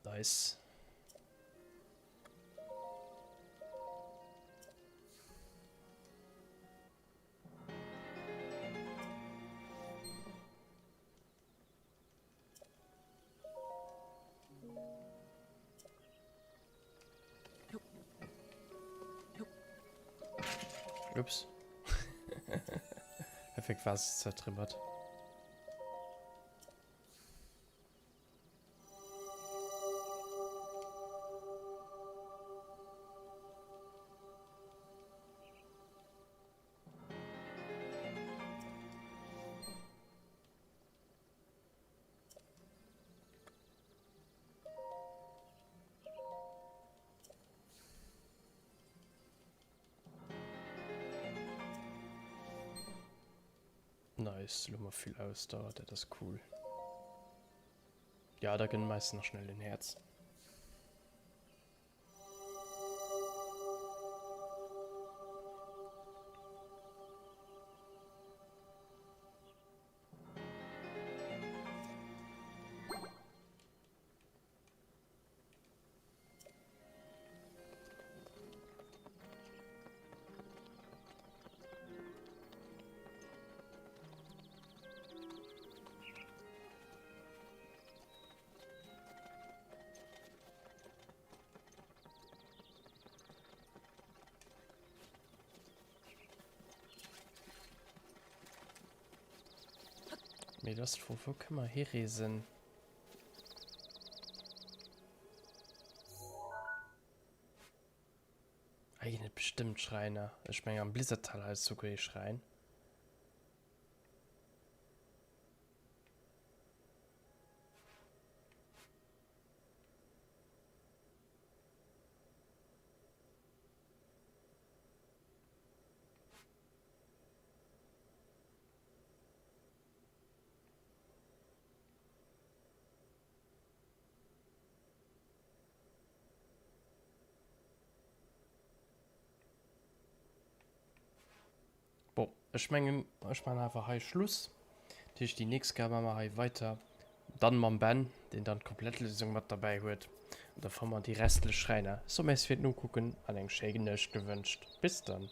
Nice. Ups. Perfekt was zertrümmert. Nice, lo hu mer vill Ausdauer, dat ass cool. Ja, da gënne mer eis nach schnell en Häerz. Mee dat ass d'Fro, wou kënne mer hireesen? Hei ginn et bestëmmt Schräiner. Ech mengen am Blizzardtal hei ass souguer ee Schräin. Bon, ech mengen, ech maachen awer hei Schluss. Dat heescht, déi nächst Kéier maache mer hei weiter. Dann mam Ben, deen dann d'Komplettlösung mat derbäi huet. An da fanne mer déi restlech Schräiner. Ech soe Merci fir d'Nokucken an eng schéi Nuecht gewënscht. Bis dann.